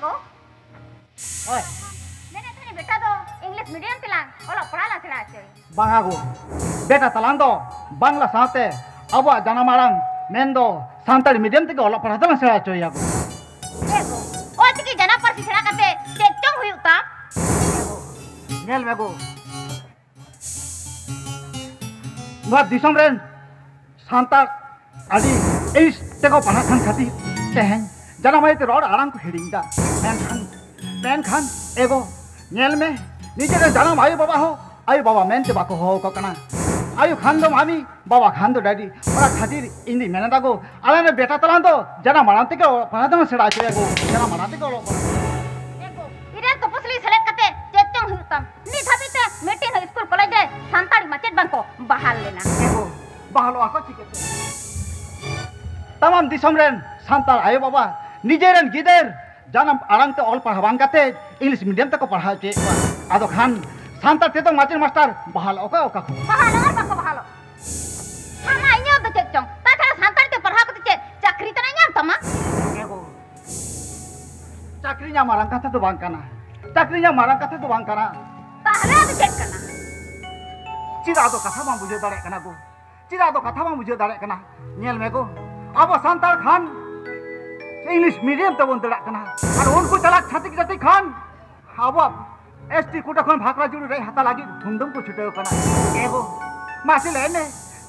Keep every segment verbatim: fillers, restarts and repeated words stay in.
ᱜᱚ᱾ ᱦᱳᱭ᱾ ᱢᱮᱱᱮᱫ ᱛᱟᱦᱮᱱᱤᱧ, ᱵᱮᱴᱟ ᱫᱚ ᱤᱝᱞᱤᱥ ᱢᱤᱰᱤᱭᱟᱢ ᱛᱮᱞᱟᱝ ᱚᱞᱚᱜ ᱯᱟᱲᱦᱟᱣ ᱞᱟᱝ ᱥᱮᱬᱟ ᱦᱚᱪᱚᱭᱮ᱾ ᱵᱟᱝᱟ ᱜᱚ, ᱵᱮᱴᱟ ᱛᱟᱞᱟᱝ ᱫᱚ ᱵᱟᱝᱞᱟ ᱥᱟᱶᱛᱮ ᱟᱵᱚᱣᱟᱜ ᱡᱟᱱᱟᱢ ᱟᱲᱟᱝ ᱢᱮᱱᱫᱚ ᱥᱟᱱᱛᱟᱲᱤ ᱢᱤᱰᱤᱭᱟᱢ ᱛᱮᱜᱮ ᱚᱞᱚᱜ ᱯᱟᱲᱦᱟᱣ ᱫᱚᱞᱟᱝ ᱥᱮᱬᱟ ᱦᱚᱪᱚᱭᱮᱭᱟ ᱜᱚ᱾ ᱮ ᱜᱚ, ᱚᱞᱪᱤᱠᱤ ᱡᱟᱱᱟᱢ ᱯᱟᱹᱨᱥᱤ ᱥᱮᱬᱟ ᱠᱟᱛᱮ ᱪᱮᱫ ᱪᱚᱝ ᱦᱩᱭᱩᱜ ᱛᱟᱢ? ᱧᱮᱞ ᱢᱮ ᱜᱚ, ᱱᱚᱣᱟ ᱫᱤᱥᱚᱢ ᱨᱮᱱ ᱥᱟᱱᱛᱟᱲ ᱟᱹᱰᱤ ᱤᱥ ᱛᱮᱠᱚ ᱯᱟᱲᱦᱟᱜ ᱠᱟᱱ ᱠᱷᱟᱹᱛᱤᱨ ᱛᱮᱦᱮᱧ ᱡᱟᱱᱟᱢ ᱟᱭᱳ ᱛᱮ ᱨᱚᱲ ᱟᱲᱟᱝ ᱠᱚ ᱦᱤᱲᱤᱧ ᱮᱫᱟ᱾ ᱢᱮᱱᱠᱷᱟᱱ, ᱢᱮᱱᱠᱷᱟᱱ ᱮᱜᱳ, ᱧᱮᱞ ᱢᱮ, ᱱᱤᱡᱮᱨᱮᱱ ᱡᱟᱱᱟᱢ ᱟᱭᱳ ᱵᱟᱵᱟ ᱦᱚᱸ ᱟᱭᱳ ᱵᱟᱵᱟ ᱢᱮᱱᱛᱮ ᱵᱟᱠᱚ ᱦᱚᱦᱚ ᱟᱠᱚ ᱠᱟᱱᱟ᱾ ᱟᱭᱳ ᱠᱷᱟᱱ ᱫᱚ ᱢᱟᱢᱤ, ᱵᱟᱵᱟ ᱠᱷᱟᱱ ᱫᱚ ᱰᱟᱰᱤ᱾ ᱚᱱᱟ ᱠᱷᱟᱹᱛᱤᱨ ᱤᱧ ᱫᱩᱧ ᱢᱮᱱ ᱮᱫᱟ ᱜᱳ, ᱟᱞᱮ ᱨᱮᱱ ᱵᱮᱴᱟ ᱛᱟᱞᱟᱝ ᱫᱚ ᱡᱟᱱᱟᱢ ᱟᱲᱟᱝ ᱛᱮᱜᱮ ᱚᱞᱚᱜ ᱯᱟᱲᱦᱟᱣ ᱫᱚ ᱥᱮᱬᱟ ᱦᱚᱪᱚᱭᱟ ᱜᱳ, ᱡᱟᱱᱟᱢ ᱟᱲᱟᱝ ᱛᱮᱜᱮ ᱚᱞᱚᱜ ᱯᱟᱲᱦᱟᱣ᱾ ᱮ ᱜᱳ, ᱤᱧ ᱨᱮᱱ ᱛᱚᱯᱚᱥᱤᱞᱤ ᱥᱮᱞᱮᱫ ᱠᱟᱛᱮ ᱪᱮᱫ ᱪᱚᱝ ᱦᱩᱭᱩᱜ ᱛᱟᱢ? ᱱᱤᱛ ᱦᱟᱹᱵᱤᱡ ᱛᱮ ᱢᱤᱫᱴᱤᱱ ᱦᱚᱸ ᱤᱥᱠᱩᱞ ᱠᱚᱞᱮᱡᱽ ᱨᱮ ᱥᱟᱱᱛᱟᱲᱤ ᱢᱟᱪᱮᱫ ᱵᱟᱝ ᱠᱚ ᱵᱟᱦᱟᱞ ᱞᱮᱱᱟ᱾ ᱮ ᱜᱳ, ᱵᱟᱦᱟᱞᱚᱜᱼᱟ ᱠᱚ ᱪᱤᱠᱟᱹᱛᱮ? ᱛᱟᱢᱟᱢ ᱫᱤᱥᱚᱢ ᱨᱮᱱ ᱥᱟᱱᱛᱟᱲ ᱟᱭᱳ ᱵᱟᱵᱟ ᱱᱤᱡᱮᱨᱮᱱ ᱜᱤᱫᱟᱹᱨ ᱡᱟᱱᱟᱢ ᱟᱲᱟᱝ ᱛᱮ ᱚᱞ ᱯᱟᱲᱦᱟᱣ ᱵᱟᱝ ᱠᱟᱛᱮ ᱤᱝᱞᱤᱥ ᱢᱤᱰᱤᱭᱟᱢ ᱛᱮᱠᱚ ᱯᱟᱲᱦᱟᱣ ᱦᱚᱪᱚᱭᱮᱫ ᱠᱚᱣᱟ᱾ ᱟᱫᱚ ᱠᱷᱟᱱ ᱥᱟᱱᱛᱟᱲ ᱛᱮᱫᱚ ᱢᱟᱪᱮᱫ ᱢᱟᱥᱴᱟᱨ ᱵᱟᱦᱟᱞᱚᱜ ᱚᱠᱟ ᱚᱠᱟ ᱠᱷᱚᱱ? ᱵᱟᱦᱟᱞᱚᱜ ᱟᱨ ᱵᱟᱠᱚ ᱵᱟᱦᱟᱞᱚᱜ᱾ ᱟᱢᱟᱜ ᱤᱧᱟᱹᱜ ᱫᱚ ᱪᱮᱫ ᱪᱚᱝ? ᱛᱟᱪᱷᱟᱲᱟ ᱥᱟᱱᱛᱟᱲᱤ ᱛᱮ ᱯᱟᱲᱦᱟᱣ ᱠᱟᱛᱮ ᱪᱮᱫ ᱪᱟᱹᱠᱨᱤ ᱛᱟᱱᱟᱜ ᱧᱟᱢ ᱛᱟᱢᱟ? ᱦᱮᱸ ᱜᱳ, ᱪᱟᱹᱠᱨᱤ ᱧᱟᱢ ᱢᱟᱨᱟᱝ ᱠᱟᱛᱷᱟ ᱫᱚ ᱵᱟᱝ ᱠᱟᱱᱟ, ᱪᱟᱹᱠᱨᱤ ᱧᱟᱢ ᱢᱟᱨᱟᱝ ᱠᱟᱛᱷᱟ ᱫᱚ ᱵᱟᱝ ᱠᱟᱱᱟ᱾ ᱛᱟᱦᱞᱮ ᱟᱫᱚ ᱪᱮᱫ ᱠᱟᱱᱟ? ᱪᱮᱫᱟᱜ ᱟᱫᱚ ᱠᱟᱛᱷᱟ ᱵᱟᱢ ᱵᱩᱡᱷᱟᱹᱣ ᱫᱟᱲᱮᱭᱟᱜ ᱠᱟᱱᱟ ᱜᱳ? ᱪᱮᱫᱟᱜ ᱟᱫᱚ ᱠᱟᱛᱷᱟ ᱵᱟᱢ ᱵᱩᱡᱷᱟᱹᱣ ᱫᱟᱲᱮᱭᱟᱜ ᱠᱟᱱᱟ? ᱧᱮᱞ ᱢᱮ ᱜᱳ, ᱟᱵᱚ ᱥᱟᱱᱛᱟᱲ ᱠᱷᱟᱱ ᱤᱝᱞᱤᱥ ᱢᱤᱰᱤᱭᱟᱢ ᱛᱮᱵᱚᱱ ᱫᱟᱹᱲᱟᱜ ᱠᱟᱱᱟ, ᱟᱨ ᱩᱱᱠᱩ ᱪᱟᱞᱟᱜ ᱪᱷᱟᱹᱛᱤᱠ ᱡᱟᱹᱛᱤ ᱠᱷᱟᱱ ᱟᱵᱚᱣᱟᱜ ᱮᱥ ᱴᱤ ᱠᱳᱴᱟ ᱠᱷᱚᱱ ᱵᱷᱟᱠᱨᱟ ᱡᱩᱲᱩ ᱨᱮᱡ ᱦᱟᱛᱟᱣ ᱞᱟᱹᱜᱤᱫ ᱦᱩᱱᱫᱩᱢ ᱠᱚ ᱪᱷᱩᱴᱟᱹᱣ ᱠᱟᱱᱟ᱾ ᱮ ᱜᱳ, ᱢᱟᱥᱮ ᱞᱟᱹᱭ ᱢᱮ,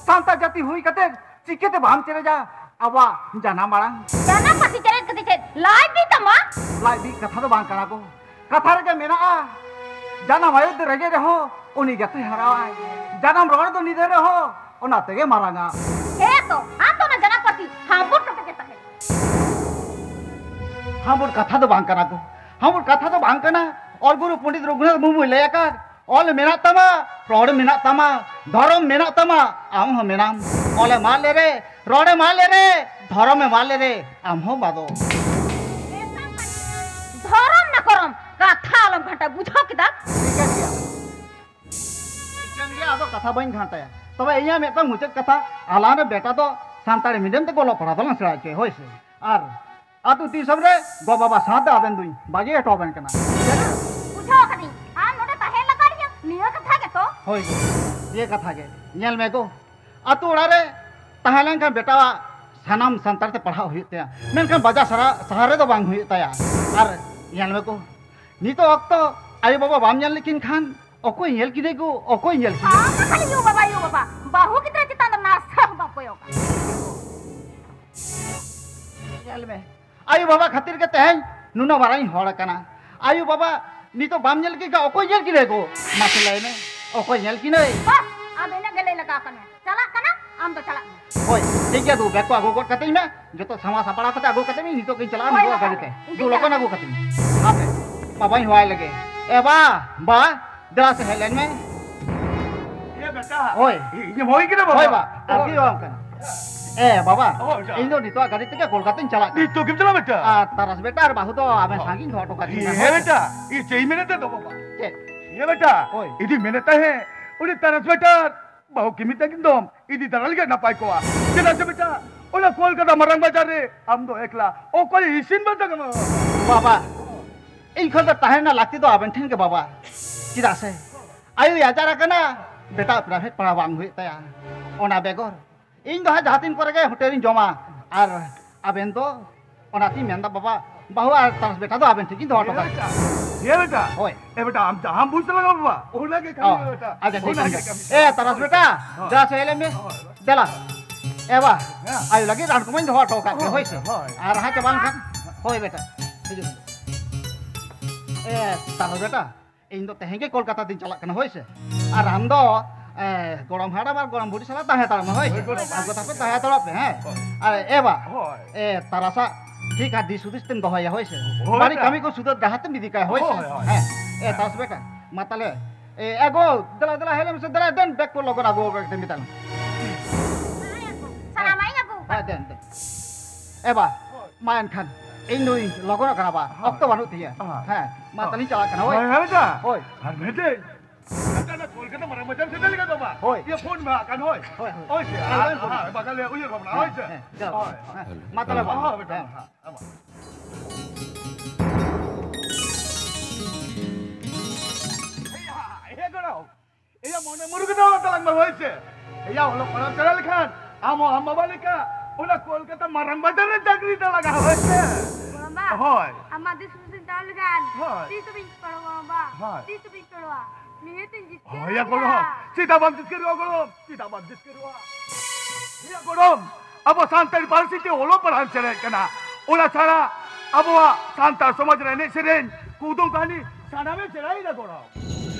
ᱥᱟᱱᱛᱟᱲ ᱡᱟᱹᱛᱤ ᱦᱩᱭ ᱠᱟᱛᱮ ᱪᱤᱠᱟᱹᱛᱮ ᱵᱟᱢ ᱪᱮᱞᱮᱡᱟ ᱟᱵᱚᱣᱟᱜ ᱡᱟᱱᱟᱢ ᱟᱲᱟᱝ? ᱡᱟᱱᱟᱢ ᱯᱟᱹᱨᱥᱤ ᱪᱮᱞᱮᱡ ᱠᱟᱛᱮ ᱪᱮᱫ ᱞᱟᱡ ᱵᱤ ᱛᱟᱢᱟ? ᱞᱟᱡ ᱵᱤ ᱠᱟᱛᱷᱟ ᱫᱚ ᱵᱟᱝ ᱠᱟᱱᱟ ᱜᱳ, ᱠᱟᱛᱷᱟ ᱨᱮᱜᱮ ᱢᱮᱱᱟᱜᱼᱟ, ᱡᱟᱱᱟᱢ ᱟᱭᱳ ᱫᱚ ᱨᱮᱸᱜᱮᱡ ᱨᱮᱦᱚᱸ ᱩᱱᱤ ᱜᱮᱛᱚᱭ ᱦᱟᱨᱟᱣᱟᱭ, ᱡᱟᱱᱟᱢ ᱨᱚᱲ ᱫᱚ ᱱᱤᱫᱷᱟᱹᱱ ᱨᱮᱦᱚᱸ ᱚᱱᱟ ᱛᱮᱜᱮ ᱢᱟᱨᱟᱝᱟ᱾ ᱦᱮᱸ ᱛᱚ, ᱟᱢ ᱫᱚ ᱚᱱᱟ ᱡᱟᱱᱟᱢ ᱯᱟᱹᱨᱥᱤ ᱦᱟᱢᱵᱩᱲ ᱠᱟᱛᱮ ᱜᱮ ᱛᱟᱦᱮᱸ᱾ ᱦᱟᱢᱵᱩᱲ ᱠᱟᱛᱷᱟ ᱫᱚ ᱵᱟᱝ ᱠᱟᱱᱟ ᱜᱳ, ᱦᱟᱢᱵᱩᱲ ᱠᱟᱛᱷᱟ ᱫᱚ ᱵᱟᱝ ᱠᱟᱱᱟ᱾ ᱚᱞ ᱜᱩᱨᱩ ᱯᱚᱱᱰᱤᱛ ᱨᱚᱜᱷᱩᱱᱟᱛᱷ ᱢᱩᱨᱢᱩᱭ ᱞᱟᱹᱭ ᱟᱠᱟᱫ, ᱚᱞ ᱢᱮᱱᱟᱜ ᱛᱟᱢᱟ, ᱨᱚᱲ ᱢᱮᱱᱟᱜ ᱛᱟᱢᱟ, ᱫᱷᱚᱨᱚᱢ ᱢᱮᱱᱟᱜ ᱛᱟᱢᱟ, ᱟᱢ ᱦᱚᱸ ᱢᱮᱱᱟᱢ᱾ ᱚᱞᱮᱢ ᱟᱫ ᱞᱮᱨᱮ, ᱨᱚᱲᱮᱢ ᱟᱫ ᱞᱮᱨᱮ, ᱫᱷᱚᱨᱚᱢᱮᱢ ᱟᱫ ᱞᱮᱨᱮ, ᱟᱢ ᱦᱚᱸ ᱵᱟᱫᱚᱜ᱾ ᱫᱷᱚᱨᱚᱢ ᱱᱟ ᱠᱚᱨᱚᱢ, ᱠᱟᱛᱷᱟ ᱟᱞᱚᱢ ᱜᱷᱟᱱᱴᱟ, ᱵᱩᱡᱷᱟᱹᱣ ᱠᱮᱫᱟ? ᱴᱷᱤᱠᱟᱹᱱ ᱜᱮᱭᱟ, ᱴᱷᱤᱠᱟᱹᱱ ᱜᱮᱭᱟ, ᱟᱫᱚ ᱠᱟᱛᱷᱟ ᱵᱟᱹᱧ ᱜᱷᱟᱱᱴᱟᱭᱟ᱾ ᱛᱚᱵᱮ ᱤᱧᱟᱹᱜ ᱢᱤᱫᱴᱟᱝ ᱢᱩᱪᱟᱹᱫ ᱠᱟᱛᱷᱟ, ᱟᱞᱟᱝ ᱨᱮᱱ ᱵᱮᱴᱟ ᱫᱚ ᱥᱟᱱᱛᱟᱲᱤ ᱢᱤᱰᱤᱭᱟᱢ ᱛᱮᱜᱮ ᱚᱞᱚᱜ ᱯᱟᱲᱦᱟᱣ ᱫᱚᱞᱟᱝ ᱥᱮᱬᱟ ᱦᱚᱪᱚᱭᱟ, ᱦᱳᱭ ᱥᱮ? ᱟᱨ ᱟᱹᱛᱩ ᱫᱤᱥᱚᱢ ᱨᱮ ᱜᱚ ᱵᱟᱵᱟ ᱥᱟᱶᱛᱮ ᱟᱵᱮᱱ ᱫᱩᱧ ᱵᱟᱹᱜᱤ ᱦᱚᱴᱚ ᱟᱵᱮᱱ ᱠᱟᱱᱟ᱾ ᱵᱩᱡᱷᱟᱹᱣ ᱠᱟᱹᱫᱟᱹᱧ, ᱟᱢ ᱱᱚᱰᱮ ᱛᱟᱦᱮᱸ ᱞᱟᱜᱟᱣ ᱢᱮᱭᱟ, ᱱᱤᱭᱟᱹ ᱠᱟᱛᱷᱟ ᱜᱮᱛᱚ? ᱦᱳᱭ ᱜᱚ, ᱱᱤᱭᱟᱹ ᱠᱟᱛᱷᱟ ᱜᱮ᱾ ᱧᱮᱞ ᱢᱮ ᱜᱚ, ᱟᱹᱛᱩ ᱚᱲᱟᱜ ᱨᱮ ᱛᱟᱦᱮᱸ ᱞᱮᱱᱠᱷᱟᱱ ᱵᱮᱴᱟᱣᱟᱜ ᱥᱟᱱᱟᱢ ᱥᱟᱱᱛᱟᱲ ᱛᱮ ᱯᱟᱲᱦᱟᱣ ᱦᱩᱭᱩᱜ ᱛᱟᱭᱟ, ᱢᱮᱱᱠᱷᱟᱱ ᱵᱟᱡᱟᱨ ᱥᱟᱦᱟ, ᱥᱟᱦᱟᱨ ᱨᱮᱫᱚ ᱵᱟᱝ ᱦᱩᱭᱩᱜ ᱛᱟᱭᱟ᱾ ᱟᱨ ᱧᱮᱞ ᱢᱮ ᱜᱚ, ᱱᱤᱛᱚᱜ ᱚᱠᱛᱚ ᱟᱭᱳ ᱵᱟᱵᱟ ᱵᱟᱢ ᱧᱮᱞ ᱞᱮᱠᱤᱱ ᱠᱷᱟᱱ ᱚᱠᱚᱭ ᱧᱮᱞ ᱠᱤᱱᱟᱹ ᱜᱚ, ᱚᱠᱚᱭ ᱧᱮᱞ ᱠᱤᱱᱟᱹ? ᱟᱢ ᱫᱚ ᱠᱷᱟᱹᱞᱤ ᱭᱩ ᱵᱟᱵᱟ, ᱭᱩ ᱵᱟᱵᱟ, ᱵᱟᱹᱦᱩ ᱜᱤᱫᱽᱨᱟᱹ ᱪᱮᱛᱟᱱ ᱫᱚ ᱱᱟᱥᱮ ᱦᱚᱸ ᱵᱟᱢ ᱠᱚᱭᱚᱜᱟ᱾ ᱧᱮᱞ ᱢᱮ, ᱟᱭᱳ ᱵᱟᱵᱟ ᱠᱷᱟᱹᱛᱤᱨ ᱜᱮ ᱛᱮᱦᱮᱧ ᱱᱩᱱᱟᱹᱜ ᱢᱟᱨᱟᱝ ᱤᱧ ᱦᱚᱲ ᱟᱠᱟᱱᱟ᱾ ᱟᱭᱳ ᱵᱟᱵᱟ ᱱᱤᱛᱚᱜ ᱵᱟᱢ ᱧᱮᱞ ᱠᱤᱱ ᱠᱷᱟᱱ ᱚᱠᱚᱭ ᱧᱮᱞ ᱠᱤᱱᱟᱹ ᱜᱚ? ᱢᱟᱥᱮ ᱞᱟᱹᱭ ᱢᱮ, ᱚᱠᱚᱭ ᱧᱮᱞ ᱠᱤᱱᱟᱹᱭ? ᱵᱟᱥ, ᱟᱫᱚ ᱤᱱᱟᱹᱜ ᱜᱮ ᱞᱟᱹᱭ ᱞᱟᱜᱟᱣ ᱟᱠᱟᱱᱟ᱾ ᱪᱟᱞᱟᱜ ᱠᱟᱱᱟ, ᱟᱢ ᱫᱚ ᱪᱟᱞᱟᱜ ᱢᱮ᱾ ᱦᱳᱭ, ᱴᱷᱤᱠ ᱜᱮᱭᱟ, ᱫᱩ ᱵᱮᱜᱽ ᱠᱚ ᱟᱹᱜᱩ ᱜᱚᱫ ᱠᱟᱹᱛᱤᱧ ᱢᱮ, ᱡᱚᱛᱚ ᱥᱟᱢᱟ ᱥᱟᱯᱲᱟᱣ ᱠᱟᱛᱮ ᱟᱹᱜᱩ ᱠᱟᱹᱛᱤᱧ ᱢᱮ, ᱱᱤᱛᱚᱜ ᱜᱤᱧ ᱪᱟᱞᱟᱜᱼᱟ, ᱦᱳᱭ, ᱱᱤᱛᱚᱜ ᱜᱟᱹᱰᱤ ᱛᱮ᱾ ᱤᱧ ᱫᱩ ᱞᱚᱜᱚᱱ ᱪᱟᱞᱟᱜ ᱟᱹᱜᱩ ᱠᱟᱹᱛᱤᱧ ᱢᱮ᱾ ᱦᱟᱯᱮ, ᱵᱟᱵᱟᱧ ᱦᱚᱦᱚᱣᱟᱭ ᱞᱮᱜᱮ᱾ ᱮ ᱵᱟ, ᱵᱟ, ᱫᱮᱞᱟ ᱥᱮ ᱦᱮᱡ ᱞᱮᱱ ᱢᱮ᱾ ᱮ ᱵᱮᱴᱟ᱾ ᱦᱳᱭ᱾ ᱤᱧ ᱦᱚᱦᱚᱭ ᱠᱟᱱᱟ ᱵᱟᱵᱟ᱾ ᱦᱳᱭ ᱵᱟ, ᱟᱨᱠᱤ ᱦᱳᱭ᱾ ᱵᱟᱝ ᱠᱟᱱᱟ᱾ ᱮ ᱵᱟᱵᱟ, ᱦᱳᱭ, ᱵᱮᱴᱟ᱾ ᱤᱧ ᱫᱚ ᱱᱤᱛᱚᱜ ᱜᱟᱹᱰᱤ ᱛᱮᱜᱮ ᱠᱳᱞᱠᱟᱛᱟᱧ ᱪᱟᱞᱟᱜ ᱠᱟᱱᱟ᱾ ᱱᱤᱛᱚᱜ ᱜᱮᱢ ᱪᱟᱞᱟᱜᱼᱟ ᱵᱮᱴᱟ? ᱟᱨ ᱛᱟᱨᱟᱥ ᱵᱮᱴᱟ ᱟᱨ ᱵᱟᱹᱦᱩ ᱫᱚ ᱟᱵᱮᱱ ᱦᱳᱭ᱾ ᱥᱟᱺᱜᱤᱧ ᱫᱚᱦᱚ ᱦᱚᱴᱚ ᱠᱟᱹᱫᱤᱧ ᱢᱮ, ᱦᱮᱸ ᱦᱳᱭ ᱥᱮ? ᱵᱮᱴᱟ, ᱤᱧ ᱪᱮᱫ ᱤᱧ ᱢᱮᱱᱮᱫ ᱛᱟᱦᱮᱸ ᱫᱚ ᱵᱟᱵᱟ? ᱪᱮᱫ? ᱦᱮᱸ ᱵᱮᱴᱟ, ᱦᱳᱭ᱾ ᱤᱧ ᱫᱩᱧ ᱢᱮᱱᱮᱫ ᱛᱟᱦᱮᱸ, ᱩᱱᱤ ᱛᱟᱨᱟᱥ ᱵᱮᱴᱟ ᱵᱟᱹᱦᱩ ᱠᱤᱢᱤ ᱛᱟᱹᱠᱤᱱ ᱫᱚᱢ ᱤᱫᱤ ᱫᱟᱨᱟ ᱞᱮᱠᱷᱟᱱ ᱱᱟᱯᱟᱭ ᱠᱚᱜᱼᱟ᱾ ᱪᱮᱫᱟᱜ ᱥᱮ ᱵᱮᱴᱟ, ᱚᱱᱟ ᱠᱚᱞᱠᱟᱛᱟ ᱢᱟᱨᱟᱝ ᱵᱟᱡᱟᱨ ᱨᱮ ᱟᱢ ᱫᱚ ᱮᱠᱞᱟ ᱚᱠᱚᱭ ᱤᱥᱤᱱ ᱵᱟᱥᱟᱝ ᱟᱢᱟ? ᱵᱟᱵᱟ, ᱤᱧ ᱠᱷᱚᱱ ᱫᱚ ᱛᱟᱦᱮᱸ ᱨᱮᱱᱟᱜ ᱞᱟᱹᱠᱛᱤ ᱫᱚ ᱟᱵᱮᱱ ᱴᱷᱮᱱ ᱜᱮ ᱵᱟᱵᱟ᱾ ᱪᱮᱫᱟᱜ ᱥᱮ ᱟᱭᱳᱭ ᱟᱡᱟᱨ ᱟᱠᱟᱱᱟ, ᱵᱮᱴᱟ ᱯᱨᱟᱭᱵᱷᱮᱴ ᱯᱟᱲᱦᱟᱣ ᱵᱟᱝ ᱦᱩᱭᱩᱜ ᱛᱟᱭᱟ᱾ ᱚᱱᱟ ᱵᱮᱜᱚᱨ ᱤᱧ ᱫᱚ ᱦᱟᱸᱜ ᱡᱟᱦᱟᱸ ᱛᱤᱱ ᱠᱚᱨᱮ ᱜᱮ ᱦᱳᱴᱮᱞ ᱨᱤᱧ ᱡᱚᱢᱟ, ᱟᱨ ᱟᱵᱮᱱ ᱫᱚ ᱚᱱᱟᱛᱤᱧ ᱢᱮᱱᱫᱟ ᱵᱟᱵᱟ, ᱵᱟᱹᱦᱩ ᱟᱨ ᱛᱟᱨᱟᱥ ᱵᱮᱴᱟ ᱫᱚ ᱟᱵᱮᱱ ᱴᱷᱮᱱ ᱜᱤᱧ ᱫᱚᱦᱚ ᱦᱚᱴᱚ ᱠᱟᱜᱼᱟ᱾ ᱦᱮᱸ ᱵᱮᱴᱟ, ᱦᱳᱭ᱾ ᱮ ᱵᱮᱴᱟ, ᱟᱢ ᱡᱟᱦᱟᱸᱢ ᱵᱩᱡᱽ ᱛᱟᱞᱟᱝᱟ ᱵᱟᱵᱟ, ᱚᱱᱟᱜᱮ ᱠᱟᱹᱢᱤ ᱚ, ᱢᱮ ᱵᱮᱴᱟ᱾ ᱟᱪᱪᱷᱟ, ᱴᱷᱤᱠ ᱚᱱᱟᱜᱮ ᱟᱪᱷᱮ᱾ ᱠᱟᱹᱢᱤ ᱢᱮ᱾ ᱮ, ᱛᱟᱨᱟᱥ ᱵᱮᱴᱟ, ᱦᱳᱭ᱾ ᱫᱮᱞᱟ ᱥᱮ ᱦᱮᱡ ᱞᱮᱱ ᱢᱮ᱾ ᱦᱳᱭ᱾ ᱫᱮᱞᱟ᱾ ᱮ ᱵᱟ, ᱦᱮᱸ᱾ ᱟᱭᱳ ᱞᱟᱹᱜᱤᱫ ᱨᱟᱱ ᱠᱚᱢᱟᱧ ᱫᱚᱦᱚ ᱦᱚᱴᱚ ᱠᱟᱜ ᱜᱮ, ᱦᱳᱭ, ᱦᱳᱭ ᱥᱮ? ᱦᱳᱭ᱾ ᱟᱨ ᱦᱟᱸᱜ ᱪᱟᱵᱟ ᱞᱮᱱᱠᱷᱟᱱ, ᱦᱳᱭ ᱵᱮᱴᱟ, ᱦᱤᱡᱩᱜ ᱢᱮ᱾ ᱮ, ᱛᱟᱨᱟᱥ ᱵᱮᱴᱟ, ᱤᱧ ᱫᱚ ᱛᱮᱦᱮᱧ ᱜᱮ ᱠᱳᱞᱠᱟᱛᱟ ᱛᱤᱧ ᱪᱟᱞᱟᱜ ᱠᱟᱱᱟ, ᱦᱳᱭ ᱥᱮ? ᱟᱨ ᱟᱢ ᱫᱚ, ᱮ, ᱜᱚᱲᱚᱢ ᱦᱟᱲᱟᱢ ᱟᱨ ᱜᱚᱲᱚᱢ ᱵᱩᱰᱷᱤ ᱥᱟᱞᱟᱜ ᱛᱟᱦᱮᱸ ᱦᱟᱛᱟᱲᱚᱜ ᱢᱮ, ᱦᱳᱭ ᱥᱮ? ᱦᱳᱭ, ᱜᱚᱲᱚᱢ ᱦᱟᱲᱟᱢ᱾ ᱟᱢ ᱠᱚ ᱛᱟᱯᱮ ᱛᱟᱦᱮᱸ ᱦᱟᱛᱟᱲᱚᱜ ᱯᱮ, ᱦᱮᱸ? ᱦᱳᱭ᱾ ᱟᱨ ᱮ ᱵᱟ, ᱦᱳᱭ᱾ ᱮ, ᱛᱟᱨᱟᱥᱟᱜ ᱴᱷᱤᱠ ᱟᱨ ᱫᱤᱥ ᱦᱩᱫᱤᱥ ᱛᱮᱢ ᱫᱚᱦᱚᱭᱟ, ᱦᱳᱭ ᱥᱮ? ᱦᱳᱭ, ᱵᱟᱹᱲᱤᱡ ᱵᱮᱴᱟ᱾ ᱠᱟᱹᱢᱤ ᱠᱚ ᱥᱩᱫᱷᱟᱹᱨ ᱰᱟᱦᱟᱨ ᱛᱮᱢ ᱤᱫᱤ ᱠᱟᱭᱟ, ᱦᱳᱭ ᱥᱮ? ᱦᱳᱭ, ᱦᱳᱭ᱾ ᱦᱮᱸ, ᱮ, ᱦᱮᱸ᱾ ᱛᱟᱨᱟᱥ ᱵᱮᱴᱟ, ᱢᱟ ᱛᱟᱦᱞᱮ, ᱮ, ᱮ ᱜᱚ, ᱫᱮᱞᱟ, ᱫᱮᱞᱟ, ᱦᱮᱡ ᱞᱮᱱ ᱢᱮᱥᱮ, ᱫᱮᱞᱟ, ᱫᱮᱱ, ᱵᱮᱜᱽ ᱠᱚ ᱞᱚᱜᱚᱱ ᱟᱹᱜᱩ ᱟᱠᱟᱫ ᱢᱮ ᱛᱟᱞᱟᱝ᱾ ᱥᱟᱱᱟᱢᱟᱜ ᱤᱧ ᱟᱹᱜᱩ ᱟᱠᱟᱫ᱾ ᱦᱮᱸ, ᱫᱮᱱ, ᱫᱮᱱ᱾ ᱮ ᱵᱟ, ᱢᱟ ᱮᱱᱠᱷᱟᱱ, ᱤᱧ ᱫᱩᱧ ᱞᱚᱜᱚᱱᱚᱜ ᱠᱟᱱᱟ ᱵᱟ, ᱦᱳᱭ᱾ ᱚᱠᱛᱚ ᱵᱟᱹᱱᱩᱜ ᱛᱤᱧᱟᱹ᱾ ᱦᱳᱭ᱾ ᱦᱮᱸ, ᱢᱟ ᱛᱟᱦᱞᱮᱧ ᱪᱟᱞᱟᱜ ᱠᱟᱱᱟ, ᱦᱳᱭ᱾ ᱦᱳᱭ, ᱦᱳᱭ, ᱵᱮᱴᱟ᱾ ᱦᱳᱭ᱾ ᱟᱨ ᱢᱤᱫᱴᱮᱡ, ᱠᱳᱞᱠᱟᱛᱟ ᱢᱟᱨᱟᱝ ᱵᱟᱡᱟᱨ ᱥᱮᱴᱮᱨ ᱞᱮᱠᱟ ᱫᱚ ᱵᱟᱝ᱾ ᱦᱳᱭ᱾ ᱤᱭᱟᱹ ᱯᱷᱳᱱ ᱢᱮ ᱦᱟᱸᱜ ᱠᱷᱟᱱ, ᱦᱳᱭ᱾ ᱦᱳᱭ, ᱦᱳᱭ᱾ ᱦᱳᱭ ᱥᱮ᱾ ᱦᱳᱭ, ᱟᱨ, ᱦᱳᱭ, ᱦᱳᱭ᱾ ᱦᱳᱭ, ᱵᱟᱠᱷᱟᱱ ᱞᱮ ᱩᱭᱦᱟᱹᱨ ᱵᱷᱟᱵᱽᱱᱟ, ᱦᱳᱭ ᱥᱮ᱾ ᱦᱮᱸ, ᱦᱮᱸ, ᱦᱳᱭ᱾ ᱢᱟ ᱛᱟᱦᱞᱮ ᱵᱟᱝ᱾ ᱦᱳᱭ, ᱦᱳᱭ, ᱦᱮᱸ᱾ ᱦᱮᱸ, ᱦᱮᱸ᱾ ᱮᱭᱟ, ᱮᱭᱟ ᱜᱚᱲᱚ᱾ ᱮᱭᱟ ᱢᱚᱱᱮ ᱢᱩᱨᱩᱠ ᱫᱚ ᱟᱞᱚ ᱛᱟᱞᱟᱝ ᱢᱮ, ᱦᱳᱭ ᱥᱮ᱾ ᱮᱭᱟ ᱚᱞᱚᱜ ᱯᱟᱲᱦᱟᱣ ᱪᱟᱞᱟᱜ ᱞᱮᱠᱷᱟᱱ ᱟᱢ ᱦᱚᱸ ᱟᱢ ᱵᱟᱵᱟ ᱞᱮᱠᱟ ᱚᱱᱟ ᱠᱳᱞᱠᱟᱛᱟ ᱢᱟᱨᱟᱝ ᱵᱟᱡᱟᱨ ᱨᱮ ᱪᱟᱹᱠᱨᱤ ᱛᱟᱞᱟᱝᱟ, ᱦᱳᱭ ᱥᱮ᱾ ᱜᱚᱲᱚᱢᱵᱟ, ᱦᱳᱭ᱾ ᱟᱢᱟᱜ ᱫᱤᱥ ᱦᱩᱫᱤᱥ ᱤᱧ ᱛᱟᱲᱟᱢ ᱞᱮᱠᱷᱟᱱ ᱦᱳᱭ᱾ ᱛᱤᱥ ᱦᱚᱸ ᱵᱟᱹᱧ ᱯᱟᱲᱚᱜᱼᱟ, ᱵᱟᱵᱟ᱾ ᱦᱳᱭ᱾ ᱛᱤᱥ ᱦᱚᱸ ᱵᱟᱹᱧ ᱯᱟᱲᱚᱜᱼᱟ᱾ ᱱᱤᱦᱟᱹᱛ ᱤᱧ ᱡᱤᱛᱠᱟᱹᱨ ᱦᱳᱭ, ᱭᱟ ᱜᱚᱲᱚᱢ᱾ ᱜᱮᱭᱟ᱾ ᱪᱮᱫᱟᱜ ᱵᱟᱢ ᱡᱤᱛᱠᱟᱹᱨᱚᱜᱼᱟ, ᱜᱚᱲᱚᱢ? ᱪᱮᱫᱟᱜ ᱵᱟᱢ ᱡᱤᱛᱠᱟᱹᱨᱚᱜᱼᱟ? ᱤᱭᱟᱹ ᱜᱚᱲᱚᱢ, ᱟᱵᱚ ᱥᱟᱱᱛᱟᱲᱤ ᱯᱟᱹᱨᱥᱤ ᱛᱮ ᱚᱞᱚᱜ ᱯᱟᱲᱦᱟᱣ ᱮᱢ ᱥᱮᱬᱟᱭᱮᱫ ᱠᱟᱱᱟ, ᱚᱱᱟ ᱪᱷᱟᱲᱟ ᱟᱵᱚᱣᱟᱜ ᱥᱟᱱᱛᱟᱲ ᱥᱚᱢᱟᱡᱽ ᱨᱮ ᱮᱱᱮᱡ ᱥᱮᱨᱮᱧ, ᱠᱩᱫᱩᱢ ᱠᱟᱹᱦᱱᱤ ᱥᱟᱱᱟᱢᱮᱢ ᱥᱮᱬᱟᱭᱮᱫᱟ ᱜᱚᱲᱚᱢ᱾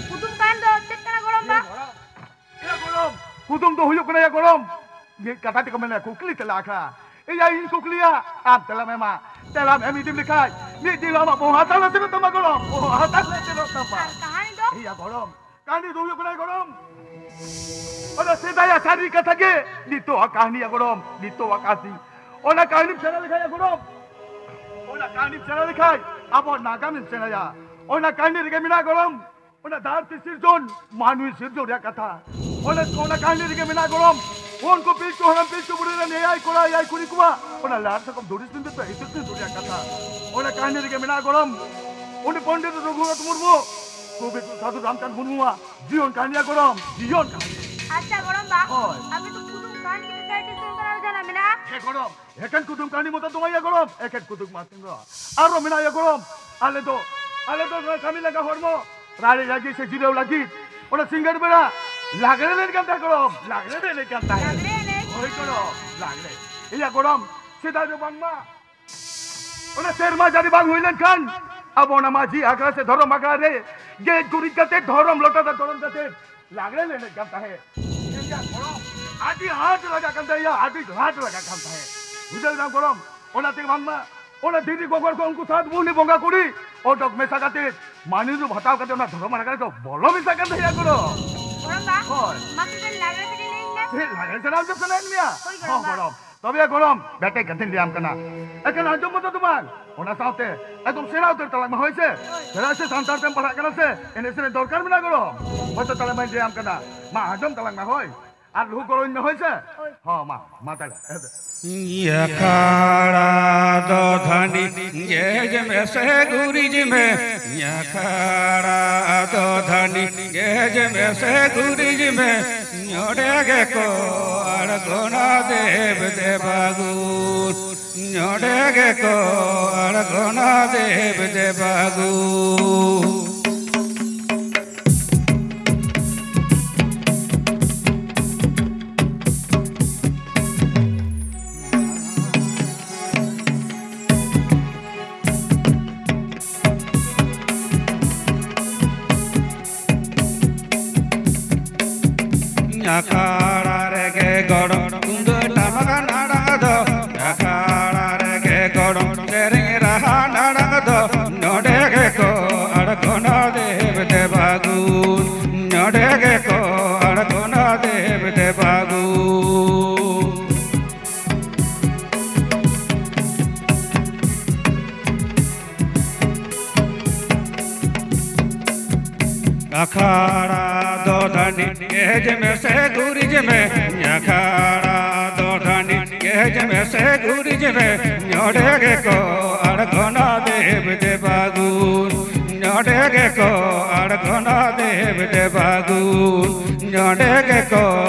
ᱠᱩᱫᱩᱢ ᱠᱟᱹᱦᱱᱤ ᱫᱚ ᱪᱮᱫ ᱠᱟᱱᱟ ᱜᱚᱲᱚᱢ ᱵᱟ? ᱤᱭᱟᱹ ᱜᱚᱲᱚᱢ, ᱤᱭᱟᱹ ᱜᱚᱲᱚᱢ, ᱠᱩᱫᱩᱢ ᱫᱚ ᱦᱩᱭᱩᱜ ᱠᱟᱱᱟ, ᱤᱭᱟᱹ ᱜᱚᱲᱚᱢ, ᱢᱤᱫ ᱠᱟᱛᱷᱟ ᱛᱮᱠᱚ ᱢᱮᱱᱟ ᱠᱩᱠᱞᱤ ᱛᱮᱞᱟ ᱟᱠᱷᱲᱟ᱾ ᱤᱭᱟᱹ ᱤᱧ ᱠᱩᱠᱞᱤᱭᱟ, ᱟᱢ ᱛᱮᱞᱟᱢ ᱮᱢᱟ᱾ ᱛᱮᱞᱟᱢ ᱮᱢ ᱤᱫᱤ ᱞᱮᱠᱷᱟᱡ ᱢᱤᱫ ᱫᱤᱱ ᱟᱢᱟᱜ ᱵᱚᱦᱚᱜ ᱦᱟᱛᱟᱣ ᱞᱮ ᱥᱮᱱᱚᱜ ᱛᱟᱢᱟ ᱜᱚᱲᱚᱢ, ᱵᱚᱦᱚᱜ ᱦᱟᱛᱟᱣ ᱞᱮ ᱥᱮᱱᱚᱜ ᱛᱟᱢᱟ᱾ ᱟᱨ ᱠᱟᱹᱦᱱᱤ ᱫᱚ? ᱤᱭᱟᱹ ᱜᱚᱲᱚᱢ, ᱠᱟᱹᱦᱱᱤ ᱫᱚ ᱦᱩᱭᱩᱜ ᱠᱟᱱᱟ ᱜᱚᱲᱚᱢ, ᱚᱱᱟ ᱥᱮᱫᱟᱭᱟᱜ ᱥᱟᱹᱨᱤ ᱠᱟᱛᱷᱟ ᱜᱮ ᱱᱤᱛᱚᱜ ᱟᱜ ᱠᱟᱹᱦᱱᱤᱭᱟ ᱜᱚᱲᱚᱢ, ᱱᱤᱛᱚᱜ ᱟᱜ ᱠᱟᱹᱦᱱᱤ᱾ ᱚᱱᱟ ᱠᱟᱹᱦᱱᱤᱢ ᱥᱮᱬᱟ ᱞᱮᱠᱷᱟᱡ ᱜᱚᱲᱚᱢ, ᱚᱱᱟ ᱠᱟᱹᱦᱱᱤᱢ ᱥᱮᱬᱟ ᱞᱮᱠᱷᱟᱡ ᱟᱵᱚ ᱱᱟᱜᱟᱢᱮᱢ ᱥᱮᱬᱟᱭᱟ᱾ ᱚᱱᱟ ᱠᱟᱹᱦᱱᱤ ᱨᱮᱜᱮ ᱢᱮᱱᱟᱜᱼᱟ ᱜᱚᱲᱚᱢ, ᱚᱱᱟ ᱫᱷᱟᱹᱨᱛᱤ ᱥᱤᱨᱡᱚᱱ, ᱢᱟᱹᱱᱢᱤ ᱥᱤᱨᱡᱚᱱ ᱨᱮᱭᱟᱜ ᱠᱟᱛᱷᱟ᱾ ᱚᱱᱟ, ᱚᱱᱟ ᱠᱟᱹᱦᱱᱤ ᱨᱮᱜᱮ ᱢᱮᱱᱟᱜᱼᱟ ᱜᱚᱲᱚᱢ, ᱩᱱᱠᱩ ᱯᱤᱞᱪᱩ ᱦᱟᱲᱟᱢ ᱯᱤᱞᱪᱩ ᱵᱩᱲᱦᱤ ᱨᱮᱱ ᱮᱭᱟᱭ ᱠᱚᱲᱟ ᱮᱭᱟᱭ ᱠᱩᱲᱤ ᱠᱚᱣᱟᱜ ᱚᱱᱟ ᱞᱟᱲ ᱥᱟᱠᱟᱢ ᱫᱷᱩᱲᱤ ᱥᱤᱸᱫᱩᱨ ᱫᱚ ᱤᱛᱩᱫ ᱥᱤᱸᱫᱩᱨ ᱨᱮᱭᱟᱜ ᱠᱟᱛᱷᱟ᱾ ᱚᱱᱟ ᱠᱟᱹᱦᱱᱤ ᱨᱮᱜᱮ ᱢᱮᱱᱟᱜᱼᱟ ᱜᱚᱲᱚᱢ, ᱩᱱᱤ ᱯᱚᱱᱰᱤᱛ ᱨᱚᱜᱷᱩᱱᱟᱛᱷ ᱢᱩᱨᱢᱩ ᱠᱚᱵᱤ ᱜᱩᱨᱩ ᱥᱟᱫᱷᱩ ᱨᱟᱢᱪᱟᱸᱫᱽ ᱢᱩᱨᱢᱩᱣᱟᱜ ᱡᱤᱭᱚᱱ ᱠᱟᱹᱦᱱᱤᱭᱟ ᱜᱚᱲᱚᱢ, ᱡᱤᱭᱚᱱ ᱠᱟᱹᱦᱱᱤ᱾ ᱟᱪᱪᱷᱟ ᱜᱚᱲᱚᱢ ᱵᱟ, ᱦᱳᱭ᱾ ᱟᱯᱮ ᱫᱚ ᱠᱩᱫᱩᱢ ᱠᱟᱹᱦᱱᱤ ᱠᱚᱯᱮ ᱥᱮᱬᱟ ᱦᱚᱪᱚ ᱠᱟᱱᱟ, ᱡᱟᱦᱟᱱᱟᱜ ᱢᱮᱱᱟᱜᱼᱟ? ᱦᱮᱸ ᱜᱚᱲᱚᱢ, ᱮᱠᱷᱮᱱ ᱠᱩᱫᱩᱢ ᱠᱟᱹᱦᱱᱤ ᱢᱚᱛᱚ ᱫᱚ ᱵᱟᱝ ᱭᱟ ᱜᱚᱲᱚᱢ, ᱮᱠᱷᱮᱱ ᱠᱩᱫᱩᱢ ᱢᱟ ᱛᱤᱧ ᱫᱚ᱾ ᱟᱨᱚ ᱢᱮᱱᱟᱜ ᱭᱟ ᱜᱚᱲᱚᱢ, ᱟᱞᱮ ᱫᱚ, ᱟᱞᱮ ᱫᱚ ᱱᱚᱣᱟ ᱠᱟᱹᱢᱤ ᱞᱟᱸᱜᱟ ᱦᱚᱲᱢᱚ ᱨᱟᱲᱮᱡ ᱞᱟᱹᱜᱤᱫ ᱥᱮ ᱡᱤᱨᱟᱹᱣ ᱞᱟᱹᱜᱤᱫ ᱚᱱᱟ ᱥᱤᱸᱜᱟᱹᱲ ᱵᱮᱲᱟ ᱞᱟᱜᱽᱲᱮ ᱞᱮ ᱮᱱᱮᱡ ᱠᱟᱱ ᱛᱟᱦᱮᱸ ᱜᱚᱲᱚᱢ, ᱞᱟᱜᱽᱲᱮ ᱞᱮ ᱮᱱᱮᱡ ᱠᱟᱱ ᱛᱟᱦᱮᱸᱫ᱾ ᱞᱟᱜᱽᱲᱮ ᱮᱱᱮᱡ? ᱦᱳᱭ ᱜᱚᱲᱚᱢ, ᱞᱟᱜᱽᱲᱮ᱾ ᱤᱭᱟᱹ ᱜᱚᱲᱚᱢ, ᱥᱮᱫᱟᱭ ᱫᱚ ᱵᱟᱝᱢᱟ ᱚᱱᱟ ᱥᱮᱨᱢᱟ ᱡᱟᱹᱲᱤ ᱵᱟᱝ ᱦᱩᱭ ᱞᱮᱱᱠᱷᱟᱱ ᱟᱵᱚ ᱚᱱᱟ ᱢᱟᱹᱡᱷᱤ ᱟᱠᱷᱲᱟ ᱥᱮ ᱫᱷᱚᱨᱚᱢ ᱟᱠᱷᱲᱟ ᱨᱮ ᱜᱮᱡ ᱜᱩᱨᱤᱡ ᱠᱟᱛᱮ, ᱫᱷᱚᱨᱚᱢ ᱞᱚᱴᱟ ᱫᱟᱜ ᱫᱷᱚᱨᱚᱢ ᱠᱟᱛᱮ ᱞᱟᱜᱽᱲᱮ ᱞᱮ ᱮᱱᱮᱡ ᱠᱟᱱ ᱛᱟᱦᱮᱸᱫ᱾ ᱤᱧᱟᱹᱜ ᱜᱚᱲᱚᱢ, ᱟᱹᱰᱤ ᱟᱸᱴ ᱞᱟᱜᱟᱜ ᱠᱟᱱ ᱛᱟᱦᱮᱸᱭᱟ, ᱟᱹᱰᱤ ᱟᱸᱴ ᱞᱟᱜᱟᱜ ᱠᱟᱱ ᱛᱟᱦᱮᱸᱫ᱾ ᱵᱩᱡᱷᱟᱹᱣ ᱫᱟᱢ ᱜᱚᱲᱚᱢ? ᱚᱱᱟᱛᱮ ᱵᱟᱝᱢᱟ ᱚᱱᱟ ᱫᱤᱫᱤ ᱜᱚᱜᱚ ᱠᱚ ᱩᱱᱠᱩ ᱥᱟᱛ ᱵᱩᱦᱱᱤ ᱵᱚᱸᱜᱟ ᱠᱩᱲᱤ ᱚᱰᱚᱠ ᱢᱮᱥᱟ ᱠᱟᱛᱮ ᱢᱟᱹᱱᱤ ᱨᱩᱯ ᱦᱟᱛᱟᱣ ᱠᱟᱛᱮ ᱚᱱᱟ ᱫᱷᱚᱨᱚᱢ ᱟᱠᱷᱲᱟ ᱨᱮᱠᱚ ᱵᱚᱞᱚ ᱢᱮᱥᱟ ᱠᱟᱱ ᱛᱟᱦᱮᱸᱭᱟ ᱜᱚᱲᱚᱢ᱾ ᱜᱚᱲᱚᱢ ᱵᱟ, ᱦᱳᱭ᱾ ᱢᱟᱥᱮ ᱞᱟᱜᱽᱲᱮ ᱥᱮᱨᱮᱧ ᱞᱟᱹᱭᱟᱹᱧ ᱢᱮ᱾ ᱪᱮᱫ ᱞᱟᱜᱽᱲᱮ ᱥᱮᱨᱮᱧ ᱟᱸᱡᱚᱢ ᱥᱟᱱᱟᱭᱮᱫ ᱢᱮᱭᱟ? ᱦᱳᱭ ᱦᱚᱸ ᱜᱚᱲᱚᱢ ᱵᱟ᱾ ᱜᱚᱲᱚᱢ᱾ ᱛᱚᱵᱮ ᱜᱚᱲᱚᱢ, ᱢᱤᱫᱴᱮᱡ ᱠᱟᱛᱷᱟᱧ ᱞᱟᱹᱭᱟᱢ ᱠᱟᱱᱟ᱾ ᱮᱠᱷᱮᱱ ᱟᱸᱡᱚᱢ ᱢᱚᱛᱚ ᱫᱚ ᱵᱟᱝ, ᱚᱱᱟ ᱥᱟᱶᱛᱮ ᱮᱠᱫᱚᱢ ᱥᱮᱬᱟ ᱩᱛᱟᱹᱨ ᱛᱟᱞᱟᱝ ᱢᱮ, ᱦᱳᱭ ᱥᱮ? ᱪᱮᱫᱟᱜ ᱥᱮ ᱥᱟᱱᱛᱟᱲ ᱛᱮᱢ ᱯᱟᱲᱦᱟᱜ ᱠᱟᱱᱟ ᱥᱮ, ᱮᱱᱮᱡ ᱥᱮᱨᱮᱧ ᱫᱚᱨᱠᱟᱨ ᱢᱮᱱᱟᱜᱼᱟ ᱜᱚᱲᱚᱢ᱾ ᱢᱚᱛᱚ ᱛᱟᱞᱟᱝ ᱢᱟᱧ ᱞᱟᱹᱭᱟᱢ ᱠᱟᱱᱟ, ᱢᱟ ᱟᱸᱡᱚᱢ ᱛᱟᱞᱟᱝ ᱢᱮ, ᱦᱳᱭ? ᱟᱨ ᱞᱩᱦᱩ ᱜᱚᱲᱚᱧ ᱢᱮ, ᱦᱳᱭ ᱥᱮ? ᱦᱳᱭ᱾ ᱦᱚᱸ, ᱢᱟ, ᱢᱟ ᱛᱟᱦᱞᱮ᱾ ᱟᱠᱷᱟᱲᱟ ᱫᱚ ᱫᱷᱟᱹᱱᱤ ᱜᱮᱡ ᱢᱮᱥᱮ ᱜᱩᱨᱤᱡ ᱢᱮ, ᱟᱠᱷᱟᱲᱟ ᱫᱚ ᱫᱷᱟᱹᱱᱤ ᱜᱮᱡ ᱢᱮᱥᱮ ᱜᱩᱨᱤᱡ ᱢᱮ, ᱱᱚᱰᱮ ᱜᱮᱠᱚ ᱟᱬᱜᱚᱱᱟ ᱫᱮᱵ ᱫᱮᱵᱟᱜᱩᱱ, ᱱᱚᱰᱮ ᱜᱮᱠᱚ ᱟᱬᱜᱚᱱᱟ ᱫᱮᱵ ᱫᱮᱵᱟᱜᱩᱱ᱾ ᱟᱠᱷᱟᱲᱟ ᱨᱮᱜᱮ ᱜᱚᱲᱚᱢ ᱛᱩᱢᱫᱟᱜ ᱴᱟᱢᱟᱠ ᱱᱟᱲᱟᱝ ᱫᱚ, ᱟᱠᱷᱟᱲᱟ ᱨᱮᱜᱮ ᱜᱚᱲᱚᱢ ᱥᱮᱨᱮᱧ ᱨᱟᱦᱟ ᱱᱟᱲᱟᱝ ᱫᱚ, ᱱᱚᱰᱮ ᱜᱮᱠᱚ ᱟᱬᱜᱚᱱᱟ ᱫᱮᱵ ᱫᱮᱵᱟᱜᱩᱱ, ᱱᱚᱰᱮ ᱜᱮᱠᱚ ᱟᱬᱜᱚᱱᱟ ᱫᱮᱵ ᱫᱮᱵᱟᱜᱩᱱ᱾ ᱟᱠᱷᱟᱲᱟ ᱫᱚ ᱫᱷᱟᱹᱱᱤ ᱜᱮᱡ ᱢᱮᱥᱮ ᱜᱩᱨᱤᱡ ᱢᱮ, ᱟᱠᱷᱟᱲᱟ ᱫᱚ ᱫᱷᱟᱹᱱᱤ ᱜᱮᱡ ᱢᱮᱥᱮ ᱜᱩᱨᱤᱡ ᱢᱮ, ᱱᱚᱰᱮ ᱜᱮᱠᱚ ᱟᱬᱜᱚᱱᱟ ᱫᱮᱵ ᱫᱮᱵᱟᱜᱩᱱ, ᱱᱚᱰᱮ ᱜᱮᱠᱚ ᱟᱬᱜᱚᱱᱟ ᱫᱮᱵ ᱫᱮᱵᱟᱜᱩᱱ, ᱱᱚᱰᱮ ᱜᱮᱠᱚ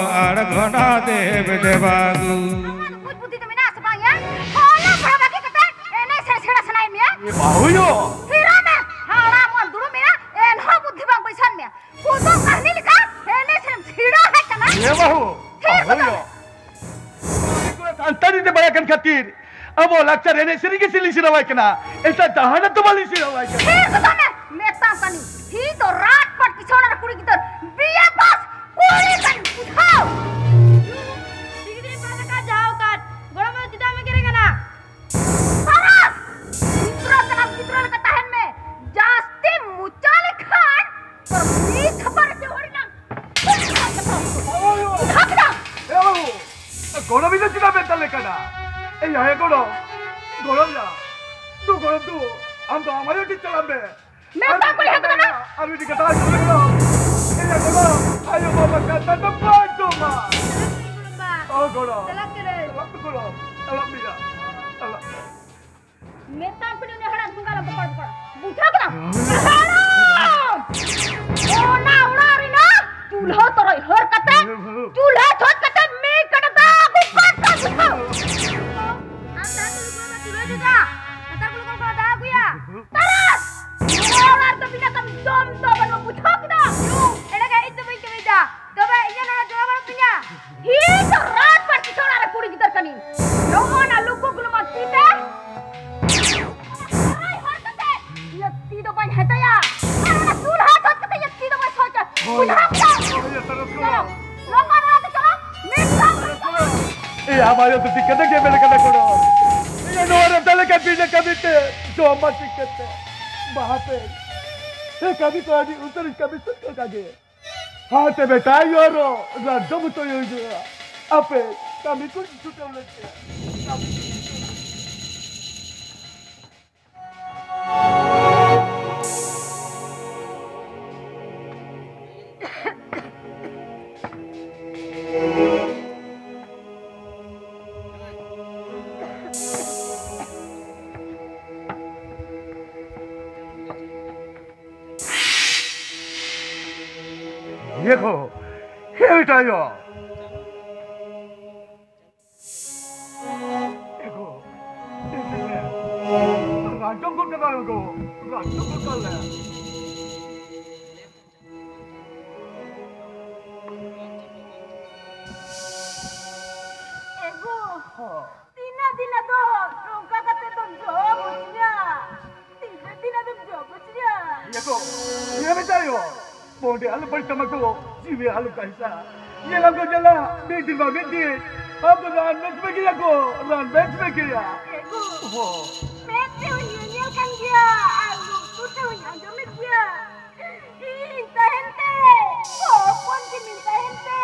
ᱟᱬᱜᱚᱱᱟ ᱫᱮᱵ ᱫᱮᱵᱟᱜᱩᱱ᱾ ᱟᱢᱟᱜ ᱫᱚ ᱵᱩᱫᱷᱤ ᱫᱚ ᱢᱮᱱᱟᱜ ᱟᱥᱮ ᱵᱟᱝ ᱭᱟ? ᱚᱞᱚᱜ ᱯᱟᱲᱦᱟᱣ ᱵᱟᱹᱜᱤ ᱠᱟᱛᱮ ᱮᱱᱮᱡ ᱥᱮᱨᱮᱧ ᱥᱮᱬᱟ ᱥᱟᱱᱟᱭᱮᱫ ᱢᱮᱭᱟ? ᱮ ᱵᱟᱹᱦᱩ ᱭᱳ! ᱛᱷᱤᱨᱚᱜ ᱢᱮ! ᱦᱟᱲᱟᱢ ᱚᱞ ᱫᱩᱲᱩᱵ ᱢᱮᱱᱟᱜ, ᱮᱱᱦᱚᱸ ᱵᱩᱫᱷᱤ ᱵᱟᱝ ᱵᱟᱹᱭᱥᱟᱹᱣᱮᱱ ᱢᱮᱭᱟ᱾ ᱠᱩᱫᱩᱢ ᱠᱟᱹᱦᱱᱤ ᱞᱮᱠᱟ ᱮᱱᱮᱡ ᱥᱮᱨᱮᱧ ᱥᱮᱬᱟ ᱦᱮᱡ ᱠᱟᱱᱟ᱾ ᱮ ᱵᱟᱹᱦᱩ! ᱛᱷᱤᱨ ᱵᱟᱹᱦᱩ ᱠᱚᱫᱚ ᱭᱳ! ᱥᱟᱱᱛᱟᱲᱤ ᱛᱮ ᱵᱟᱲᱟᱭ ᱠᱟᱱ ᱠᱷᱟᱹᱛᱤᱨ ᱟᱵᱚ ᱞᱟᱠᱪᱟᱨ ᱮᱱᱮᱡ ᱥᱮᱨᱮᱧ ᱜᱮ ᱥᱮᱨᱮᱧ ᱥᱮᱬᱟᱣᱟᱭ ᱠᱟᱱᱟ, ᱮᱴᱟᱜ ᱡᱟᱦᱟᱱᱟᱜ ᱫᱚ ᱵᱟᱹᱞᱤᱧ ᱥᱮᱬᱟᱣᱟᱭ ᱠᱟᱱᱟ᱾ ᱛᱷᱤᱨ ᱠᱚᱫᱚ ᱢᱮ, ᱢᱮᱛᱟᱢ ᱠᱟᱹᱱᱟᱹᱧ, ᱛᱷᱤᱨ ᱫᱚ ᱨᱟᱴ ᱯᱟᱴ ᱠᱤᱥᱟᱹᱬ ᱟᱨ ᱠᱩᱲᱤ ᱜᱤᱫᱟᱹᱨ ᱵᱤᱭᱮ ᱯᱟᱥ ᱠᱩᱲᱤ ᱠᱟᱱ ᱵᱩᱡᱷᱟᱹᱣ᱾ ᱰᱤᱜᱽᱨᱤ ᱯᱟᱥ ᱟᱠᱟᱫ ᱡᱟᱦᱟᱸ ᱟᱠᱟᱫ, ᱜᱚᱲᱚᱢ ᱵᱟ ᱪᱮᱫᱟᱜ ᱮᱢ ᱮᱜᱮᱨᱮ ᱠᱟᱱᱟ? ᱥᱟᱨᱟᱥ! ᱜᱤᱫᱽᱨᱟᱹ ᱠᱟᱱᱟᱢ, ᱜᱤᱫᱽᱨᱟᱹ ᱞᱮᱠᱟ ᱛᱟᱦᱮᱱ ᱢᱮ, ᱡᱟᱹᱥᱛᱤᱢ ᱢᱚᱪᱟ ᱞᱮᱠᱷᱟᱱ ᱛᱚ ᱢᱤᱫ ᱛᱷᱟᱯᱟ ᱨᱮ ᱪᱮᱫ ᱦᱚᱲ ᱮᱱᱟᱝ ᱵᱩᱡᱷᱟᱹᱣ ᱠᱮᱫᱟᱢ? ᱮ ᱵᱟᱹᱵᱩ, ᱜᱚᱲᱚᱢᱤᱧ ᱫᱚ ᱪᱮᱫᱟᱜ ᱢᱮᱛᱟ ᱞᱮᱠᱟ ᱮᱭ ᱟᱭᱳ ᱜᱚᱲᱚ, ᱜᱚᱲᱚ ᱭᱟ᱾ ᱫᱩ ᱜᱚᱲᱚ ᱫᱩ, ᱟᱢ ᱫᱚ ᱟᱢ ᱟᱭᱳ ᱴᱷᱮᱱ ᱪᱟᱞᱟᱜ ᱢᱮ᱾ ᱢᱮᱛᱟ ᱠᱚ ᱦᱩᱭᱩᱜ ᱠᱟᱱᱟ᱾ ᱟᱨ ᱢᱤᱫᱴᱤᱡ ᱠᱟᱛᱷᱟ ᱟᱸᱡᱚᱢ ᱢᱮ ᱜᱚᱲᱚ᱾ ᱮᱭ ᱟᱭᱳ ᱜᱚᱲᱚ, ᱟᱭᱳ ᱵᱟᱵᱟ ᱠᱟᱛᱷᱟ ᱫᱚ ᱵᱟᱭ ᱟᱸᱡᱚᱢᱟ᱾ ᱵᱟ᱾ ᱚ ᱜᱚᱲᱚ᱾ ᱪᱟᱞᱟᱜ ᱠᱟᱹᱱᱟᱹᱧ᱾ ᱪᱟᱞᱟᱜ ᱢᱮ ᱜᱚᱲᱚ, ᱪᱟᱞᱟᱜ ᱢᱮᱭᱟ, ᱪᱟᱞᱟᱜ ᱢᱮ᱾ ᱢᱮᱛᱟ ᱯᱮ ᱩᱱᱤ ᱦᱟᱲᱟᱢ ᱵᱚᱸᱜᱟ ᱞᱮ ᱵᱚᱠᱚᱲ ᱵᱚᱠᱚᱲ᱾ ᱵᱩᱡᱷᱟᱹᱣ ᱠᱮᱫᱟᱢ? ᱦᱟᱲᱟᱢ! ᱚᱱᱟ ᱚᱲᱟᱜ ᱨᱮᱱᱟᱜ ᱪᱩᱞᱦᱟᱹ ᱛᱚᱨᱚᱡ ᱦᱟᱹᱨ ᱠᱟᱛᱮ, ᱪᱩᱞᱦᱟᱹ ᱛᱷᱚᱛ ᱠᱟᱛᱮ ᱢᱤᱫ ᱠᱟᱴᱟ ᱫᱟᱜ ᱟᱹᱜᱩ ᱠᱟᱛᱮ ᱵᱩᱡᱷᱟᱹᱣ᱾ ᱟᱢ ᱛᱟᱦᱮᱸ ᱛᱩᱞᱩᱡ ᱠᱚ ᱪᱩᱞᱦᱟᱹ ᱡᱩᱞᱟ, ᱱᱮᱛᱟᱨ ᱠᱚ ᱞᱚᱜᱚᱱ ᱠᱚ ᱫᱟᱜ ᱟᱹᱜᱩᱭᱟ᱾ ᱛᱟᱨᱟᱥ! ᱱᱚᱣᱟ ᱚᱲᱟᱜ ᱨᱮᱫᱚ ᱵᱤᱱᱟ ᱠᱟᱹᱢᱤ ᱡᱚᱢ ᱫᱚ ᱵᱟᱹᱱᱩᱜᱼᱟ, ᱵᱩᱡᱷᱟᱹᱣ ᱠᱮᱫᱟᱢ? ᱮᱲᱮ ᱜᱮ ᱤᱧ ᱫᱚ ᱵᱟᱹᱧ ᱠᱟᱹᱢᱤᱭᱮᱫᱟ᱾ ᱛᱚᱵᱮ ᱤᱧᱟᱹᱜ ᱱᱚᱣᱟ ᱡᱚᱲᱟ ᱵᱟᱹᱱᱩᱜ ᱛᱤᱧᱟ᱾ ᱤᱧ ᱫᱚ ᱨᱟᱡᱽ ᱯᱟᱹᱨᱥᱤ ᱪᱷᱚᱲᱟ ᱨᱮ ᱠᱩᱲᱤ ᱜᱤᱫᱟᱹᱨ ᱠᱟᱹᱱᱟᱹᱧ᱾ ᱱᱚᱜᱼᱚ ᱱᱟ ᱞᱩᱠᱩ ᱜᱩᱞᱩᱢᱟ ᱛᱤ ᱛᱮ᱾ ᱦᱚᱨ ᱠᱟᱛᱮ ᱤᱧᱟᱹᱜ ᱛᱤ ᱫᱚ ᱵᱟᱹᱧ ᱦᱮᱸᱫᱮᱭᱟ᱾ ᱟᱨ ᱚᱱᱟ ᱪᱩᱞᱦᱟᱹ ᱫᱷᱚᱛ ᱠᱟᱛᱮ ᱤᱧᱟᱹᱜ ᱛᱤ ᱫᱚ ᱵᱟᱹᱧ ᱥᱚᱡᱟ᱾ ᱦᱳᱭ᱾ ᱵᱩᱡᱷᱟᱹᱣ ᱠᱮᱫᱟ? ᱦᱳᱭ, ᱪᱚᱞᱚ, ᱪᱚᱞᱚ᱾ ᱪᱚᱞᱚ, ᱞᱚᱜᱚᱱ ᱚᱲᱟᱜ ᱛᱮ ᱪᱚᱞᱚ᱾ ᱢᱤᱫ ᱥᱟᱶ ᱛᱮ ᱪᱚᱞᱚ᱾ ᱮ, ᱟᱢ ᱟᱭᱳ ᱫᱚ ᱪᱤᱠᱟᱹᱛᱮ ᱜᱮ ᱢᱮᱱ ᱠᱟᱫᱟ ᱠᱚᱲᱟ? ᱤᱧᱟᱹᱜ ᱱᱚᱣᱟ ᱨᱮ ᱫᱟᱞᱮ ᱠᱟᱹᱢᱤ ᱞᱮ ᱠᱟᱹᱢᱤ ᱛᱮ ᱡᱚᱢ ᱢᱟ ᱪᱤᱠᱟᱹᱛᱮ? ᱵᱟᱦᱟ ᱯᱮ᱾ ᱮ, ᱠᱟᱹᱢᱤ ᱠᱚ ᱟᱹᱰᱤ ᱩᱛᱟᱹᱨ ᱠᱟᱹᱢᱤ ᱥᱟᱹᱛ ᱠᱟᱜ ᱜᱮ᱾ ᱦᱟᱱᱛᱮ ᱵᱮᱴᱟ ᱭᱚᱨᱚ, ᱨᱟᱡᱽ ᱫᱚ ᱵᱩᱛᱚ ᱭᱚᱡᱚ᱾ ᱟᱯᱮ ᱠᱟᱹᱢᱤ ᱠᱚ ᱪᱷᱩᱴᱟᱹᱣ ᱞᱮᱱ ᱛᱮ᱾ ᱠᱟᱹᱢᱤ ᱠᱚ ᱪᱷᱩᱴᱟᱹᱣ ᱞᱮᱱ ᱛᱮ᱾ ᱤᱭᱟᱹ ᱠᱚ, ᱦᱮ ᱵᱮᱴᱟ ᱭᱚ᱾ ᱮ ᱜᱚ, ᱨᱟᱡᱽ ᱫᱚ ᱜᱚᱡ ᱠᱟᱫᱟ ᱜᱚ, ᱨᱟᱡᱽ ᱫᱚ ᱜᱚᱡ ᱠᱟᱫᱟ᱾ ᱮ ᱜᱚ, ᱦᱚᱸ᱾ ᱛᱤᱱᱟᱹᱜ ᱫᱤᱱ ᱟᱫᱚ ᱱᱚᱝᱠᱟ ᱠᱟᱛᱮ ᱫᱚᱢ ᱡᱚᱢ ᱦᱚᱪᱚᱧᱟ? ᱛᱤᱱᱟᱹᱜ ᱫᱤᱱ ᱟᱫᱚᱢ ᱡᱚᱢ ᱦᱚᱪᱚᱧᱟ? ᱤᱭᱟᱹ ᱠᱚ, ᱤᱭᱟᱹ ᱢᱮᱛᱟᱭᱚ᱾ ᱵᱚᱱᱰᱮ ᱟᱞᱚ ᱵᱟᱹᱲᱤᱡ ᱛᱟᱢᱟ ᱜᱚ, ᱡᱤᱣᱤ ᱟᱞᱚ ᱠᱟᱹᱦᱤᱥᱟ᱾ ᱧᱮᱞᱟᱢ ᱠᱚ ᱧᱮᱞᱟ, ᱢᱤᱫ ᱫᱤᱱ ᱵᱟ ᱢᱤᱫ ᱫᱤᱱ᱾ ᱟᱢ ᱫᱚ ᱨᱟᱱ ᱵᱮᱥ ᱢᱮ ᱜᱮᱭᱟ ᱜᱚ, ᱨᱟᱱ ᱵᱮᱥ ᱢᱮ ᱜᱮᱭᱟ᱾ ᱮ ᱜᱚ, ᱦᱚᱸ᱾ ᱢᱮᱫ ᱛᱮᱦᱚᱸ ᱧᱮᱧᱮᱞ ᱠᱟᱱ ᱜᱮᱭᱟ, ᱟᱨ ᱞᱩᱛᱩᱨ ᱛᱮᱦᱚᱸᱧ ᱟᱸᱡᱚᱢᱮᱫ ᱜᱮᱭᱟ᱾ ᱤᱧ ᱛᱟᱦᱮᱱ ᱛᱮ, ᱦᱚᱯᱚᱱ ᱠᱤᱱᱤᱧ ᱛᱟᱦᱮᱱ ᱛᱮ,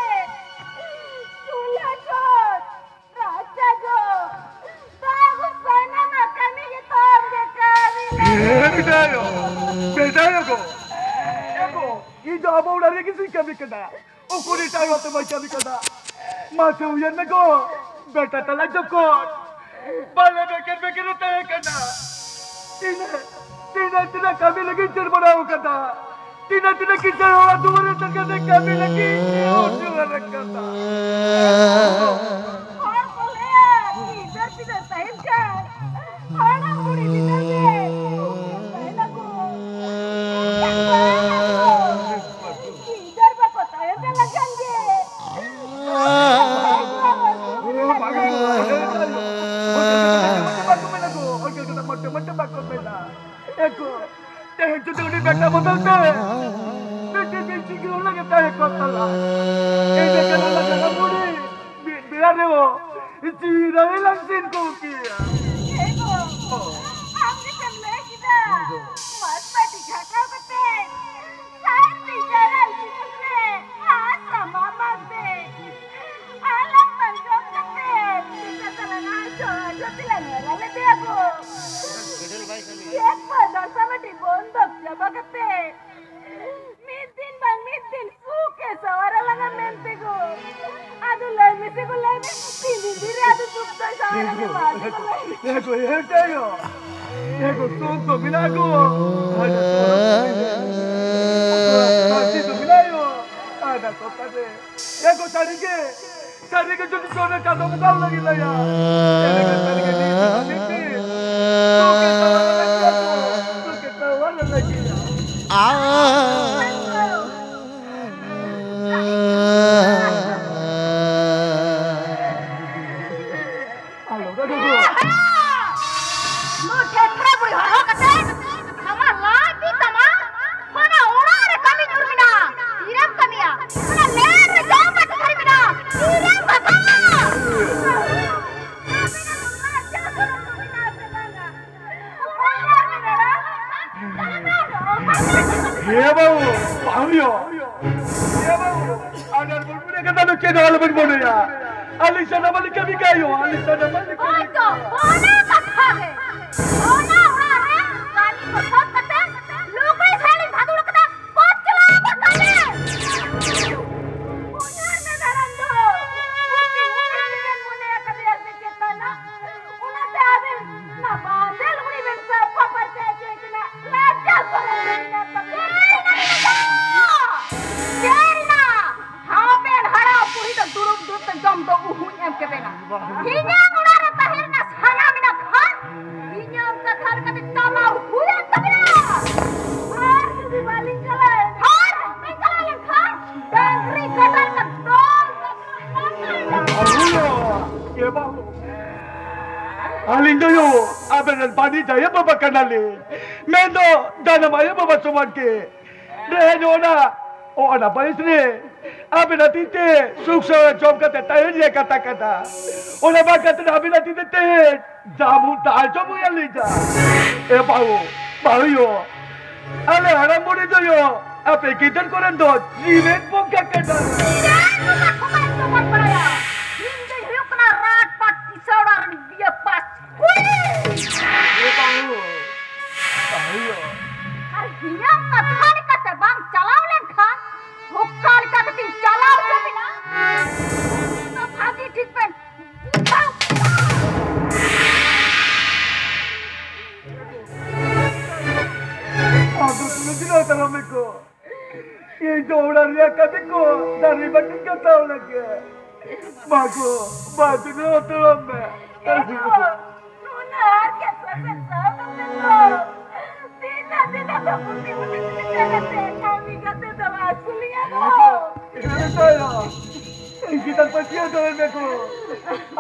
ᱪᱩᱞᱦᱟᱹ ᱪᱷᱚᱸᱪ, ᱨᱟᱪᱟ ᱡᱚ ᱵᱮᱴᱟᱭᱚ, ᱵᱮᱴᱟᱭᱚ ᱜᱚ᱾ ᱮ ᱜᱚ, ᱤᱧ ᱫᱚ ᱟᱵᱚ ᱚᱲᱟᱜ ᱨᱮᱜᱮ ᱥᱮᱧ ᱠᱟᱹᱢᱤ ᱠᱟᱱᱟ᱾ ᱩᱠᱩᱨ ᱮᱴᱟᱜ ᱚᱲᱟᱜ ᱛᱮ ᱵᱟᱹᱧ ᱠᱟᱹᱢᱤ ᱠᱟᱱᱟ᱾ ᱢᱟᱥᱮ ᱩᱭᱦᱟᱹᱨ ᱢᱮ ᱜᱚ, ᱵᱮᱴᱟ ᱛᱟᱞᱟ ᱡᱚᱠᱷᱚᱱ ᱵᱟᱞᱮ ᱵᱮᱠᱮᱨ ᱵᱮᱠᱮᱨ ᱮ ᱛᱟᱦᱮᱸ ᱠᱟᱱᱟ, ᱛᱤᱱᱟᱹᱜ, ᱛᱤᱱᱟᱹᱜ, ᱛᱤᱱᱟᱹᱜ ᱠᱟᱹᱢᱤ ᱞᱟᱹᱜᱤᱫ ᱪᱟᱹᱨ ᱵᱟᱲᱟ ᱟᱠᱟᱫᱟ᱾ ᱛᱤᱱᱟᱹᱜ, ᱛᱤᱱᱟᱹᱜ ᱠᱤᱥᱟᱹᱬ ᱚᱲᱟᱜ ᱫᱩᱣᱟᱹᱨ ᱨᱮ ᱥᱮᱱ ᱠᱟᱛᱮ ᱠᱟᱹᱢᱤ ᱞᱟᱹᱜᱤᱫ ᱱᱮᱦᱚᱨ ᱡᱚᱦᱟᱨ ᱟᱠᱟᱫᱟ᱾ ᱦᱚᱲ ᱠᱚ ᱞᱟᱹᱭᱟ, ᱜᱤᱫᱟᱹᱨ ᱯᱤᱫᱟᱹᱨ ᱛᱟᱦᱮᱱ ᱠᱷᱟᱱ ᱦᱟᱲᱟᱢ ᱵᱩᱲᱦᱤ ᱵᱤᱫᱟᱹᱞ ᱨᱮ ᱩᱱᱠᱩ ᱛᱟᱦᱮᱱᱟᱠᱚ᱾ ᱢᱮᱱᱠᱷᱟᱱ ᱵᱟᱝ ᱟᱠᱚ᱾ ᱜᱤᱫᱟᱹᱨ ᱵᱟᱠᱚ ᱛᱟᱦᱮᱱ ᱠᱟᱱ ᱞᱮᱠᱷᱟᱱ ᱜᱮ᱾ ᱵᱟᱠᱚ ᱢᱮᱱᱟ ᱠᱚ, ᱚᱱᱠᱟ ᱠᱟᱛᱮ ᱢᱚᱴᱮ ᱢᱚᱴᱮ ᱵᱟᱠᱚ ᱢᱮᱱᱟ᱾ ᱮᱠᱚ, ᱛᱮᱦᱮᱧ ᱡᱩᱫᱤ ᱩᱱᱤ ᱵᱮᱴᱟ ᱵᱚᱫᱚᱞ ᱛᱮ ᱢᱤᱫᱴᱤᱡ ᱵᱤᱱ ᱪᱤᱠᱟᱹ ᱞᱟᱹᱜᱤᱫ ᱛᱟᱦᱮᱸ ᱠᱚᱜ ᱛᱟᱞᱟ᱾ ᱤᱧ ᱫᱚ ᱠᱟᱱᱟ ᱞᱟᱜᱟ ᱵᱩᱲᱦᱤ, ᱢᱤᱫ ᱵᱮᱲᱟ ᱨᱮᱦᱚᱸ ᱡᱤᱣᱤ ᱨᱟᱲᱮ ᱞᱟᱝ ᱥᱤᱱ ᱠᱚᱜ ᱠᱮᱭᱟ᱾ ᱮ ᱜᱚ, ᱟᱢ ᱜᱮᱥᱮᱢ ᱞᱟᱹᱭ ᱠᱮᱫᱟ, ᱢᱟᱥ ᱯᱟᱹᱴᱤ ᱡᱷᱟᱠᱟᱣ ᱠᱟᱛᱮ ᱥᱟᱨ ᱛᱤᱡᱟᱨ ᱟᱞ ᱥᱤᱛᱩᱝ ᱨᱮ ᱟᱨ ᱥᱟᱢᱟ ᱢᱟᱜ ᱢᱮ᱾ ᱟᱞᱟᱝ ᱵᱟᱝ ᱡᱚᱢ ᱠᱟᱛᱮ ᱪᱤᱠᱟᱹ ᱛᱟᱞᱟᱝ ᱟᱨ ᱡᱚ ᱡᱚ ᱛᱮᱞᱟᱝ ᱦᱟᱨᱟ ᱞᱮᱫᱮᱭᱟ ᱜᱚ᱾ ᱪᱮᱫ ᱯᱚᱭᱥᱟ ᱢᱟᱹᱴᱤ ᱵᱚᱱ ᱫᱚᱯ ᱪᱟᱵᱟ ᱠᱟᱛᱮ ᱢᱤᱫ ᱫᱤᱱ ᱵᱟᱝ ᱢᱤᱫ ᱫᱤᱱ ᱥᱩᱠᱮ ᱥᱟᱶᱟᱨ ᱟᱞᱟᱝᱟ ᱢᱮᱱᱛᱮ ᱜᱚ᱾ ᱟᱫᱚ ᱞᱟᱹᱭ ᱢᱮᱥᱮ ᱜᱚ, ᱞᱟᱹᱭ ᱢᱮ, ᱛᱤᱱ ᱫᱤᱱ ᱨᱮ ᱟᱫᱚ ᱥᱩᱠ ᱫᱚᱭ ᱥᱟᱶᱟᱨ ᱟᱞᱮ ᱢᱟ? ᱟᱫᱚ ᱜᱚ, ᱞᱟᱹᱭ ᱢᱮ᱾ ᱮ ᱜᱚ, ᱮ ᱜᱚ, ᱮ ᱜᱚ, ᱮ ᱜᱚ, ᱥᱩᱠ ᱫᱚ ᱢᱮᱱᱟᱜ ᱜᱚ᱾ ᱟᱫᱚ ᱥᱩᱠ ᱫᱚ ᱢᱮᱱᱟᱜ ᱜᱚ᱾ ᱟᱫᱚ ᱥᱩᱠ ᱫᱚ ᱢᱮᱱᱟᱜ ᱜᱚ᱾ ᱮ ᱜᱚ, ᱥᱟᱹᱨᱤ ᱜᱮ, ᱥᱟᱹᱨᱤ ᱜᱮ ᱡᱩᱫᱤ ᱪᱚᱴ ᱨᱮ ᱪᱟᱸᱫᱚ ᱵᱚᱸᱜᱟ ᱞᱟᱹᱜᱤᱫ ᱞᱟᱹᱭᱟ, ᱮᱱᱮ ᱜᱮ ᱥᱟᱹᱨᱤ ᱜᱮ ᱱᱤᱛ ᱫᱷᱟᱹᱵᱤᱡ ᱛᱮ ᱥᱩᱠᱮ ᱥᱟᱶᱟᱨ ᱞᱟᱹᱜᱤᱫ ᱟᱠᱚ, ᱥᱩᱠᱮ ᱥᱟᱶᱟᱨ ᱞᱟᱹᱜᱤᱫ᱾ ᱟ᱾ ᱟᱞᱚ ᱫᱟᱫᱟ ᱜᱚ᱾ ᱱᱩᱭ ᱴᱷᱮᱠᱨᱟ ᱵᱩᱲᱦᱤ ᱦᱚᱨᱦᱚ ᱠᱟᱛᱮ ᱟᱢᱟᱜ ᱞᱟᱡ ᱵᱤ ᱛᱟᱢᱟ, ᱚᱱᱟ ᱚᱲᱟᱜ ᱨᱮ ᱠᱟᱹᱢᱤ ᱧᱩᱨ ᱢᱮᱱᱟᱜᱼᱟ, ᱛᱤᱨᱮᱢ ᱠᱟᱹᱢᱤᱭᱟ? ᱚᱱᱟ ᱞᱮᱱ ᱨᱮ ᱡᱚᱢ ᱠᱟᱛᱮ ᱛᱷᱟᱹᱨᱤ ᱢᱮᱱᱟᱜᱼᱟ, ᱛᱤᱨᱮᱢ ᱜᱷᱟᱥᱟᱣᱟ? ᱦᱮ ᱵᱟᱹᱵᱩ, ᱯᱟᱹᱦᱩᱲᱤᱭᱟᱹ᱾ ᱦᱮ ᱵᱟᱹᱵᱩ, ᱟᱨ ᱵᱩᱞᱵᱩᱞ ᱠᱟᱛᱷᱟ ᱫᱚ ᱪᱮᱫ ᱦᱚᱸ ᱟᱞᱚᱵᱤᱱ ᱢᱚᱱᱮᱭᱟ᱾ ᱟᱹᱞᱤᱧ ᱥᱟᱱᱟᱢᱟᱜ ᱞᱤᱧ ᱠᱟᱹᱢᱤ ᱠᱟᱜ ᱦᱩᱭᱩᱜᱼᱟ, ᱟᱹᱞᱤᱧ ᱥᱟᱱᱟᱢᱟᱜ ᱞᱤᱧ ᱠᱟᱹᱢᱤ ᱦᱳᱭ ᱛᱚ, ᱠᱟᱜ᱾ ᱚᱱᱟ ᱠᱟᱛᱷᱟ ᱜᱮ᱾ ᱚᱱᱟ ᱚᱲᱟᱜ ᱨᱮ ᱟᱹᱰᱤ ᱡᱟᱭᱟ ᱵᱟᱵᱟ ᱠᱟᱱᱟᱞᱤᱧ, ᱢᱮᱱᱫᱚ ᱡᱟᱱᱟᱢ ᱟᱭᱳ ᱵᱟᱵᱟ ᱥᱚᱢᱟᱱ ᱜᱮ᱾ ᱨᱮᱦᱮ ᱱᱚᱜᱼᱚ ᱱᱟ, ᱚᱱᱟ ᱵᱚᱭᱮᱥ ᱨᱮ ᱟᱵᱮᱱᱟᱜ ᱛᱤ ᱛᱮ ᱥᱩᱠ ᱥᱚᱣᱟ ᱡᱚᱢ ᱠᱟᱛᱮ ᱛᱟᱦᱮᱸ ᱨᱮᱭᱟᱜ ᱠᱟᱛᱷᱟ ᱠᱟᱱᱟ᱾ ᱚᱱᱟ ᱵᱟᱝ ᱠᱟᱛᱮ ᱟᱵᱮᱱᱟᱜ ᱛᱤ ᱛᱮ ᱛᱮᱦᱮᱧ ᱡᱟᱢᱩ ᱫᱟᱜ ᱡᱚᱢ ᱦᱩᱭ ᱟᱹᱞᱤᱧᱟ᱾ ᱮ ᱵᱟᱹᱦᱩ, ᱵᱟᱹᱦᱩ ᱭᱳ, ᱟᱞᱮ ᱦᱟᱲᱟᱢ ᱵᱩᱲᱦᱤ ᱫᱚ ᱭᱳ, ᱟᱯᱮ ᱜᱤᱫᱟᱹᱨ ᱠᱚᱨᱮᱱ ᱫᱚ ᱡᱤᱣᱮᱫ ᱵᱚᱸᱜᱟ ᱠᱟᱱᱟ᱾ ᱤᱧ ᱫᱚᱧ ᱦᱩᱭᱩᱜ ᱠᱟᱱᱟ ᱨᱟᱡᱽᱯᱟᱴ ᱠᱤᱥᱟᱹᱬ ᱟᱨ ᱵᱤᱭᱮ ᱯᱟᱥ᱾ ᱟᱨ ᱦᱤᱲᱟᱹᱢ ᱠᱟᱛᱷᱟ ᱞᱮᱠᱟᱛᱮ ᱵᱟᱝ ᱪᱟᱞᱟᱣ ᱞᱮᱱᱠᱷᱟᱱ ᱚᱠᱟ ᱞᱮᱠᱟ ᱠᱟᱛᱮᱧ ᱪᱟᱞᱟᱣ ᱦᱚᱪᱚ ᱵᱤᱱᱟ? ᱵᱷᱟᱹᱜᱤ ᱴᱷᱤᱠ ᱵᱮᱱ ᱵᱩᱡᱷᱟᱹᱣ ᱠᱮᱫᱟ᱾ ᱟᱫᱚ ᱛᱤᱱᱟᱹᱜ ᱫᱤᱱ ᱛᱟᱭᱚᱢ ᱢᱮ ᱠᱚ? ᱤᱧ ᱫᱚ ᱚᱲᱟᱜ ᱨᱮᱭᱟᱜ ᱠᱟᱹᱢᱤ ᱠᱚ ᱫᱟᱨᱮ ᱵᱟᱹᱴᱤᱧ ᱜᱟᱥᱟᱣ ᱞᱟᱹᱜᱤᱫ᱾ ᱢᱟ ᱜᱚ, ᱢᱟ ᱛᱤᱱᱟᱹᱜ ᱦᱟᱛᱟᱲᱟᱢ ᱢᱮ᱾ ᱱᱩᱱᱟᱹᱜ ᱟᱨ ᱪᱮᱫ ᱥᱟᱥᱮᱛ ᱥᱟᱶ ᱠᱟᱛᱮ ᱫᱚ? ᱛᱤᱱᱟᱹᱜ ᱫᱤᱱ ᱟᱫᱚ ᱵᱩᱫᱷᱤ ᱵᱩᱫᱷᱤ ᱛᱮ ᱠᱟᱛᱮ ᱠᱟᱹᱢᱤ ᱠᱟᱛᱮ ᱫᱚ ᱟᱹᱥᱩᱞᱤᱭᱟ ᱠᱚ? ᱤᱧ ᱫᱚ ᱤᱧ ᱪᱮᱛᱟᱱ ᱯᱟᱹᱛᱭᱟᱹᱣ ᱫᱚᱦᱚᱭ ᱢᱮ ᱠᱚ᱾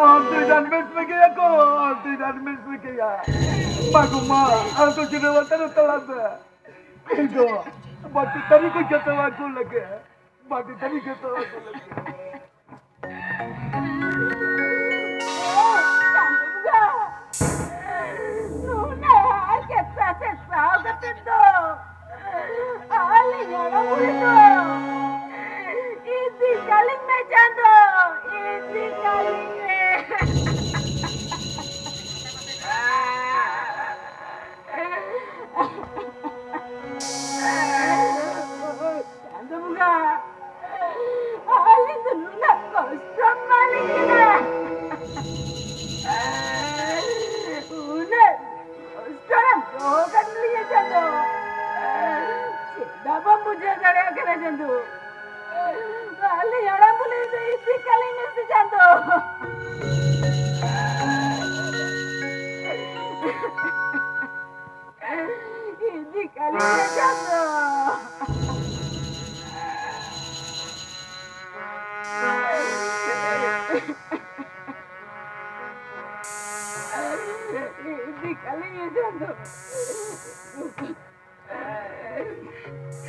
ᱟᱢ ᱫᱚ ᱡᱟᱱᱢᱮᱥ ᱨᱮᱜᱮᱭᱟ ᱠᱚ, ᱟᱢ ᱫᱚ ᱡᱟᱱᱢᱮᱥ ᱨᱮᱜᱮᱭᱟ᱾ ᱢᱟ ᱜᱚ, ᱢᱟ, ᱟᱢ ᱫᱚ ᱡᱤᱨᱟᱹᱣ ᱦᱟᱛᱟᱲ ᱛᱟᱞᱟᱝ ᱢᱮ᱾ ᱤᱧ ᱫᱚ ᱵᱟᱹᱴᱤ ᱛᱷᱟᱹᱨᱤ ᱠᱚ ᱡᱚᱛᱚ ᱟᱹᱜᱩ ᱞᱟᱹᱜᱤᱫ᱾ ᱵᱟᱹᱴᱤ ᱛᱷᱟᱹᱨᱤ ᱡᱚᱛᱚ ᱟᱹᱜᱩ ᱞᱟᱹᱜᱤᱫ᱾ ᱪᱟᱸᱫᱳ ᱵᱚᱸᱜᱟ, ᱱᱩᱱᱟᱹᱜ ᱦᱟᱨᱠᱮᱛ ᱥᱟᱥᱮᱛ ᱥᱟᱦᱟᱣ ᱠᱟᱛᱮ ᱫᱚ ᱟᱹᱞᱤᱧ ᱦᱚᱲᱢᱚ ᱵᱩᱲᱦᱤ ᱫᱚ ᱤᱫᱤ ᱠᱟᱹᱞᱤᱧ ᱢᱮ ᱪᱟᱸᱫᱳ, ᱤᱫᱤ ᱠᱟᱹᱞᱤᱧ ᱢᱮ᱾ ᱪᱟᱸᱫᱳ ᱵᱚᱸᱜᱟ, ᱟᱹᱞᱤᱧ ᱫᱚ ᱱᱩᱱᱟᱹᱜ ᱠᱚᱥᱴᱚᱢ ᱮᱢᱟᱞᱤᱧ ᱠᱟᱱᱟ᱾ ᱩᱱᱟᱹᱜ ᱠᱚᱥᱴᱚ ᱨᱮᱢ ᱫᱚᱦᱚ ᱠᱟᱫ ᱞᱤᱧᱟ ᱪᱟᱸᱫᱳ᱾ ᱪᱮᱫᱟᱜ ᱵᱟᱢ ᱵᱩᱡᱷᱟᱹᱣ ᱫᱟᱲᱮᱭᱟᱜ ᱠᱟᱱᱟ ᱪᱟᱸᱫᱳ? ᱟᱹᱞᱤᱧ ᱦᱟᱲᱟᱢ ᱵᱩᱲᱦᱤ ᱫᱚ ᱤᱫᱤ ᱠᱟᱹᱞᱤᱧ ᱢᱮᱥᱮ ᱪᱟᱸᱫᱳ᱾ ᱤᱫᱤ ᱠᱟᱹᱞᱤᱧ ᱢᱮ ᱪᱟᱸᱫᱳ᱾ ᱤᱫᱤ ᱠᱟᱹᱞᱤᱧ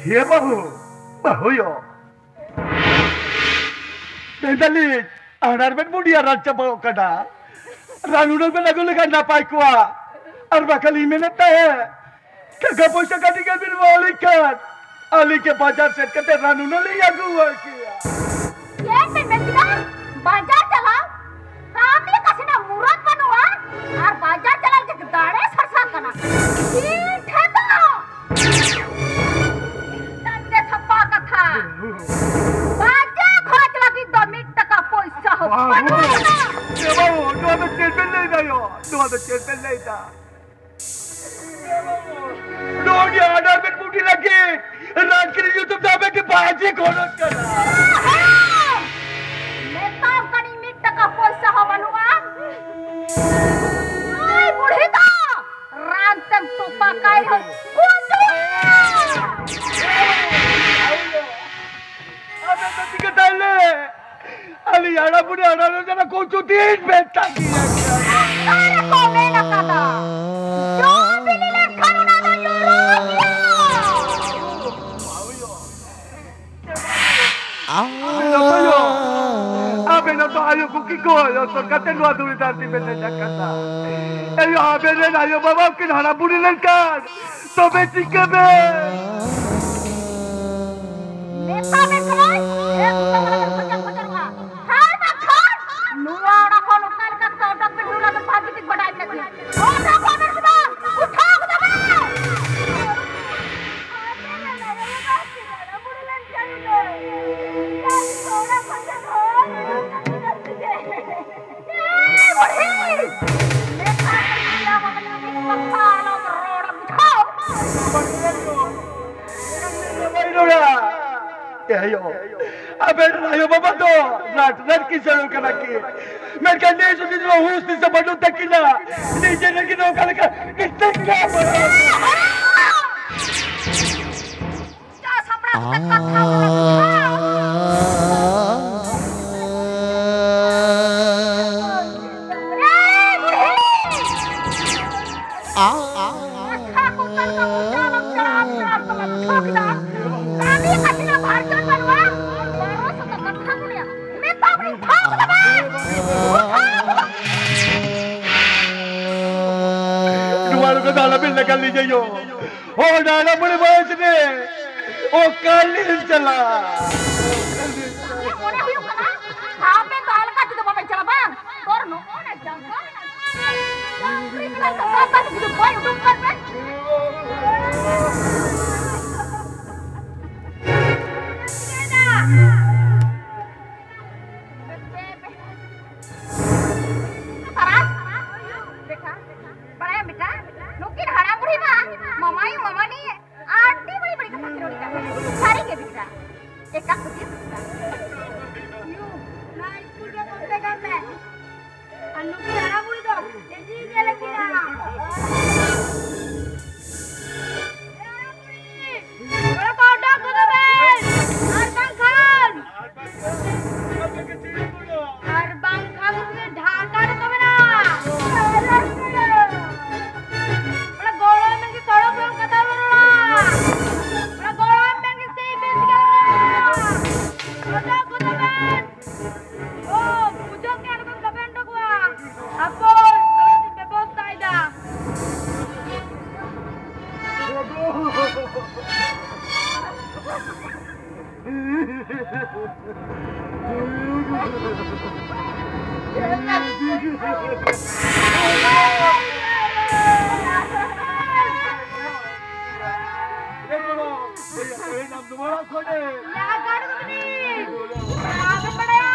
ᱦᱮ ᱵᱟᱹᱦᱩ, ᱵᱟᱹᱦᱩᱭᱚ᱾ ᱢᱮᱱᱫᱟᱞᱤᱧ, ᱟᱨ ᱟᱨ ᱵᱮᱱ ᱵᱩᱰᱷᱤ ᱟᱨ ᱪᱟᱵᱟᱜ ᱠᱟᱱᱟ᱾ ᱨᱟᱱ ᱦᱩᱱᱟᱹᱝ ᱵᱮᱱ ᱟᱹᱜᱩ ᱞᱮᱠᱷᱟᱱ ᱱᱟᱯᱟᱭ ᱠᱚᱜᱼᱟ᱾ ᱟᱨ ᱵᱟᱠᱷᱟᱱ ᱞᱤᱧ ᱢᱮᱱᱮᱫ ᱛᱟᱦᱮᱸᱫ, ᱴᱟᱠᱟ ᱯᱚᱭᱥᱟ ᱠᱟᱹᱴᱤᱡ ᱜᱟᱱ ᱵᱮᱱ ᱮᱢᱟ ᱞᱤᱧ ᱠᱷᱟᱱ, ᱟᱹᱞᱤᱧ ᱜᱮ ᱵᱟᱡᱟᱨ ᱥᱮᱱ ᱠᱟᱛᱮ ᱨᱟᱱ ᱦᱩᱱᱟᱹᱝ ᱞᱤᱧ ᱟᱹᱜᱩ ᱟᱹᱜᱩᱣᱟᱭ ᱠᱮᱭᱟ᱾ ᱪᱮᱫ ᱵᱮᱱ ᱢᱮᱱ ᱠᱮᱫᱟ? ᱵᱟᱡᱟᱨ ᱪᱟᱞᱟᱣ? ᱠᱟᱹᱢᱤ ᱠᱟᱹᱥᱱᱤ ᱨᱮᱱᱟᱜ ᱢᱩᱨᱟᱫ ᱵᱟᱹᱱᱩᱜᱼᱟ, ᱟᱨ ᱵᱟᱡᱟᱨ ᱪᱟᱞᱟᱣ ᱞᱟᱹᱜᱤᱫ ᱫᱟᱲᱮ ᱥᱟᱨᱥᱟᱜ ᱠᱟᱱᱟ᱾ ᱤᱧ ᱴᱷᱮᱱ ᱫᱚ ᱢᱤᱫᱴᱟᱝ ᱜᱮ ᱥᱟᱯᱷᱟ ᱠᱟᱛᱷᱟ, ᱵᱟᱡᱟᱨ ᱠᱷᱚᱨᱚᱪ ᱞᱟᱹᱜᱤᱫ ᱫᱚ ᱢᱤᱫ ᱴᱟᱠᱟ ᱯᱚᱭᱥᱟ ᱦᱚᱸ ᱵᱟᱹᱱᱩᱜᱼᱟ᱾ ᱮ ᱵᱟᱹᱵᱩ, ᱱᱚᱣᱟ ᱫᱚ ᱪᱮᱫ ᱵᱮᱱ ᱞᱟᱹᱭ ᱫᱟ ᱭᱳ? ᱱᱚᱣᱟ ᱫᱚ ᱪᱮᱫ ᱵᱮᱱ ᱞᱟᱹᱭ ᱫᱟ? ᱱᱚᱣᱟ ᱜᱮ ᱟᱨ ᱟᱨ ᱵᱮᱱ ᱵᱩᱰᱷᱤ ᱞᱟᱹᱜᱤᱫ ᱨᱟᱡᱽ ᱠᱤᱨᱤᱧ ᱧᱩᱛᱩᱢ ᱛᱮ ᱟᱵᱮᱱ ᱜᱮ ᱵᱟᱡᱮ ᱠᱷᱚᱨᱚᱪ ᱠᱟᱱᱟ᱾ ᱢᱮᱛᱟᱢ ᱠᱟᱹᱱᱟᱹᱧ ᱢᱤᱫ ᱴᱟᱠᱟ ᱯᱚᱭᱥᱟ ᱦᱚᱸ ᱵᱟᱹᱱᱩᱜᱼᱟ᱾ ᱱᱩᱭ ᱵᱩᱲᱦᱤ ᱫᱚ ᱨᱟᱱ ᱛᱮᱢ ᱛᱚᱯᱟ ᱠᱟᱭ ᱨᱮᱦᱚᱸ ᱜᱩᱡᱩᱜᱼᱟ᱾ ᱟᱵᱮᱱ ᱫᱚ ᱪᱤᱠᱟᱹ ᱛᱟᱦᱞᱮ? ᱟᱹᱞᱤᱧ ᱦᱟᱲᱟᱢ ᱵᱩᱲᱦᱤ ᱦᱟᱲᱟᱢ ᱨᱮ ᱡᱟᱦᱟᱸ ᱠᱚ ᱪᱩᱴᱤ ᱢᱮᱛᱟ ᱜᱮᱭᱟ᱾ ᱚᱠᱟ ᱨᱮᱠᱚ ᱢᱮᱱ ᱟᱠᱟᱫᱟ? ᱡᱚ ᱵᱤᱞᱤ ᱞᱮᱱᱠᱷᱟᱱ ᱚᱱᱟ ᱫᱚ ᱧᱩᱨᱩᱜ ᱜᱮᱭᱟ᱾ ᱟᱵᱮᱱ ᱫᱚ ᱵᱟᱭᱳ, ᱟᱵᱮᱱ ᱫᱚ ᱟᱭᱳ ᱠᱚ ᱠᱤ ᱠᱚ ᱟᱭᱳ ᱥᱚᱨᱠᱟᱨ ᱛᱮ ᱱᱚᱣᱟ ᱫᱷᱩᱲᱤ ᱫᱷᱟᱹᱨᱛᱤ ᱵᱮᱱ ᱦᱮᱡ ᱟᱠᱟᱫᱟ᱾ ᱟᱭᱳ, ᱟᱵᱮᱱ ᱨᱮᱱ ᱟᱭᱳ ᱵᱟᱵᱟ ᱠᱤᱱ ᱦᱟᱲᱟᱢ ᱵᱩᱲᱦᱤ ᱞᱮᱱᱠᱷᱟᱱ ᱛᱚᱵᱮ ᱪᱤᱠᱟᱹ ᱵᱮᱱ? ᱢᱮᱛᱟ ᱵᱮᱱ ᱠᱟᱱᱟᱭ, ᱮᱠᱫᱚᱢ ᱟᱞᱚᱵᱮᱱ ᱠᱷᱚᱪᱟᱨ ᱠᱷᱚᱪᱟᱨᱚᱜᱼᱟ᱾ ᱟᱨ ᱵᱟᱝᱠᱷᱟᱱ ᱱᱚᱣᱟ ᱚᱲᱟᱜ ᱠᱷᱚᱱ ᱚᱠᱟ ᱞᱮᱠᱟ ᱠᱟᱛᱮ ᱚᱰᱚᱠ ᱵᱮᱱ ᱦᱩᱭᱩᱜᱼᱟ, ᱚᱱᱟ ᱫᱚ ᱵᱷᱟᱹᱜᱤ ᱴᱷᱤᱠ ᱵᱟᱰᱟᱭ ᱢᱮᱱᱟᱜ ᱛᱤᱧᱟ᱾ ᱚᱰᱚᱠᱚᱜ ᱵᱮᱱ ᱥᱮ ᱵᱟᱝ? ᱩᱴᱷᱟᱹᱣ ᱜᱚᱫᱚᱜ ᱵᱮᱱ! ᱮ ᱵᱩᱲᱦᱤ! ᱢᱮᱛᱟ ᱠᱟᱹᱱᱟᱹᱧ ᱟᱢ ᱠᱟᱛᱷᱟ ᱟᱞᱚᱢ ᱨᱚᱲᱟ, ᱵᱩᱡᱷᱟᱹᱣ? ᱮ ᱟᱭᱳ, ᱟᱵᱮᱱ ᱨᱮᱱ ᱟᱭᱳ ᱵᱟᱵᱟ ᱫᱚ ᱨᱟᱴ ᱨᱟᱴ ᱠᱤᱥᱟᱹᱬ ᱠᱟᱱᱟ ᱠᱤᱱ, ᱢᱮᱱᱠᱷᱟᱱ ᱱᱤᱛ ᱥᱩᱫᱷᱤ ᱫᱚ ᱦᱩᱥ ᱫᱤᱥᱟᱹ ᱵᱟᱹᱱᱩᱜ ᱛᱟᱹᱠᱤᱱᱟ᱾ ᱱᱤᱡᱮ ᱨᱮᱜᱮ ᱱᱚᱝᱠᱟ ᱞᱮᱠᱟ ᱢᱤᱫᱴᱮᱱ ᱜᱮ ᱵᱟᱹᱱᱩᱜ᱾ ᱪᱟ ᱥᱟᱯᱲᱟᱣ ᱠᱟᱛᱮ ᱠᱟᱛᱷᱟ ᱵᱚᱱ ᱨᱚᱲᱟ᱾ ᱮ ᱵᱩᱲᱦᱤ! ᱠᱟᱛᱷᱟ ᱠᱚ ᱚᱠᱟ ᱞᱮᱠᱟ ᱢᱚᱪᱟ ᱵᱟᱝ ᱪᱟᱞᱟᱜᱼᱟ, ᱟᱯᱱᱟᱨ ᱫᱚ ᱵᱟᱢ ᱵᱩᱡᱷᱟᱹᱣ ᱠᱮᱫᱟ᱾ ᱟᱹᱵᱤᱱ ᱞᱮᱠᱟ ᱞᱤᱧ ᱟᱭᱳ᱾ ᱦᱚᱲ ᱦᱟᱲᱟᱢ ᱵᱩᱲᱦᱤ ᱵᱚᱭᱮᱥ ᱨᱮ ᱚᱠᱟ ᱞᱤᱧ ᱪᱟᱞᱟᱜᱼᱟ? ᱢᱚᱱᱮ ᱦᱩᱭᱩᱜ ᱠᱟᱱᱟ, ᱟᱯᱮ ᱫᱚ ᱟᱞᱜᱟ ᱛᱮᱫᱚ ᱵᱟᱯᱮ ᱪᱟᱞᱟᱜᱼᱟ, ᱵᱟᱝ? ᱛᱚᱨ ᱱᱚᱜᱼᱚ ᱱᱟ ᱡᱟᱸᱜᱟ ᱨᱮᱱᱟᱜ ᱰᱟᱝᱨᱤ ᱠᱟᱱᱟ ᱛᱚ, ᱥᱟᱶᱛᱟ ᱛᱮ ᱡᱩᱫᱤ ᱵᱟᱭ ᱩᱰᱩᱠ ᱠᱷᱟᱱ ᱯᱮ᱾ ᱛᱟᱨᱟᱥ, ᱵᱮᱴᱟ, ᱵᱟᱲᱟᱭᱟᱢ ᱵᱮᱴᱟ, ᱱᱩᱠᱤᱱ ᱦᱟᱲᱟᱢ ᱵᱩᱲᱦᱤ ᱢᱟ ᱢᱟᱢᱟᱭᱩ ᱢᱟᱢᱟᱱᱤ ᱟᱹᱰᱤ ᱵᱟᱹᱲᱤᱡ ᱵᱟᱹᱲᱤᱡ ᱠᱟᱛᱷᱟ ᱠᱤᱱ ᱨᱚᱲᱮᱫᱟ᱾ ᱥᱟᱹᱨᱤ ᱜᱮ ᱵᱮᱴᱟ, ᱮᱠᱟᱞ ᱥᱟᱹᱨᱤ ᱜᱮ ᱵᱮᱴᱟ᱾ ᱭᱩ, ᱱᱟ ᱥᱠᱩᱞ ᱨᱮ ᱵᱷᱚᱨᱛᱤ ᱠᱟᱭ ᱢᱮ᱾ ᱟᱨ ᱱᱩᱠᱤᱱ ᱦᱟᱲᱟᱢ ᱵᱩᱲᱦᱤ ᱫᱚ ᱠᱮᱡᱤ ᱜᱮ ᱞᱟᱹᱠᱛᱤ ᱠᱟᱱᱟ᱾ ᱚᱲᱟᱜ ᱠᱚ ᱚᱰᱚᱠ ᱜᱚᱫᱚᱜ ᱵᱮᱱ, ᱟᱨ ᱵᱟᱝᱠᱷᱟᱱ, ᱟᱨ ᱵᱟᱝᱠᱷᱟᱱ ᱩᱱᱤ ᱰᱷᱟᱠᱟ ᱨᱮᱠᱚ ᱢᱮᱱᱟ᱾ ᱚᱱᱟ ᱜᱚᱲᱚ ᱢᱮᱱ ᱜᱮ ᱥᱚᱲᱚᱠ ᱨᱮ ᱠᱟᱛᱷᱟ ᱵᱚᱱ ᱨᱚᱲᱟ᱾ ᱚᱱᱟ ᱜᱚᱲᱚ ᱢᱮᱱ ᱜᱮ ᱥᱮᱭ ᱵᱮᱥ ᱜᱮ ᱨᱚᱲᱟ᱾ ᱚᱰᱚᱠ ᱜᱚᱫᱚᱜ ᱵᱮᱱ᱾ ᱳ, ᱵᱩᱡᱷᱟᱹᱣ ᱠᱮᱫ ᱠᱚᱣᱟ ᱵᱮᱱ ᱫᱚ ᱠᱚᱣᱟ᱾ ᱦᱟᱯᱳᱭ, ᱟᱞᱮ ᱞᱮ ᱵᱮᱵᱚᱥᱛᱷᱟᱭᱮᱫᱟ᱾ ᱞᱟᱦᱟ ᱜᱟᱲ ᱫᱚ ᱠᱟᱹᱱᱟᱹᱧ᱾ ᱟᱵᱮᱱ ᱵᱟᱲᱟᱭᱟ?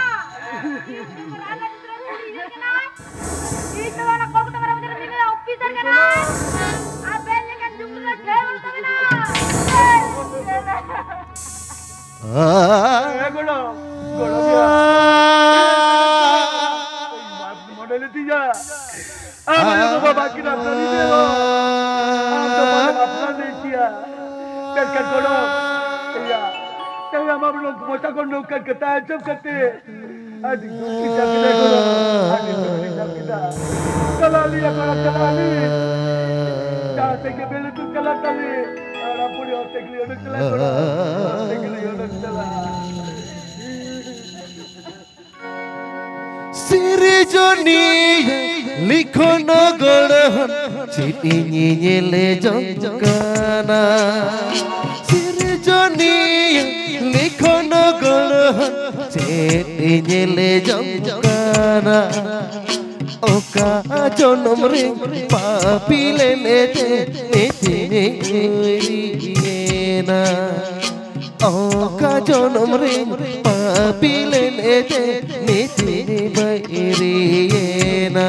ᱤᱧ ᱫᱚ ᱚᱱᱟ ᱠᱚᱞᱠᱟᱛᱟ ᱢᱟᱨᱟᱝ ᱵᱟᱡᱟᱨ ᱨᱮ ᱢᱤᱱᱟᱹᱧᱟ, ᱚᱯᱷᱤᱥᱟᱨ ᱠᱟᱱᱟᱭ᱾ ᱟᱵᱮᱱ ᱞᱮᱠᱟᱱ ᱡᱩᱜᱽ ᱨᱮ ᱰᱷᱮᱨ ᱵᱟᱹᱱᱩᱜ ᱛᱟᱵᱮᱱᱟ᱾ ᱮ ᱜᱚᱲᱚ, ᱜᱚᱲᱚ ᱜᱮᱭᱟ᱾ ᱢᱚᱱᱮ ᱞᱮᱫᱤᱧᱟ᱾ ᱟᱢ ᱟᱭᱳ ᱵᱟᱵᱟ ᱵᱟᱹᱠᱤᱱ ᱟᱯᱱᱟᱨᱤᱧ ᱨᱮᱦᱚᱸ, ᱟᱢ ᱫᱚ ᱵᱟᱢ ᱟᱯᱱᱟᱨ ᱞᱮᱫ ᱠᱮᱭᱟ᱾ ᱢᱮᱱᱠᱷᱟᱱ ᱜᱚᱲᱚᱢ, ᱮᱭᱟ, ᱛᱮᱦᱮᱧ ᱟᱢᱟᱜ ᱢᱚᱪᱟ ᱠᱷᱚᱱ ᱱᱚᱝᱠᱟᱱ ᱠᱟᱛᱷᱟ ᱟᱸᱡᱚᱢ ᱠᱟᱛᱮ ᱟᱹᱰᱤ ᱫᱩᱠ ᱤᱧ ᱧᱟᱢ ᱠᱮᱫᱟ ᱜᱚᱲᱚᱢ, ᱟᱹᱰᱤ ᱫᱩᱠ ᱤᱧ ᱧᱟᱢ ᱠᱮᱫᱟ᱾ ᱪᱟᱞᱟᱜ ᱟᱹᱞᱤᱧ ᱜᱚᱲᱚᱢ, ᱪᱟᱞᱟᱜ ᱟᱹᱞᱤᱧ᱾ ᱡᱟᱦᱟᱸ ᱥᱮᱫ ᱜᱮ ᱵᱮᱞᱮ ᱫᱩᱠ ᱪᱟᱞᱟᱜ ᱛᱟᱞᱮ, ᱦᱟᱲᱟᱢ ᱵᱩᱲᱦᱤ ᱦᱚᱲ ᱛᱮᱜᱮ ᱞᱤᱧ ᱚᱰᱚᱠ ᱪᱟᱞᱟᱜ ᱜᱚᱲᱚᱢ, ᱦᱟᱲᱟᱢ ᱛᱮᱜᱮ ᱞᱤᱧ ᱚᱰᱚᱠ ᱪᱟᱞᱟᱜᱼᱟ᱾ ᱥᱤᱨᱡᱚᱱᱤᱭᱟᱹ ᱞᱤᱠᱷᱚᱱ ᱜᱚᱲᱦᱚᱱ ᱪᱮᱫ ᱤᱧ ᱧᱮᱞ ᱡᱚᱝ ᱠᱟᱱᱟ? ᱥᱤᱨᱡᱚᱱᱤᱭᱟᱹ ᱞᱤᱠᱷᱚᱱ ᱜᱚᱲᱦᱚᱱ, ᱪᱮᱫ ᱤᱧ ᱧᱮᱞ ᱡᱚᱝ ᱠᱟᱱᱟ? ᱚᱠᱟ ᱡᱚᱱᱚᱢ ᱨᱮ ᱯᱟᱯᱤ ᱞᱮᱱ ᱛᱮ ᱱᱤᱛᱤᱧ ᱩᱭᱨᱤᱭᱮᱱᱟ? ᱚᱠᱟ ᱡᱚᱱᱚᱢ ᱨᱮ ᱯᱟᱯᱤ ᱞᱮᱱ ᱛᱮ ᱱᱤᱛᱤᱧ ᱵᱟᱹᱭᱨᱤᱭᱮᱱᱟ?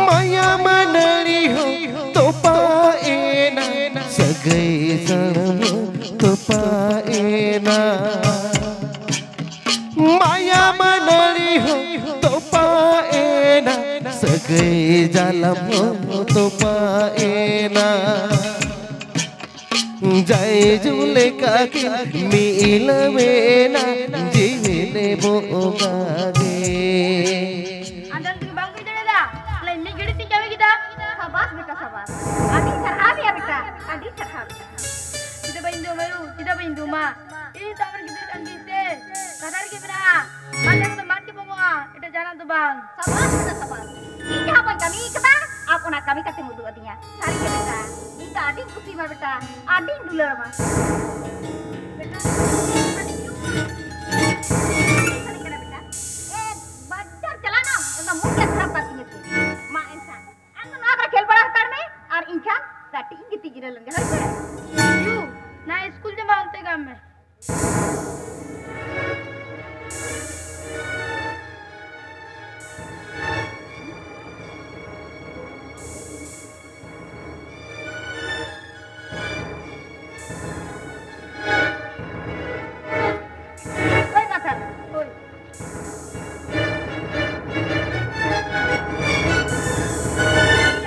ᱢᱟᱭᱟ ᱢᱟᱹᱱᱟᱹᱲᱤ ᱦᱚᱸ ᱛᱚᱯᱟ ᱮᱱᱟ, ᱥᱟᱹᱜᱟᱹᱭ ᱥᱟᱱᱟᱢ ᱛᱚᱯᱟ ᱮᱱᱟ᱾ ᱢᱟᱭᱟ ᱢᱟᱹᱱᱟᱹᱲᱤ ᱦᱚᱸ ᱛᱚᱯᱟ ᱮᱱᱟ, ᱥᱟᱹᱜᱟᱹᱭ ᱡᱟᱞᱟᱢ ᱦᱚᱸ ᱛᱚᱯᱟ ᱮᱱᱟ᱾ ᱡᱟᱭᱡᱩᱜᱽ ᱞᱮᱠᱟ ᱠᱤᱱ ᱢᱤᱞᱟᱹᱣᱮᱱᱟ, ᱡᱤᱣᱤ ᱞᱮ ᱵᱚᱸᱜᱟ ᱜᱮ᱾ ᱟᱫᱚ ᱱᱤᱛᱚᱜ ᱵᱟᱝ ᱵᱩᱡᱽ ᱫᱟᱲᱮᱭᱟᱫᱟ? ᱞᱟᱹᱭ ᱢᱤᱫ ᱜᱷᱟᱹᱲᱤᱡ ᱛᱤᱧ ᱠᱟᱹᱢᱤ ᱠᱮᱫᱟ᱾ ᱥᱟᱵᱟᱥ ᱵᱮᱴᱟ, ᱥᱟᱵᱟᱥ᱾ ᱟᱹᱰᱤ ᱥᱟᱨᱦᱟᱣ ᱭᱟ ᱵᱮᱴᱟ, ᱟᱹᱰᱤ ᱥᱟᱨᱦᱟᱣ ᱵᱮᱴᱟ᱾ ᱪᱮᱫᱟᱜ ᱵᱟᱹᱧ ᱫᱩᱢᱟ ᱭᱩ? ᱪᱮᱫᱟᱜ ᱵᱟᱹᱧ ᱫᱩᱢᱟ? ᱤᱧ ᱫᱚ ᱟᱢᱨᱮᱱ ᱜᱤᱫᱽᱨᱟᱹ ᱠᱟᱱ ᱜᱤᱭᱟᱹᱧ ᱥᱮ᱾ ᱠᱟᱛᱷᱟ ᱨᱮᱜᱮ ᱢᱮᱱᱟᱜᱼᱟ, ᱢᱟᱱ ᱡᱟᱭᱜᱟ ᱫᱚ ᱢᱟᱱ ᱜᱮ ᱵᱚᱸᱜᱚᱜᱼᱟ, ᱮᱴᱟᱜ ᱡᱟᱦᱟᱱᱟᱜ ᱫᱚ ᱵᱟᱝ᱾ ᱥᱟᱵᱟᱥ ᱵᱮᱴᱟ, ᱥᱟᱵᱟᱥ᱾ ᱤᱧ ᱡᱟᱦᱟᱸ ᱵᱟᱹᱧ ᱠᱟᱹᱢᱤ ᱠᱟᱫᱟ, ᱟᱢ ᱚᱱᱟ ᱠᱟᱹᱢᱤ ᱠᱟᱛᱮᱢ ᱩᱫᱩᱜ ᱟᱹᱫᱤᱧᱟ᱾ ᱥᱟᱹᱨᱤ ᱜᱮ ᱵᱮᱴᱟ, ᱤᱧ ᱫᱚ ᱟᱹᱰᱤᱧ ᱠᱩᱥᱤᱭᱟᱢᱟ ᱵᱮᱴᱟ, ᱟᱹᱰᱤᱧ ᱫᱩᱞᱟᱹᱲᱟᱢᱟ᱾ ᱵᱮᱴᱟ, ᱟᱹᱰᱤ ᱡᱳᱨ᱾ ᱥᱟᱹᱨᱤ ᱠᱟᱱᱟ ᱵᱮᱴᱟ᱾ ᱮ, ᱵᱟᱡᱟᱨ ᱪᱟᱞᱟᱣ ᱱᱟᱢ, ᱮᱠᱫᱚᱢ ᱢᱩᱰ ᱜᱮ ᱠᱷᱟᱨᱟᱯ ᱠᱟᱜ ᱛᱤᱧᱟᱹ ᱛᱮ᱾ ᱢᱟ ᱮᱱᱠᱷᱟᱱ, ᱟᱢ ᱫᱚ ᱱᱚᱣᱟ ᱠᱚᱨᱮ ᱠᱷᱮᱞ ᱵᱟᱲᱟ ᱦᱟᱛᱟᱲ ᱢᱮ, ᱟᱨ ᱤᱧ ᱠᱷᱟᱱ ᱠᱟᱹᱴᱤᱡ ᱤᱧ ᱜᱤᱛᱤᱡ ᱡᱤᱨᱟᱹᱣ ᱞᱮᱱ ᱜᱮ, ᱦᱳᱭ ᱥᱮ? ᱭᱩ, ᱱᱟ ᱤᱥᱠᱩᱞ ᱡᱚᱢᱟ ᱚᱱᱛᱮ ᱜᱮ ᱟᱢ ᱢᱮ᱾ ᱦᱳᱭ ᱢᱟ ᱛᱟᱦᱞᱮ, ᱦᱳᱭ᱾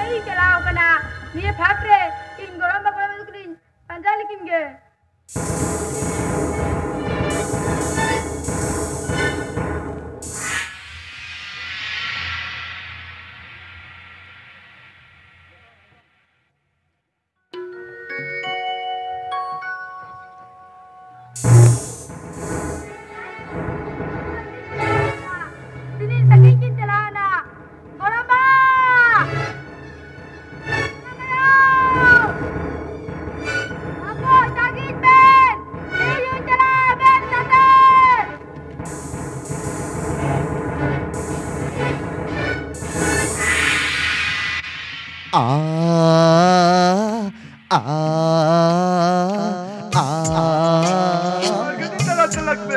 ᱤᱧ ᱪᱟᱞᱟᱣ ᱠᱟᱱᱟ ᱱᱤᱭᱟᱹ ᱯᱷᱟᱸᱠ ᱨᱮ, ᱤᱧ ᱜᱚᱲᱚᱢ ᱵᱟ ᱜᱚᱲᱚᱢ ᱟᱭᱳ ᱛᱟᱹᱠᱤᱱ ᱯᱟᱸᱡᱟ ᱞᱮᱠᱤᱱ ᱜᱮ᱾ ᱟ, ᱟ, ᱟ᱾ ᱪᱟᱞᱟᱜ ᱢᱮ᱾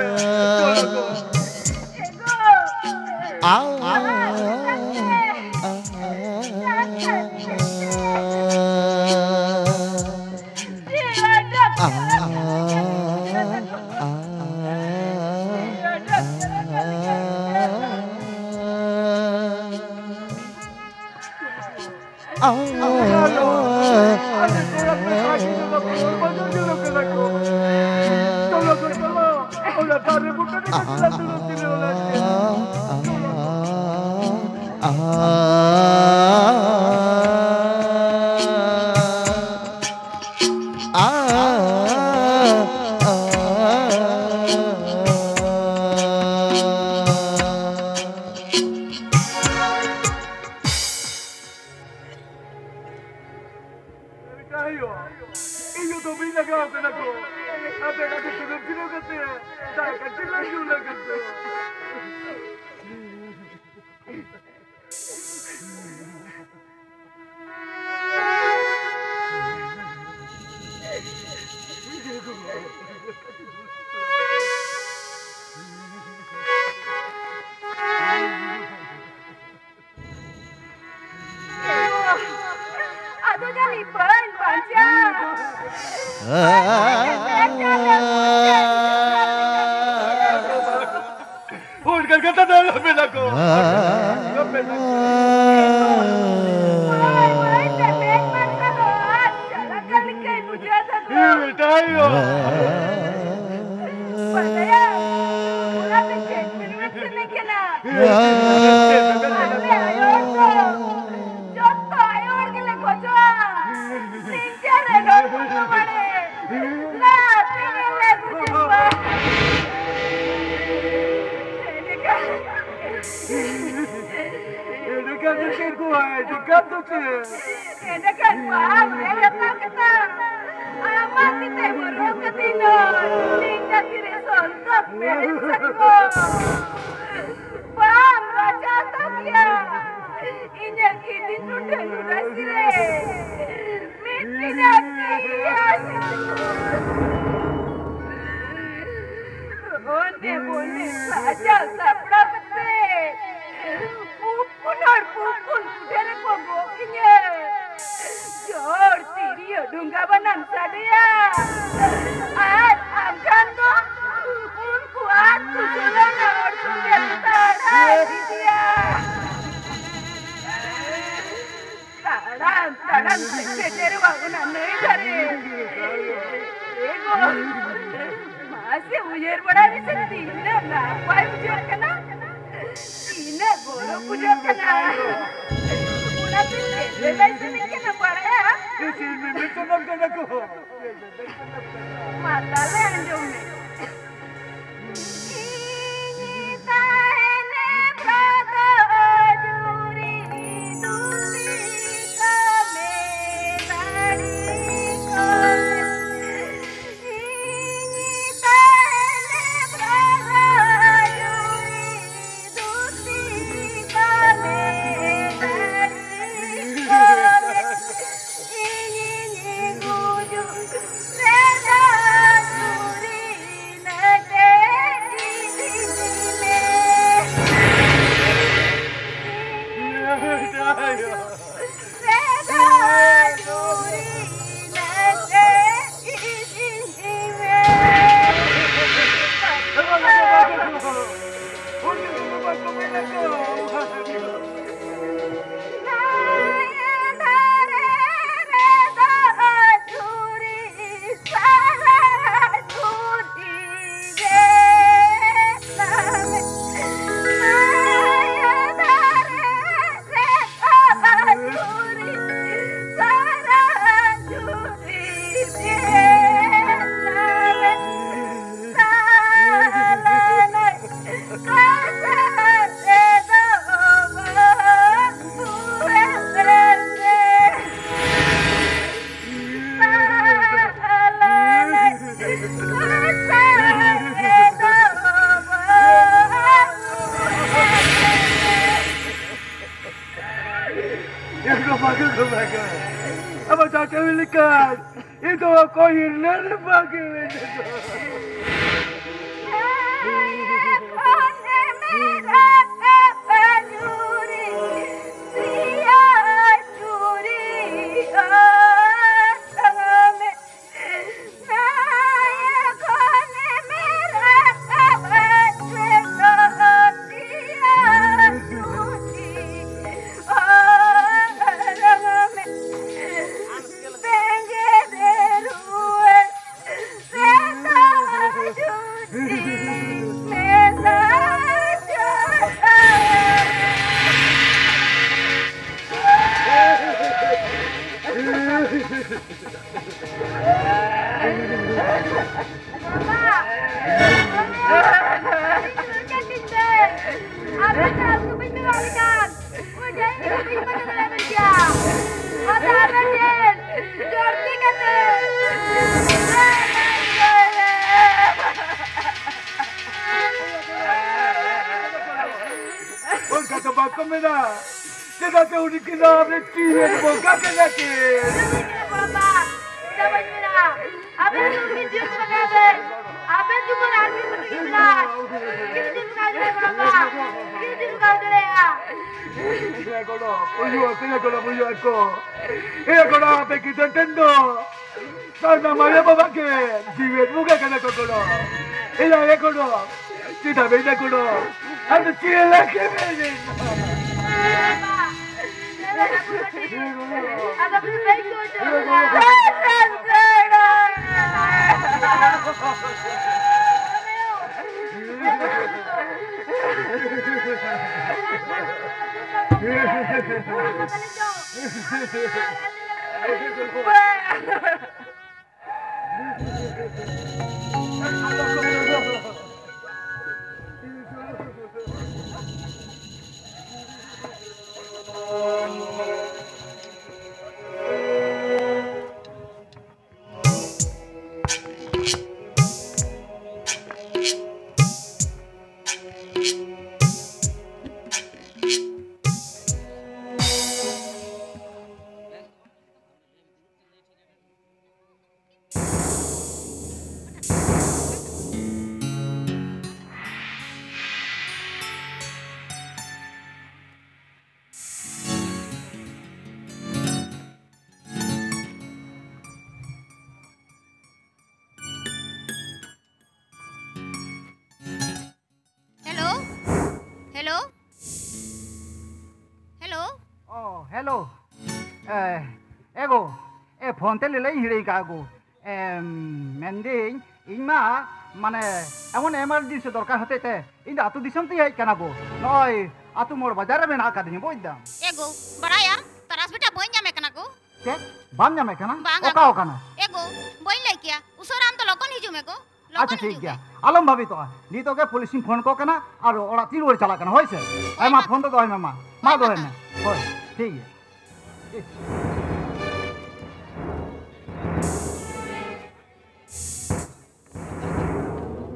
ᱟ, ᱟ, ᱟ, ᱟ᱾ ᱤᱧ ᱫᱚ ᱫᱚᱢᱮᱧ ᱞᱟᱸᱜᱟᱣ ᱠᱟᱱᱟ ᱠᱚ᱾ ᱟᱯᱮ ᱠᱟᱹᱴᱤᱡ ᱥᱩᱱᱩᱢ ᱠᱤᱞᱳ ᱠᱟᱛᱮ ᱫᱟᱜ ᱠᱟᱹᱴᱤᱡ ᱞᱟᱝ ᱧᱩ ᱞᱮᱜᱮ ᱥᱮ᱾ ᱟᱫᱚ ᱡᱟᱹᱱᱤᱡ ᱵᱟᱹᱧ ᱵᱟᱧᱪᱟᱣ᱾ ᱦᱚᱲ ᱠᱟᱞᱠᱟᱛᱟ ᱫᱚ ᱟᱞᱚᱯᱮ ᱞᱟᱜᱚ᱾ ᱟᱞᱚᱯᱮ ᱞᱟᱜᱚ᱾ ᱵᱟᱹᱧ, ᱵᱟᱹᱧ ᱨᱮᱵᱮᱱ ᱢᱟᱨᱥᱟᱞᱚᱜᱼᱟ᱾ ᱪᱟᱞᱟᱜ ᱠᱟᱱ ᱞᱮᱠᱟᱧ ᱵᱩᱡᱷᱟᱹᱣ ᱫᱟ ᱜᱚ᱾ ᱮ ᱵᱮᱴᱟ ᱟᱭᱳ᱾ ᱵᱟᱰᱟᱭᱟ, ᱚᱲᱟᱜ ᱨᱮ ᱪᱮᱫ ᱵᱤᱱ ᱢᱮᱱ ᱥᱟᱱᱟᱧ ᱠᱟᱱᱟ? ᱟᱞᱮ ᱟᱭᱳ ᱦᱚᱲ ᱫᱚ ᱡᱚᱛᱚ ᱟᱭᱳ ᱦᱚᱲ ᱜᱮᱞᱮ ᱠᱷᱚᱡᱚᱜᱼᱟ᱾ ᱱᱤᱝᱠᱟᱹ ᱨᱮ ᱨᱚᱲ ᱠᱚ ᱵᱟᱲᱮ᱾ ᱞᱟ, ᱛᱮᱦᱮᱧ ᱞᱮ ᱵᱩᱡᱷᱟᱹᱣᱟ᱾ ᱮᱸᱰᱮᱠᱷᱟᱱ ᱫᱚ ᱪᱮᱫ ᱜᱚ, ᱮᱸᱰᱮᱠᱷᱟᱱ ᱫᱚ ᱪᱮᱫ? ᱮᱸᱰᱮᱠᱷᱟᱱ ᱵᱟᱢ ᱮᱲᱮ ᱦᱟᱛᱟᱣ ᱠᱮᱫᱟ᱾ ᱟᱢᱟᱜ ᱛᱤᱛᱮ ᱵᱚᱨᱚ ᱠᱟᱹᱛᱤᱧ ᱫᱚ᱾ ᱱᱤᱝᱠᱟ ᱛᱤᱨᱮ ᱥᱚᱱᱛᱚᱨ ᱯᱮᱨᱮᱡ ᱥᱟᱹᱜᱩᱱ᱾ ᱵᱟᱢ ᱨᱟᱡᱟ ᱛᱟᱢ ᱜᱮᱭᱟ᱾ ᱧᱮᱞ ᱠᱤᱫᱤᱧ ᱱᱚᱰᱮ ᱱᱩᱨᱟᱥᱤ ᱨᱮ᱾ ᱢᱤᱫᱴᱤᱡ ᱟᱹᱠᱤᱞ ᱜᱮᱭᱟ᱾ ᱚᱱᱮ ᱵᱚᱞᱮ ᱥᱟᱡᱟᱣ ᱥᱟᱯᱲᱟᱣ ᱠᱟᱛᱮ ᱯᱩᱯᱩᱱ ᱦᱚᱲ ᱯᱩᱯᱩᱱ ᱠᱩᱴᱷᱮ ᱨᱮᱠᱚ ᱜᱚᱜ ᱤᱧᱟᱹ᱾ ᱡᱚᱲ ᱛᱤᱨᱭᱳ ᱰᱷᱚᱸᱜᱟ ᱵᱟᱱᱟᱢ ᱥᱟᱰᱮᱭᱟ᱾ ᱟᱨ ᱟᱢ ᱠᱷᱟᱱ ᱫᱚ ᱩᱱᱠᱩ ᱟᱨ ᱠᱩᱥᱟᱹᱞᱟᱱ ᱦᱚᱲ ᱥᱚᱸᱜᱮ ᱛᱟᱲᱟ ᱤᱫᱤᱭᱟ᱾ ᱛᱟᱲᱟᱢ ᱛᱟᱲᱟᱢ ᱛᱮ ᱥᱮᱴᱮᱨᱚᱜᱼᱟ ᱚᱱᱟ ᱱᱟᱹᱭ ᱫᱷᱟᱨᱮ᱾ ᱮ ᱜᱚ, ᱢᱟᱥᱮ ᱩᱭᱦᱟᱹᱨ ᱵᱟᱲᱟᱭ ᱢᱮᱥᱮ, ᱛᱤᱱᱟᱹᱜ ᱱᱟᱯᱟᱭ ᱵᱩᱡᱷᱟᱹᱜ ᱠᱟᱱᱟ, ᱛᱤᱱᱟᱹᱜ ᱜᱚᱨᱚᱵ ᱵᱩᱡᱷᱟᱹᱜ ᱠᱟᱱᱟ᱾ ᱚᱱᱟᱛᱮ ᱪᱮᱫ ᱞᱮ ᱞᱟᱹᱭ ᱥᱟᱱᱟᱧ ᱠᱟᱱᱟ ᱵᱟᱲᱟᱭᱟ? ᱪᱮᱫ ᱢᱮᱢᱮ ᱥᱟᱱᱟᱢ ᱠᱟᱱᱟ ᱠᱚ? ᱢᱟ ᱛᱟᱦᱞᱮ ᱟᱸᱡᱚᱢ ᱢᱮ᱾ ᱟᱵᱚ ᱪᱟᱪᱟᱣ ᱞᱮᱠᱟᱱ ᱤᱧ ᱫᱚ ᱚᱠᱚᱭ ᱦᱤᱨᱞᱟᱹ ᱨᱮ ᱵᱟᱝ ᱦᱤᱨᱞᱟᱹ ᱫᱚ᱾ ᱚᱱᱠᱟ ᱫᱚ ᱵᱟᱠᱚ ᱢᱮᱱᱟ᱾ ᱪᱮᱫᱟᱜ ᱥᱮ ᱩᱱᱤ ᱠᱤᱱ ᱟᱢ ᱨᱮ ᱛᱤ ᱨᱮ ᱵᱚᱸᱜᱟ ᱠᱟᱱᱟ ᱠᱤᱱ᱾ ᱟᱵᱮᱱ ᱫᱚ ᱩᱱᱠᱤᱱ ᱡᱤᱣᱤ ᱵᱚᱸᱜᱟ ᱵᱮᱱ᱾ ᱟᱵᱮᱱ ᱡᱩᱫᱤ ᱟᱨ ᱢᱤᱫ ᱠᱟᱹᱴᱤᱡ ᱵᱮᱱᱟ, ᱩᱱᱠᱤᱱ ᱡᱤᱣᱤ ᱵᱚᱸᱜᱟ ᱫᱟᱲᱮᱭᱟᱜᱼᱟ, ᱵᱟᱵᱟ᱾ ᱩᱱᱠᱤᱱ ᱡᱤᱣᱤ ᱵᱚᱸᱜᱟ ᱫᱟᱲᱮᱭᱟᱜᱼᱟ᱾ ᱮ ᱜᱚᱲᱚ, ᱦᱩᱭᱩᱜᱼᱟ, ᱮ ᱜᱚᱲᱚ, ᱦᱩᱭᱩᱜᱼᱟ ᱠᱚ᱾ ᱮ ᱜᱚᱲᱚ, ᱟᱯᱮ ᱜᱤᱫᱟᱹᱨ ᱴᱷᱮᱱ ᱫᱚ ᱥᱟᱨᱱᱟ ᱢᱟᱭᱟ ᱵᱟᱵᱟ ᱜᱮ ᱡᱤᱣᱮᱫ ᱵᱚᱸᱜᱟ ᱠᱟᱱᱟ ᱠᱚ ᱜᱚᱲᱚ᱾ ᱮᱭᱟ, ᱮ ᱜᱚᱲᱚ, ᱪᱮᱫᱟᱜ ᱵᱮᱱ ᱮ ᱜᱚᱲᱚ? ᱟᱫᱚ ᱪᱮᱫ ᱞᱟᱹᱜᱤᱫ ᱵᱮᱱ ᱮᱱᱟ? ᱟᱫᱚ ᱵᱟᱹᱧ ᱠᱚ ᱚᱪᱚᱜ ᱠᱟᱱᱟ᱾ ᱦᱮᱞᱳ᱾ ᱦᱮᱞᱳ᱾ ᱚ, ᱦᱮᱞᱳ᱾ ᱮ, ᱮᱜᱳ, ᱮ, ᱯᱷᱳᱱ ᱛᱮ ᱞᱟᱹᱞᱟᱹᱭ ᱤᱧ ᱦᱤᱲᱤᱧ ᱠᱟᱜ ᱜᱳ᱾ ᱮᱢ, ᱢᱮᱱᱫᱟᱹᱧ, ᱤᱧ ᱢᱟ, ᱢᱟᱱᱮ, ᱮᱢᱚᱱ ᱮᱢᱟᱨᱡᱮᱱᱥᱤ ᱫᱚᱨᱠᱟᱨ ᱦᱚᱛᱮᱡ ᱛᱮ ᱤᱧ ᱫᱚ ᱟᱹᱛᱩ ᱫᱤᱥᱚᱢ ᱛᱮᱧ ᱦᱮᱡ ᱠᱟᱱᱟ ᱜᱳ᱾ ᱱᱚᱜᱼᱚᱭ ᱟᱹᱛᱩ ᱢᱳᱲ ᱵᱟᱡᱟᱨ ᱨᱮ ᱢᱮᱱᱟᱜ ᱟᱠᱟᱫᱤᱧᱟ, ᱵᱩᱡᱽ ᱫᱟᱢ᱾ ᱮᱜᱳ, ᱵᱟᱲᱟᱭᱟ, ᱛᱟᱨᱟᱥ ᱵᱮᱴᱟ ᱵᱟᱹᱧ ᱧᱟᱢᱮ ᱠᱟᱱᱟ ᱜᱳ᱾ ᱪᱮᱫ? ᱵᱟᱢ ᱧᱟᱢᱮ ᱠᱟᱱᱟ? ᱵᱟᱝᱟ ᱚᱠᱟ ᱜᱳ᱾ ᱚᱠᱟᱱᱟ? ᱮᱜᱳ, ᱵᱟᱹᱧ ᱞᱟᱹᱭ ᱠᱮᱭᱟ᱾ ᱩᱥᱟᱹᱨᱟ ᱟᱢ ᱫᱚ ᱞᱚᱜᱚᱱ ᱦᱤᱡᱩᱜ ᱢᱮ ᱜᱳ᱾ ᱞᱚᱜᱚᱱ ᱟᱪᱪᱷᱟ, ᱴᱷᱤᱠ ᱦᱤᱡᱩᱜ ᱜᱮᱭᱟ᱾ ᱢᱮ᱾ ᱟᱞᱚᱢ ᱵᱷᱟᱵᱤᱛᱚᱜᱼᱟ᱾ ᱱᱤᱛᱚᱜ ᱜᱮ ᱯᱩᱞᱤᱥᱤᱧ ᱯᱷᱳᱱ ᱠᱚ ᱠᱟᱱᱟ ᱟᱨ ᱚᱲᱟᱜ ᱛᱤᱧ ᱨᱩᱣᱟᱹᱲ ᱪᱟᱞᱟᱜ ᱠᱟᱱᱟ, ᱦᱳᱭ ᱥᱮ? ᱦᱳᱭ ᱟᱭᱢᱟ ᱢᱟ᱾ ᱯᱷᱳᱱ ᱫᱚ ᱫᱚᱦᱚᱭ ᱢᱮ ᱢᱟ᱾ ᱢᱟ ᱦᱳᱭ ᱫᱚᱦᱚᱭ ᱢᱟ᱾ ᱢᱮ᱾ ᱦᱳᱭ, ᱴᱷᱤᱠ ᱜᱮᱭᱟ᱾ ᱤᱥ᱾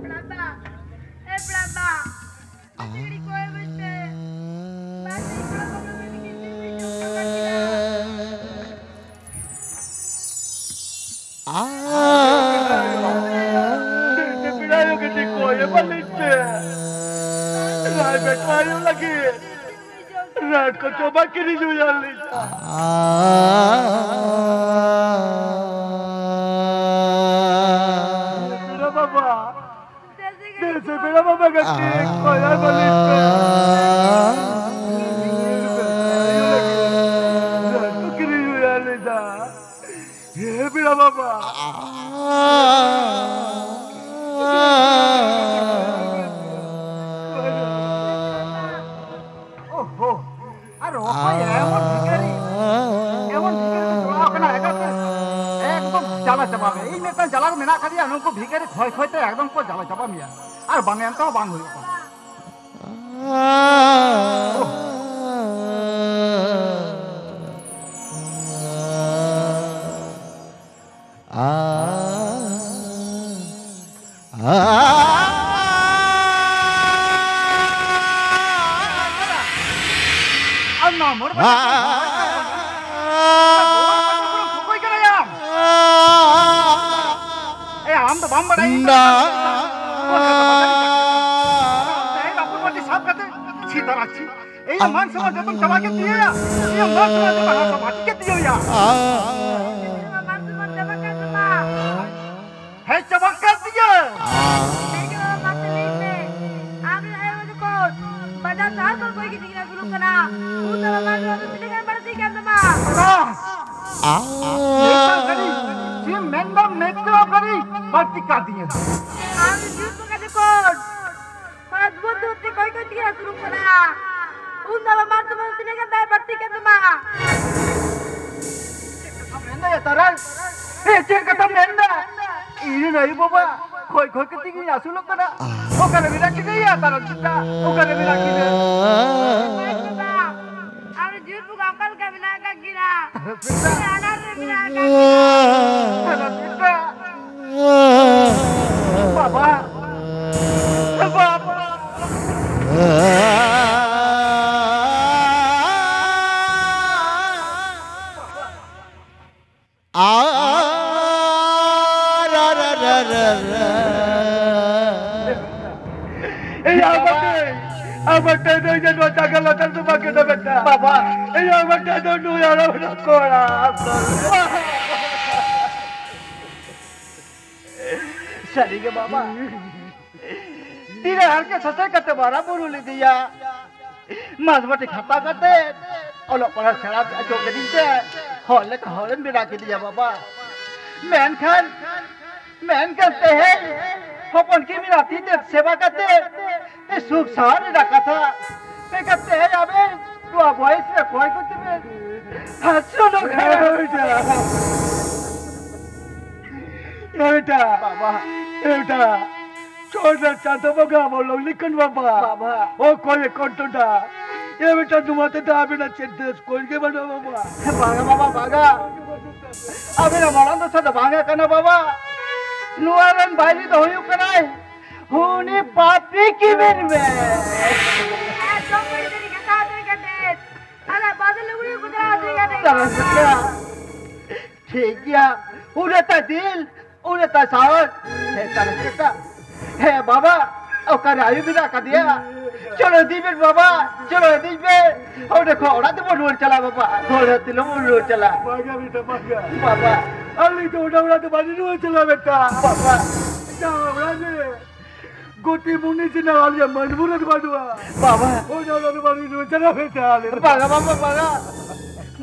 ᱯᱮᱲᱟ ᱵᱟ, ᱮ ᱯᱮᱲᱟ ᱵᱟ, ᱥᱤᱠᱲᱤ ᱠᱚ ᱮᱢᱟᱹᱧ ᱯᱮ᱾ ᱵᱟᱝ ᱥᱤᱠᱲᱤ ᱠᱚ ᱮᱢᱟᱹᱧ ᱯᱮ᱾ ᱯᱮᱲᱟ ᱟᱭᱳ ᱠᱟᱹᱴᱤᱡ ᱠᱚᱭ ᱮᱢᱟᱞᱤᱧ ᱯᱮ᱾ ᱨᱟᱡᱽ ᱵᱮᱴᱟ ᱟᱭᱳ ᱞᱟᱹᱜᱤᱫ᱾ ᱨᱟᱱ ᱠᱚ ᱪᱚᱵᱟ ᱠᱤᱨᱤᱧ ᱦᱩᱭᱩᱜᱼᱟ ᱞᱤᱧ᱾ ᱯᱮᱲᱟ ᱵᱟᱵᱟ, ᱫᱮᱥᱮ ᱯᱮᱲᱟ ᱵᱟᱵᱟ ᱠᱟᱹᱴᱤᱡ ᱠᱚᱭᱟ ᱵᱟᱹᱞᱤᱧ ᱯᱮ᱾ ᱨᱟᱱ ᱠᱚ ᱠᱤᱨᱤᱧ ᱦᱩᱭᱩᱜᱼᱟ ᱞᱤᱧ ᱫᱟ᱾ ᱦᱮ ᱯᱮᱲᱟ ᱵᱟᱵᱟ᱾ ᱳᱦᱳ, ᱟᱨ ᱚᱠᱚᱭ ᱮᱢᱚᱱ ᱵᱷᱤᱠᱟᱨᱤ, ᱮᱢᱚᱱ ᱵᱷᱤᱠᱟᱨᱤ ᱠᱚ ᱡᱚᱲᱟᱣ ᱠᱟᱱᱟ, ᱮᱠᱟᱞ ᱛᱮ ᱮᱠᱫᱚᱢ ᱡᱟᱞᱟ ᱪᱟᱵᱟ ᱢᱮ᱾ ᱤᱧ ᱢᱤᱫᱴᱟᱝ ᱡᱟᱞᱟ ᱨᱮ ᱢᱮᱱᱟᱜ ᱠᱟᱫᱤᱧᱟ, ᱱᱩᱠᱩ ᱵᱷᱤᱠᱟᱨᱤ ᱠᱷᱚᱭ ᱠᱷᱚᱭ ᱛᱮ ᱮᱠᱫᱚᱢ ᱠᱚ ᱡᱟᱞᱟ ᱪᱟᱵᱟ ᱢᱮᱭᱟ, ᱟᱨ ᱵᱟᱝ ᱮᱢ ᱛᱮᱦᱚᱸ ᱵᱟᱝ ᱦᱩᱭᱩᱜ ᱛᱟᱢᱟ᱾ ᱳᱦ᱾ ᱟᱢ ᱱᱚᱣᱟ ᱢᱳᱲ ᱵᱟᱡᱟᱨ ᱠᱷᱚᱱ ᱚᱠᱚᱭ ᱠᱟᱱᱟᱭᱟᱢ? ᱮ, ᱟᱢ ᱫᱚ ᱵᱟᱢ ᱵᱟᱲᱟᱭᱟ? ᱤᱧ ᱫᱚ ᱛᱮᱦᱮᱧ ᱨᱟᱹᱯᱩᱫ ᱵᱟᱹᱴᱤ ᱥᱟᱵ ᱠᱟᱛᱮ ᱪᱷᱤ ᱛᱟᱨᱟ ᱪᱷᱤ᱾ ᱤᱧᱟᱹᱜ ᱢᱟᱱ ᱥᱚᱢᱢᱟᱱ ᱡᱚᱛᱚᱢ ᱪᱟᱵᱟ ᱠᱮᱫ ᱛᱤᱧᱟᱹᱭᱟ᱾ ᱤᱧᱟᱹᱜ ᱢᱟᱱ ᱥᱚᱢᱢᱟᱱ ᱡᱚᱛᱚ ᱦᱟᱥᱟ ᱢᱟᱹᱴᱤ ᱠᱮᱫ ᱛᱤᱧᱟᱹᱭᱟ᱾ ᱢᱟᱱ ᱥᱚᱢᱢᱟᱱ ᱪᱟᱵᱟ ᱠᱮᱫ ᱛᱟᱢᱟ᱾ ᱦᱮᱸ, ᱪᱟᱵᱟ ᱠᱮᱫ ᱛᱤᱧᱟᱹ᱾ ᱴᱷᱤᱠ ᱜᱮᱭᱟ, ᱢᱟ ᱛᱟᱦᱞᱮ ᱞᱟᱹᱭ ᱢᱮ᱾ ᱟᱢ ᱨᱮᱱ ᱟᱭᱳ ᱡᱚᱠᱷᱚᱱ ᱵᱟᱡᱟᱨ ᱢᱮᱱᱫᱚ ᱢᱮᱫ ᱛᱮ ᱚᱠᱟᱨᱮ ᱵᱟᱹᱲᱛᱤ ᱠᱟᱫᱤᱧᱟ᱾ ᱟᱢ ᱡᱩᱛ ᱠᱟᱫᱮ ᱠᱚ᱾ ᱦᱚᱲ ᱫᱩᱣᱟᱹᱨ ᱫᱩᱣᱟᱹᱨ ᱛᱮ ᱠᱚᱭ ᱠᱚᱭ ᱛᱮᱜᱮ ᱟᱹᱥᱩᱞᱚᱜ ᱠᱟᱱᱟ᱾ ᱩᱱ ᱫᱚ ᱵᱟᱵᱟ ᱛᱟᱢᱟ ᱛᱤᱱᱟᱹᱜ ᱜᱟᱱ ᱫᱟᱭ ᱵᱟᱹᱲᱛᱤ ᱠᱟᱱ ᱛᱟᱢᱟ? ᱪᱮᱫ ᱠᱟᱛᱷᱟᱢ ᱢᱮᱱᱫᱟ ᱭᱟ ᱛᱟᱨᱟ? ᱮ, ᱪᱮᱫ ᱠᱟᱛᱷᱟᱢ ᱢᱮᱱᱫᱟ? ᱤᱧ ᱨᱮᱱ ᱟᱭᱳ ᱵᱟᱵᱟ ᱠᱷᱚᱭ ᱠᱷᱚᱭ ᱠᱟᱛᱮ ᱜᱤᱧ ᱟᱹᱥᱩᱞᱚᱜ ᱠᱟᱱᱟ᱾ ᱚᱠᱟᱨᱮ ᱢᱮᱱᱟᱜ ᱠᱤᱱᱟ ᱭᱟ ᱛᱟᱨᱟ ᱪᱮᱛᱟ? ᱚᱠᱟᱨᱮ ᱢᱮᱱᱟᱜ ᱠᱤᱱᱟ? ᱟᱢ ᱡᱩᱛ ᱵᱚᱸᱜᱟ ᱚᱠᱟ ᱞᱮᱠᱟ ᱢᱮᱱᱟᱜ ᱟᱠᱟᱫ ᱠᱤᱱᱟ? ᱟᱱᱟᱴ ᱨᱮ ᱢᱮᱱᱟᱜ ᱟᱠᱟᱫ ᱠᱤᱱᱟ᱾ ᱛᱟᱨᱟ ᱪᱮᱛᱟ? ᱵᱟᱵᱟ! ᱵᱟᱵᱟ! ᱮᱭᱟ ᱵᱟᱵᱟ! ᱵᱟᱵᱟ! ᱟᱵᱟᱴᱮ ᱫᱚ ᱤᱧ ᱱᱚᱣᱟ ᱡᱟᱭᱜᱟ ᱞᱟᱛᱟᱨ ᱫᱚ ᱵᱟᱝ ᱠᱟᱱᱟ ᱵᱮᱴᱟ᱾ ᱵᱟᱵᱟ! ᱮᱭᱟ ᱵᱟᱵᱟ ᱫᱚ ᱱᱩᱭ ᱟᱨ ᱚᱱᱟ ᱠᱚᱲᱟ᱾ ᱥᱟᱹᱨᱤᱜᱮ ᱵᱟᱵᱟ, ᱛᱤᱱᱟᱹᱜ ᱦᱟᱨᱠᱮᱛ ᱥᱟᱥᱮᱛ ᱠᱟᱛᱮ ᱢᱟᱨᱟᱝ ᱵᱩᱨᱩ ᱞᱮᱫᱮᱭᱟ, ᱢᱟᱥ ᱵᱟᱴᱤ ᱠᱷᱟᱛᱟ ᱠᱟᱛᱮ ᱚᱞᱚᱜ ᱯᱟᱲᱦᱟᱜ ᱥᱮᱬᱟ ᱦᱚᱪᱚ ᱠᱤᱫᱤᱧ ᱛᱮ ᱦᱚᱲ ᱞᱮᱠᱟ ᱦᱚᱲᱮᱢ ᱵᱮᱱᱟᱣ ᱠᱮᱫᱮᱭᱟ ᱵᱟᱵᱟ᱾ ᱢᱮᱱᱠᱷᱟᱱ, ᱢᱮᱱᱠᱷᱟᱱ ᱛᱮᱦᱮᱧ ᱦᱚᱯᱚᱱ ᱠᱤᱢᱤᱱ ᱟᱹᱛᱤᱧ ᱛᱮ ᱥᱮᱵᱟ ᱠᱟᱛᱮ ᱥᱩᱠ ᱥᱟᱶᱟᱨ ᱨᱮᱱᱟᱜ ᱠᱟᱛᱷᱟ ᱢᱮᱱᱠᱷᱟᱱ ᱛᱮᱦᱮᱧ ᱟᱵᱮᱱ ᱱᱚᱣᱟ ᱵᱚᱭᱮᱥ ᱨᱮ ᱚᱠᱚᱭ ᱠᱚ ᱛᱮᱵᱮᱱ ᱦᱟᱹᱥᱩ ᱱᱚᱝᱠᱟ᱾ ᱮ ᱵᱮᱴᱟ, ᱵᱟᱵᱟ᱾ ᱮ ᱵᱮᱴᱟ, ᱪᱚᱴ ᱨᱮ ᱪᱟᱸᱫᱚ ᱵᱚᱸᱜᱟ ᱟᱵᱚ ᱞᱚᱜᱽᱱᱤ ᱠᱟᱱ ᱵᱟᱵᱟ᱾ ᱵᱟᱵᱟ᱾ ᱚᱠᱚᱭ ᱮ ᱠᱚᱱᱴᱨᱳᱞ ᱫᱟ? ᱮ ᱵᱮᱴᱟ, ᱱᱚᱣᱟ ᱛᱮᱫᱚ ᱟᱵᱮᱱᱟᱜ ᱪᱮᱫ ᱫᱳᱥ ᱠᱚᱭ ᱜᱮ ᱵᱟᱹᱱᱩᱜᱼᱟ ᱵᱟᱵᱟ᱾ ᱵᱟᱝᱟ ᱵᱟᱵᱟ, ᱵᱟᱝᱟ᱾ ᱟᱵᱮᱱᱟᱜ ᱢᱟᱨᱟᱝ ᱫᱚᱥᱟ ᱫᱚ ᱵᱟᱝᱟ ᱠᱟᱱᱟ ᱵᱟᱵᱟ᱾ ᱱᱚᱣᱟ ᱨᱮᱱ ᱵᱟᱭᱨᱤ ᱫᱚ ᱦᱩᱭᱩᱜ ᱠᱟᱱᱟᱭ ᱩᱱᱤ ᱯᱟᱯᱤ ᱠᱤᱢᱤᱱ ᱢᱮ᱾ ᱮᱠᱫᱚᱢ ᱵᱟᱹᱲᱤᱡ ᱠᱟᱛᱷᱟ ᱫᱚ ᱠᱟᱛᱮ᱾ ᱟᱞᱮ ᱵᱟᱫᱮ ᱞᱩᱜᱽᱲᱤ ᱠᱚ ᱪᱟᱞᱟᱣ ᱦᱚᱪᱚᱭᱟ ᱵᱮᱱ᱾ ᱛᱟᱨᱟ ᱥᱮᱛᱟ᱾ ᱴᱷᱤᱠ ᱜᱮᱭᱟ, ᱩᱱᱟᱹᱜ ᱛᱟᱭ ᱫᱤᱞ, ᱩᱱᱟᱹᱜ ᱛᱟᱭ ᱥᱟᱦᱚᱥ᱾ ᱦᱮᱸ, ᱛᱟᱨᱟ ᱥᱮᱛᱟ᱾ ᱦᱮᱸ, ᱵᱟᱵᱟ, ᱚᱠᱟᱨᱮ ᱟᱭᱳ ᱢᱮᱱᱟᱜ ᱠᱟᱫᱮᱭᱟ? ᱪᱚᱞᱚ ᱤᱫᱤ ᱵᱮᱱ ᱵᱟᱵᱟ, ᱪᱚᱞᱚ ᱤᱫᱤ ᱵᱮᱱ᱾ ᱚᱸᱰᱮ ᱠᱷᱚᱱ ᱚᱲᱟᱜ ᱛᱮᱵᱚᱱ ᱨᱩᱣᱟᱹᱲ ᱪᱟᱞᱟᱜᱼᱟ ᱵᱟᱵᱟ᱾ ᱦᱚᱲ ᱦᱟᱹᱛᱤ ᱞᱚᱵᱚᱱ ᱨᱩᱣᱟᱹᱲ ᱪᱟᱞᱟᱜᱼᱟ᱾ ᱵᱟᱝᱟ ᱵᱮᱴᱟ, ᱵᱟᱝᱟ᱾ ᱵᱟᱵᱟ᱾ ᱟᱹᱞᱤᱧ ᱫᱚ ᱚᱱᱟ ᱚᱲᱟᱜ ᱫᱚ ᱵᱟᱹᱞᱤᱧ ᱨᱩᱣᱟᱹᱲ ᱪᱟᱞᱟᱜᱼᱟ ᱵᱮᱴᱟ᱾ ᱵᱟᱵᱟ᱾ ᱡᱟᱦᱟᱸ ᱚᱲᱟᱜ ᱨᱮ ᱜᱩᱛᱤ ᱢᱩᱱᱤ ᱡᱤᱱᱟ ᱟᱞᱮᱭᱟᱜ ᱢᱟᱹᱱ ᱢᱩᱨᱟᱹᱫ ᱵᱟᱹᱱᱩᱜᱼᱟ᱾ ᱵᱟᱵᱟ᱾ ᱦᱳᱭ, ᱚᱱᱟ ᱫᱚ ᱵᱟᱹᱧ ᱵᱩᱡᱷᱟᱹᱣ ᱫᱟᱲᱮᱭᱟᱜᱼᱟ᱾ ᱵᱟᱝᱟ, ᱵᱟᱵᱟ, ᱵᱟᱝᱟ᱾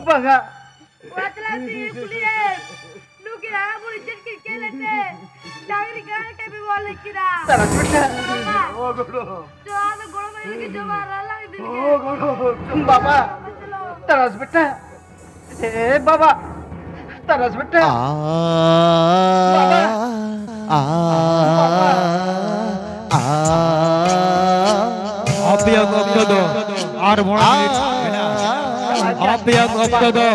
ᱵᱟᱝᱟ᱾ ᱵᱟᱛᱞᱟ ᱛᱤ ᱠᱩᱞᱤᱭᱮ᱾ ᱱᱩᱠᱤᱱ ᱦᱟᱲᱟᱢ ᱵᱩᱲᱦᱤ ᱞᱟᱹᱭ ᱠᱮᱫᱟ᱾ ᱛᱟᱨᱟᱥ ᱵᱮᱴᱟ᱾ ᱵᱟᱵᱟ᱾ ᱳ ᱜᱚᱲᱚ᱾ ᱪᱚ, ᱟᱫᱚ ᱜᱚᱲᱚ ᱢᱮ ᱞᱟᱹᱜᱤᱫ ᱡᱚᱢᱟᱜ ᱨᱟᱱ ᱞᱟᱝ ᱤᱫᱤ ᱞᱮᱜᱮ᱾ ᱳ ᱜᱚᱲᱚ᱾ ᱵᱟᱵᱟ᱾ ᱵᱟᱵᱟ, ᱪᱚᱞᱚ᱾ ᱛᱟᱨᱟᱥ ᱵᱮᱴᱟ᱾ ᱮ ᱵᱟᱵᱟ᱾ ᱛᱟᱨᱟᱥ ᱵᱮᱴᱟ᱾ ᱵᱟᱵᱟ᱾ ᱟᱯᱮᱭᱟᱜ ᱚᱠᱛᱚ ᱫᱚ ᱟᱨ ᱢᱚᱬᱮ ᱢᱤᱱᱤᱴ ᱢᱮᱱᱟᱜᱼᱟ᱾ ᱟᱯᱮᱭᱟᱜ ᱚᱠᱛᱚ ᱫᱚ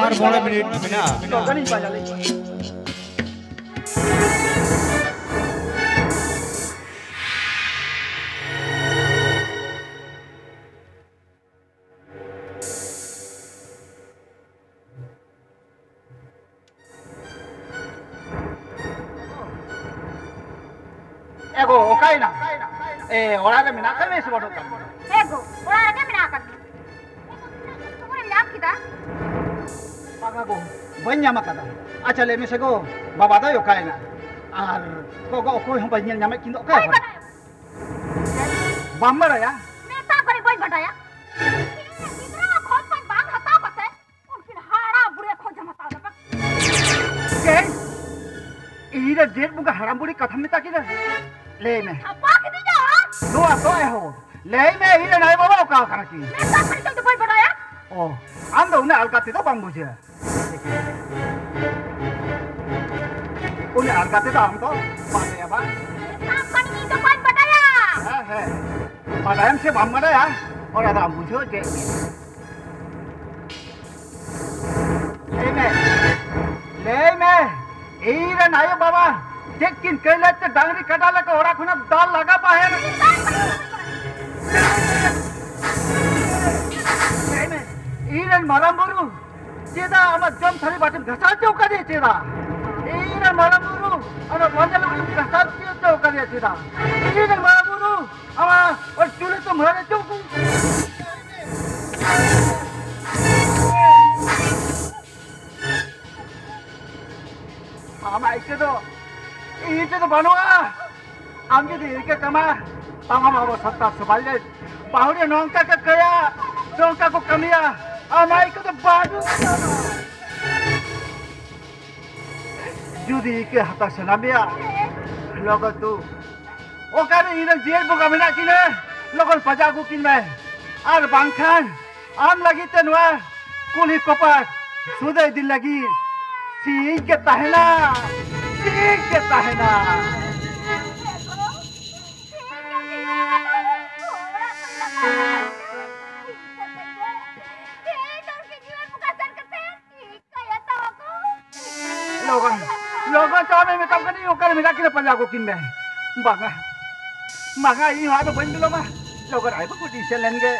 ᱟᱨ ᱢᱚᱬᱮ ᱢᱤᱱᱤᱴ ᱢᱮᱱᱟᱜᱼᱟ᱾ ᱞᱚᱜᱚᱱᱤᱧ ᱯᱟᱸᱡᱟ ᱞᱮᱫ ᱠᱚᱣᱟ᱾ ᱮ ᱜᱚ, ᱚᱠᱟᱭᱮᱱᱟ? ᱮ, ᱚᱲᱟᱜ ᱨᱮ ᱢᱮᱱᱟᱜ ᱠᱟᱜ ᱢᱮᱭᱟ ᱥᱮ ᱵᱟᱹᱱᱩᱜ ᱠᱟᱜ ᱢᱮᱭᱟ? ᱮ ᱜᱚ, ᱚᱲᱟᱜ ᱨᱮᱜᱮ ᱢᱮᱱᱟᱜ ᱟᱠᱟᱫ ᱢᱮᱭᱟ᱾ ᱠᱷᱚᱵᱚᱨᱮᱢ ᱧᱟᱢ ᱠᱮᱫᱟ? ᱵᱟᱝᱟ ᱜᱚ, ᱵᱟᱹᱧ ᱧᱟᱢ ᱟᱠᱟᱫᱟ᱾ ᱟᱪᱪᱷᱟ, ᱞᱟᱹᱭ ᱢᱮᱥᱮ ᱜᱚ, ᱵᱟᱵᱟ ᱫᱚᱭ ᱚᱠᱟᱭᱮᱱᱟ? ᱟᱨ ᱜᱚᱜᱚ ᱚᱠᱚᱭ ᱦᱚᱸ ᱵᱟᱹᱧ ᱧᱮᱞ ᱧᱟᱢᱮᱫ ᱠᱤᱱ ᱫᱚ, ᱚᱠᱟᱭ ᱵᱟᱹᱧ ᱠᱟᱱᱟ? ᱵᱟᱰᱟᱭᱟ᱾ ᱵᱟᱢ ᱵᱟᱲᱟᱭᱟ? ᱢᱮᱛᱟ ᱠᱚᱨᱮ ᱵᱟᱹᱧ ᱵᱟᱰᱟᱭᱟ᱾ ᱤᱧ ᱜᱤᱫᱽᱨᱟᱹ ᱠᱷᱚᱡ ᱠᱷᱚᱡ ᱵᱟᱝ ᱦᱟᱛᱟᱣ ᱠᱟᱛᱮ ᱩᱱᱠᱤᱱ ᱦᱟᱲᱟᱢ ᱵᱩᱲᱦᱤ ᱠᱷᱚᱡ ᱮᱢ ᱦᱟᱛᱟᱣ ᱠᱟᱫᱟ᱾ ᱪᱮᱫ? ᱤᱧ ᱨᱮ ᱡᱮᱫ ᱵᱚᱸᱜᱟ ᱦᱟᱲᱟᱢ ᱵᱩᱲᱦᱤ ᱠᱟᱛᱷᱟᱢ ᱢᱮᱛᱟ ᱠᱤᱱᱟ? ᱞᱟᱹᱭ ᱢᱮ᱾ ᱪᱷᱟᱯᱟ ᱠᱤᱫᱤᱧᱟ᱾ ᱱᱚᱣᱟ ᱫᱚ ᱮᱦᱚᱵ᱾ ᱞᱟᱹᱭ ᱢᱮ, ᱤᱧ ᱨᱮᱱ ᱟᱭᱳ ᱵᱟᱵᱟ ᱚᱠᱟ ᱠᱟᱱᱟ ᱠᱤᱱ? ᱢᱮᱛᱟ ᱠᱷᱟᱱ ᱤᱧ ᱫᱚ ᱵᱟᱹᱧ ᱵᱟᱰᱟᱭᱟ᱾ ᱚ, ᱟᱢ ᱫᱚ ᱩᱱᱟᱹᱜ ᱟᱞᱜᱟ ᱛᱮᱫᱚ ᱵᱟᱢ ᱵᱩᱡᱷᱟᱹᱣᱟ᱾ ᱩᱱᱟᱹᱜ ᱟᱞᱜᱟ ᱛᱮᱫᱚ ᱟᱢ ᱫᱚ ᱵᱟᱢ ᱞᱟᱹᱭᱟ ᱵᱟᱝ? ᱢᱮᱛᱟ ᱠᱷᱟᱱ ᱤᱧ ᱫᱚ ᱵᱟᱹᱧ ᱵᱟᱰᱟᱭᱟ᱾ ᱦᱮᱸ, ᱦᱮᱸ᱾ ᱵᱟᱰᱟᱭᱟᱢ ᱥᱮ ᱵᱟᱢ ᱵᱟᱰᱟᱭᱟ, ᱚᱱᱟ ᱫᱚ ᱟᱢ ᱵᱩᱡᱷᱟᱹᱣ ᱪᱮᱫ ᱢᱮ᱾ ᱞᱟᱹᱭ ᱢᱮ, ᱞᱟᱹᱭ ᱢᱮ, ᱤᱧ ᱨᱮᱱ ᱟᱭᱳ ᱵᱟᱵᱟ ᱪᱮᱫ ᱠᱤᱱ ᱠᱟᱹᱭ ᱞᱮᱫ ᱛᱮ ᱰᱟᱝᱨᱤ ᱠᱟᱰᱟ ᱞᱮᱠᱟ ᱚᱲᱟᱜ ᱠᱷᱚᱱᱟᱜ ᱫᱟᱞ ᱞᱟᱜᱟ ᱯᱟᱦᱮᱨ? ᱞᱟᱹᱭ ᱢᱮ, ᱤᱧ ᱨᱮᱱ ᱢᱟᱨᱟᱝ ᱵᱩᱨᱩ ᱪᱮᱫᱟᱜ ᱟᱢᱟᱜ ᱡᱚᱢ ᱛᱷᱟᱹᱨᱤ ᱵᱟᱹᱴᱤᱢ ᱜᱷᱟᱥᱟᱣ ᱦᱚᱪᱚ ᱠᱟᱫᱮᱭᱟ ᱪᱮᱫᱟᱜ? ᱤᱧ ᱨᱮᱱ ᱢᱟᱨᱟᱝ ᱵᱩᱨᱩ ᱟᱢᱟᱜ ᱢᱟᱸᱡᱟ ᱞᱩᱜᱽᱲᱤᱢ ᱜᱷᱟᱥᱟᱣ ᱦᱚᱪᱚ ᱠᱟᱫᱮᱭᱟ ᱪᱮᱫᱟᱜ? ᱤᱧ ᱨᱮᱱ ᱢᱟᱨᱟᱝ ᱵᱩᱨᱩ ᱟᱢᱟᱜ ᱚᱱᱟ ᱪᱩᱞᱦᱟᱹ ᱛᱮᱢ ᱦᱟᱹᱨ ᱦᱚᱪᱚ ᱠᱟᱫᱮᱭᱟ? ᱟᱢᱟᱜ ᱤᱪᱪᱷᱟᱹ ᱫᱚ ᱤᱧ ᱴᱷᱮᱱ ᱫᱚ ᱵᱟᱹᱱᱩᱜᱼᱟ᱾ ᱟᱢ ᱡᱩᱫᱤ ᱤᱱᱠᱟᱹ ᱠᱟᱢᱟ, ᱛᱟᱦᱞᱮ ᱟᱵᱚ ᱥᱟᱱᱛᱟᱲ ᱥᱚᱢᱟᱡᱽ ᱨᱮ ᱵᱟᱹᱦᱩ ᱨᱮ ᱱᱚᱝᱠᱟ ᱠᱚ ᱠᱟᱹᱭᱟ, ᱱᱚᱝᱠᱟ ᱠᱚ ᱠᱟᱹᱢᱤᱭᱟ, ᱟᱢᱟᱜ ᱤᱪᱪᱷᱟᱹ ᱫᱚ ᱵᱟᱹᱱᱩᱜᱼᱟ᱾ ᱡᱩᱫᱤ ᱤᱠᱟᱹ ᱦᱟᱛᱟᱣ ᱥᱟᱱᱟ ᱢᱮᱭᱟ, ᱞᱚᱜᱚᱱ ᱫᱩ, ᱚᱠᱟᱨᱮ ᱤᱧ ᱨᱮᱱ ᱡᱤᱭᱟᱹᱲ ᱵᱚᱸᱜᱟ ᱢᱮᱱᱟᱜ ᱠᱤᱱᱟ? ᱞᱚᱜᱚᱱ ᱯᱟᱸᱡᱟ ᱟᱹᱜᱩ ᱠᱤᱱ ᱢᱮ, ᱟᱨ ᱵᱟᱝᱠᱷᱟᱱ ᱟᱢ ᱞᱟᱹᱜᱤᱫ ᱛᱮ ᱱᱚᱣᱟ ᱠᱩᱞᱦᱤ ᱠᱚᱯᱟᱴ ᱥᱩᱫᱟᱹᱭ ᱫᱤᱱ ᱞᱟᱹᱜᱤᱫ ᱥᱤᱧ ᱜᱮ ᱛᱟᱦᱮᱱᱟ, ᱥᱤᱧ ᱜᱮ ᱛᱟᱦᱮᱱᱟ᱾ ᱞᱚᱜᱚᱱ, ᱞᱚᱜᱚᱱ ᱪᱟᱞᱟᱜ ᱢᱮ, ᱢᱮᱛᱟᱢ ᱠᱟᱹᱱᱟᱹᱧ, ᱚᱠᱟᱨᱮ ᱢᱮᱱᱟᱜ ᱠᱤᱱᱟ, ᱯᱟᱸᱡᱟ ᱟᱹᱜᱩ ᱠᱤᱱ ᱢᱮ᱾ ᱵᱟᱝᱟ, ᱵᱟᱝᱟ, ᱤᱧ ᱦᱚᱸ ᱟᱫᱚ ᱵᱟᱹᱧ ᱵᱤᱞᱚᱢᱟ᱾ ᱞᱚᱜᱚᱱ ᱟᱭᱳ ᱵᱟᱵᱟ ᱴᱷᱮᱱ ᱥᱮᱱ ᱞᱮᱱ ᱜᱮ,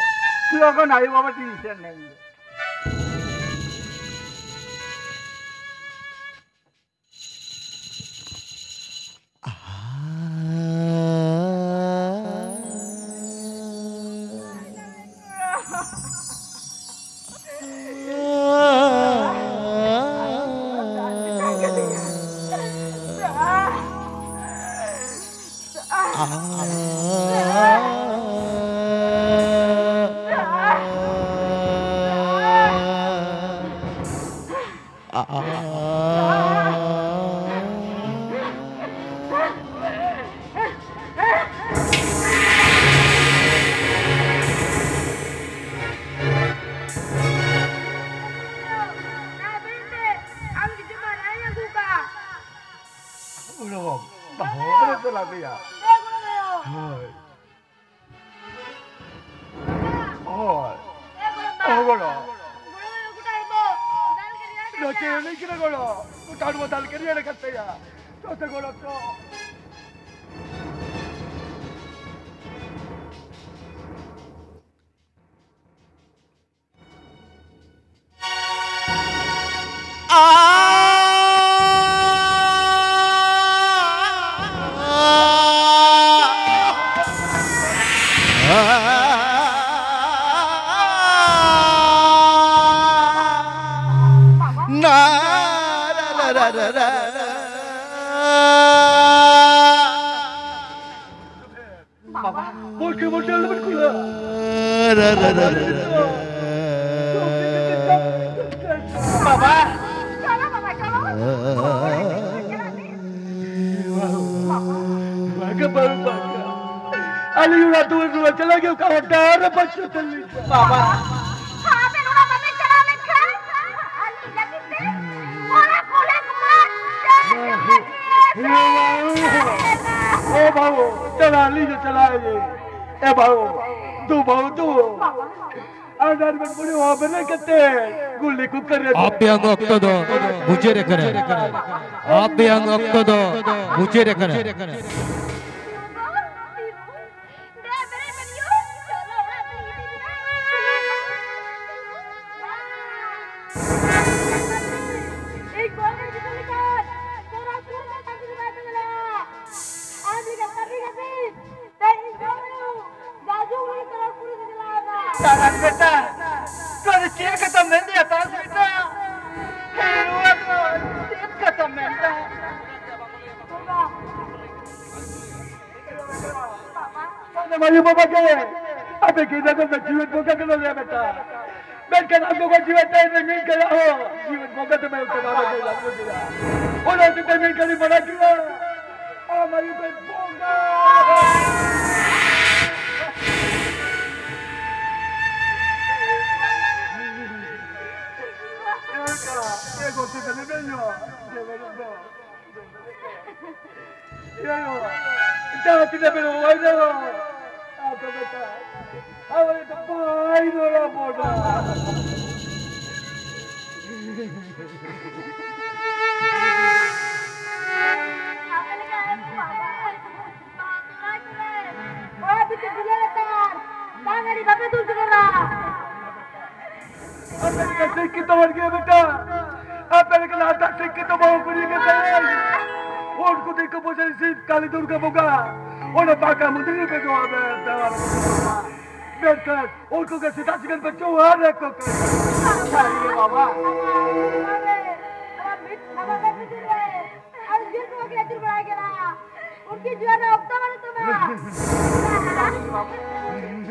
ᱞᱚᱜᱚᱱ ᱟᱭᱳ ᱵᱟᱵᱟ ᱴᱷᱮᱱ ᱥᱮᱱ ᱞᱮᱱ ᱜᱮ᱾ ᱩᱰᱩᱠᱚᱜ᱾ ᱵᱟᱦᱨᱮ ᱪᱟᱞᱟᱜ ᱯᱮᱭᱟ᱾ ᱦᱳᱭ᱾ ᱦᱳᱭ᱾ ᱚ, ᱜᱚᱲᱚ᱾ ᱱᱚᱛᱮ ᱨᱮ ᱞᱟᱹᱭ ᱠᱮᱫᱟ ᱜᱚᱲᱚ᱾ ᱜᱚᱴᱟ ᱦᱚᱲ ᱵᱚ ᱫᱟᱞ ᱠᱮᱫᱮᱭᱟ ᱮᱸᱰᱮ ᱠᱟᱛᱮ ᱭᱟ᱾ ᱱᱚᱛᱮ ᱜᱚᱲᱚ ᱠᱚ᱾ ᱵᱟᱵᱟ, ᱵᱚᱞᱴᱤ ᱵᱚᱞᱴᱤ ᱟᱞᱚᱵᱮᱱ ᱠᱩᱞᱟ᱾ ᱵᱟᱵᱟ᱾ ᱪᱚᱞᱚ ᱵᱟᱵᱟ, ᱪᱚᱞᱚ᱾ ᱟᱹᱞᱤᱧ ᱚᱲᱟᱜ ᱫᱩᱣᱟᱹᱨ ᱨᱩᱣᱟᱹᱲ ᱪᱟᱞᱟᱜ ᱜᱮ ᱚᱠᱟ ᱦᱚᱨ ᱰᱟᱦᱟᱨ ᱨᱮ ᱵᱟᱹᱪᱩᱜ ᱛᱟᱹᱞᱤᱧᱟ᱾ ᱵᱟᱵᱟ᱾ ᱟᱵᱮᱱ ᱚᱲᱟᱜ ᱵᱟᱵᱮᱱ ᱪᱟᱞᱟᱣ ᱞᱮᱱᱠᱷᱟᱱ ᱟᱹᱞᱤᱧ ᱞᱟᱹᱜᱤᱫ ᱛᱮ ᱚᱲᱟᱜ ᱠᱚᱞᱮ ᱠᱚᱢᱟ ᱰᱟᱦᱟᱨ ᱨᱮ ᱵᱟᱹᱪᱩᱜ ᱛᱟᱹᱞᱤᱧᱟ᱾ ᱮ ᱵᱟᱹᱵᱩ, ᱪᱟᱞᱟᱜ ᱟᱹᱞᱤᱧ ᱫᱚ ᱪᱟᱞᱟᱜ ᱟᱹᱞᱤᱧ᱾ ᱮ ᱵᱟᱹᱵᱩ, ᱫᱩ ᱵᱟᱹᱵᱩ, ᱫᱩ᱾ ᱟᱨ ᱰᱟᱦᱟᱨ ᱵᱮᱱ ᱵᱩᱲᱤ ᱦᱚᱸ ᱵᱮᱨᱮᱫ ᱠᱟᱛᱮ ᱜᱩᱞᱤ ᱠᱚ ᱠᱟᱨᱮ᱾ ᱟᱯᱮᱭᱟᱜ ᱚᱠᱛᱚ ᱫᱚ ᱢᱩᱪᱟᱹᱫ ᱟᱠᱟᱱᱟ᱾ ᱟᱯᱮᱭᱟᱜ ᱚᱠᱛᱚ ᱫᱚ ᱢᱩᱪᱟᱹᱫ ᱟᱠᱟᱱᱟ᱾ ᱛᱟᱨᱟᱱ ᱵᱮᱴᱟ, ᱛᱚ ᱪᱮᱫ ᱠᱟᱛᱷᱟᱢ ᱢᱮᱱ ᱫᱟ ᱛᱟᱨᱟᱱ ᱵᱮᱴᱟ? ᱦᱮᱸ, ᱱᱚᱣᱟ ᱫᱚ ᱪᱮᱫ ᱠᱟᱛᱷᱟᱢ ᱢᱮᱱ ᱫᱟ? ᱟᱫᱚ ᱢᱟᱹᱭᱩ ᱵᱟᱵᱟ ᱜᱮ, ᱟᱯᱮ ᱜᱤᱫᱽᱨᱟᱹ ᱠᱚ ᱡᱤᱣᱮᱫ ᱵᱚᱸᱜᱟ ᱠᱟᱱᱟ ᱞᱮ ᱵᱮᱴᱟ᱾ ᱢᱮᱱᱠᱷᱟᱱ ᱟᱢ ᱫᱚ ᱡᱤᱣᱮᱫ ᱛᱟᱦᱮᱸ ᱨᱮ ᱢᱤᱫ ᱜᱷᱟᱹᱲᱤᱡ ᱦᱚᱸ ᱡᱤᱣᱮᱫ ᱵᱚᱸᱜᱟ ᱫᱚ ᱵᱟᱭ ᱩᱛᱟᱹᱨᱟ, ᱵᱟᱭ ᱩᱛᱟᱹᱨᱟ᱾ ᱚᱱᱟ ᱦᱚᱛᱮᱡ ᱛᱮ ᱢᱤᱫ ᱜᱷᱟᱹᱲᱤᱡ ᱢᱟᱱᱟ ᱠᱮᱫᱟ᱾ ᱟᱢ ᱟᱹᱭᱩᱨ ᱛᱮ ᱵᱚᱸᱜᱟ᱾ ᱮ ᱜᱚᱢᱠᱮ, ᱫᱮᱞᱟ ᱵᱮᱱ ᱧᱚᱜ᱾ ᱮ ᱜᱚᱢᱠᱮ᱾ ᱮ ᱜᱚ, ᱡᱟᱦᱟᱸ ᱛᱤᱱᱟᱹᱜ ᱵᱮᱱ ᱦᱚᱦᱚᱭ ᱨᱮᱦᱚᱸ, ᱟᱫᱚ ᱵᱮᱴᱟ, ᱟᱵᱚ ᱫᱚ ᱵᱟᱭ ᱨᱚᱲ ᱟᱵᱚᱱᱟ᱾ ᱚᱲᱟᱜ ᱵᱷᱤᱛᱤᱨ ᱫᱩᱞᱟᱹᱲ ᱟᱠᱟᱱ, ᱫᱟᱜ ᱢᱟᱹᱰᱤ ᱵᱟᱯᱮ ᱫᱩᱞ ᱥᱚᱫᱚᱨᱟ᱾ ᱟᱯᱮ ᱞᱮᱠᱟ ᱥᱤᱠᱠᱷᱤᱛᱚ ᱦᱚᱲ ᱜᱮ ᱵᱮᱴᱟ, ᱟᱯᱮ ᱞᱮᱠᱟ ᱞᱟᱛᱟᱨ ᱥᱤᱠᱠᱷᱤᱛᱚ ᱵᱟᱹᱦᱩ ᱠᱩᱲᱤ ᱜᱮ ᱛᱟᱦᱮᱸ᱾ ᱩᱱᱠᱩ ᱫᱤᱠᱩ ᱯᱩᱡᱟᱹ ᱥᱤᱵ ᱠᱟᱞᱤ ᱫᱩᱨᱜᱟ ᱵᱚᱸᱜᱟ, ᱚᱱᱟ ᱯᱟᱠᱟ ᱢᱚᱱᱫᱤᱨ ᱨᱮᱯᱮ ᱡᱚᱦᱟᱨ ᱫᱮᱣᱟ ᱨᱮ᱾ ᱢᱮᱱᱠᱷᱟᱱ ᱩᱱᱠᱩ ᱜᱮ ᱥᱮᱛᱟᱜ ᱥᱤᱸᱜᱟᱹᱲ ᱯᱮ ᱡᱚᱦᱟᱨ ᱟᱠᱚ ᱠᱟᱱᱟ᱾ ᱥᱟᱹᱨᱤ ᱜᱮ ᱵᱟᱵᱟ᱾ ᱟᱨ ᱡᱤᱞ ᱠᱚ ᱵᱟᱹᱠᱤ ᱟᱹᱪᱩᱨ ᱵᱟᱲᱟᱭ ᱠᱟᱱᱟ᱾ ᱩᱱᱠᱤᱱ ᱡᱩᱣᱟᱹᱱ ᱨᱮ ᱚᱠᱛᱚ ᱵᱟᱹᱱᱩᱜ ᱛᱟᱢᱟ᱾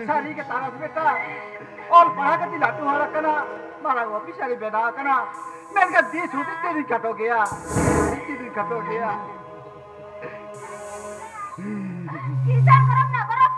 ᱥᱟᱹᱨᱤ ᱜᱮ ᱛᱟᱨᱟᱥ ᱵᱮᱴᱟ, ᱚᱞ ᱯᱟᱲᱦᱟᱣ ᱠᱟᱛᱮ ᱞᱟᱹᱴᱩ ᱦᱚᱲ ᱟᱠᱟᱱᱟ, ᱢᱟᱨᱟᱝ ᱚᱯᱷᱤᱥᱟᱨ ᱤᱧ ᱵᱮᱱᱟᱣ ᱟᱠᱟᱱᱟ, ᱢᱮᱱᱠᱷᱟᱱ ᱫᱤᱥ ᱦᱩᱫᱤᱥ ᱛᱮᱫᱚᱧ ᱠᱷᱟᱴᱚ ᱜᱮᱭᱟ, ᱦᱩᱫᱤᱥ ᱛᱮᱫᱚᱧ ᱠᱷᱟᱴᱚ ᱜᱮᱭᱟ᱾ ᱠᱤᱥᱟᱱ ᱜᱚᱨᱚᱵ ᱨᱮᱱᱟᱜ ᱜᱚᱨᱚᱵ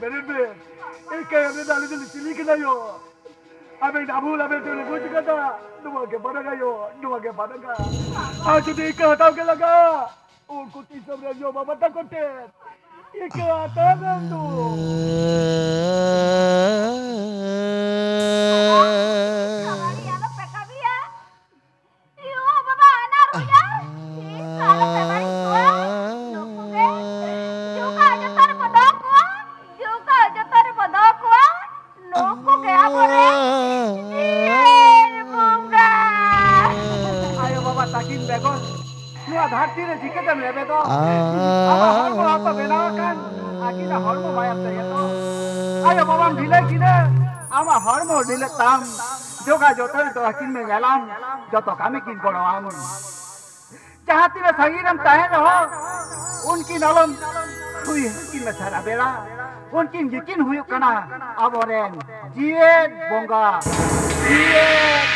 ᱵᱮᱨᱮᱫ ᱵᱮᱱ᱾ ᱮᱠᱟᱭ ᱟᱵᱮᱱ ᱫᱚ ᱟᱞᱮ ᱫᱚᱞᱮ ᱪᱤᱞᱤ ᱠᱟᱱᱟ ᱭᱳ? ᱟᱵᱮᱱ ᱟᱵᱚ ᱟᱵᱮᱱ ᱫᱚᱞᱮ ᱵᱩᱡᱽ ᱠᱟᱫᱟ᱾ ᱱᱚᱣᱟ ᱜᱮ ᱵᱟᱰᱟᱜᱟ ᱭᱳ, ᱱᱚᱣᱟ ᱜᱮ ᱵᱟᱰᱟᱜᱟ᱾ ᱟᱨ ᱡᱩᱫᱤ ᱤᱠᱟᱹ ᱦᱟᱛᱟᱣ ᱜᱮ ᱞᱟᱜᱟᱜᱼᱟ, ᱩᱱᱠᱩ ᱛᱤᱥ ᱦᱚᱸ ᱨᱮ ᱭᱳ ᱵᱟᱵᱟ ᱛᱟᱠᱚ ᱴᱷᱮᱱ ᱤᱠᱟᱹ ᱦᱟᱛᱟᱣ ᱵᱮᱱ ᱫᱚ᱾ ᱠᱟᱵᱟᱰᱤ ᱟᱞᱚ ᱯᱮ ᱠᱟᱹᱢᱤᱭᱟ᱾ ᱭᱳ ᱵᱟᱵᱟ, ᱟᱱᱟᱨ ᱦᱩᱭᱟ᱾ ᱛᱤᱥ ᱟᱞᱚ ᱯᱮ ᱵᱟᱹᱲᱤᱡ ᱠᱚᱣᱟ᱾ ᱱᱩᱠᱩ ᱜᱮ ᱡᱚᱜᱟ ᱡᱚᱛᱚᱱ ᱨᱮᱠᱚ ᱫᱚᱦᱚ ᱠᱚᱣᱟ᱾ ᱡᱚᱜᱟ ᱡᱚᱛᱚᱱ ᱨᱮᱠᱚ ᱫᱚᱦᱚ ᱠᱚᱣᱟ᱾ ᱱᱩᱠᱩ ᱜᱮ ᱟᱵᱚᱨᱮᱱ ᱡᱤᱭᱟᱹᱲ ᱵᱚᱸᱜᱟ᱾ ᱟᱭᱳ ᱵᱟᱵᱟ ᱛᱟᱹᱠᱤᱱ ᱵᱮᱜᱚᱨ ᱱᱚᱣᱟ ᱫᱷᱟᱹᱨᱛᱤ ᱨᱮ ᱪᱤᱠᱟᱹᱛᱮᱢ ᱞᱮᱵᱮᱫᱚᱜ? ᱟᱢᱟᱜ ᱦᱚᱲᱢᱚ ᱦᱚᱸᱛᱚ ᱵᱮᱱᱟᱣ ᱟᱠᱟᱱ ᱟᱹᱠᱤᱱᱟᱜ ᱦᱚᱲᱢᱚ ᱢᱟᱭᱟᱢ ᱛᱮᱜᱮ ᱛᱚ᱾ ᱟᱭᱳ ᱵᱟᱵᱟᱢ ᱰᱷᱤᱞᱟᱹ ᱠᱤᱱᱟᱹ, ᱟᱢᱟᱜ ᱦᱚᱲᱢᱚ ᱰᱷᱤᱞᱟᱹᱜ ᱛᱟᱢ᱾ ᱡᱚᱜᱟ ᱡᱚᱛᱚᱱ ᱫᱚ ᱟᱹᱠᱤᱱ ᱢᱮ ᱧᱮᱞᱟᱢ, ᱡᱚᱛᱚ ᱠᱟᱹᱢᱤ ᱠᱤᱱ ᱜᱚᱲᱚᱣᱟᱢ᱾ ᱡᱟᱦᱟᱸ ᱛᱤᱱᱟᱹᱜ ᱥᱟᱺᱜᱤᱧ ᱨᱮᱢ ᱛᱟᱦᱮᱱ ᱨᱮᱦᱚᱸ, ᱩᱱᱠᱤᱱ ᱟᱞᱚᱢ ᱩᱭᱦᱟᱹᱨ ᱠᱤᱱ ᱢᱮ ᱥᱟᱨᱟ ᱵᱮᱲᱟ᱾ ᱩᱱᱠᱤᱱ ᱜᱮᱠᱤᱱ ᱦᱩᱭᱩᱜ ᱠᱟᱱᱟ ᱟᱵᱚᱨᱮᱱ ᱡᱤᱣᱮᱫ ᱵᱚᱸᱜᱟ, ᱡᱤᱣᱮᱫ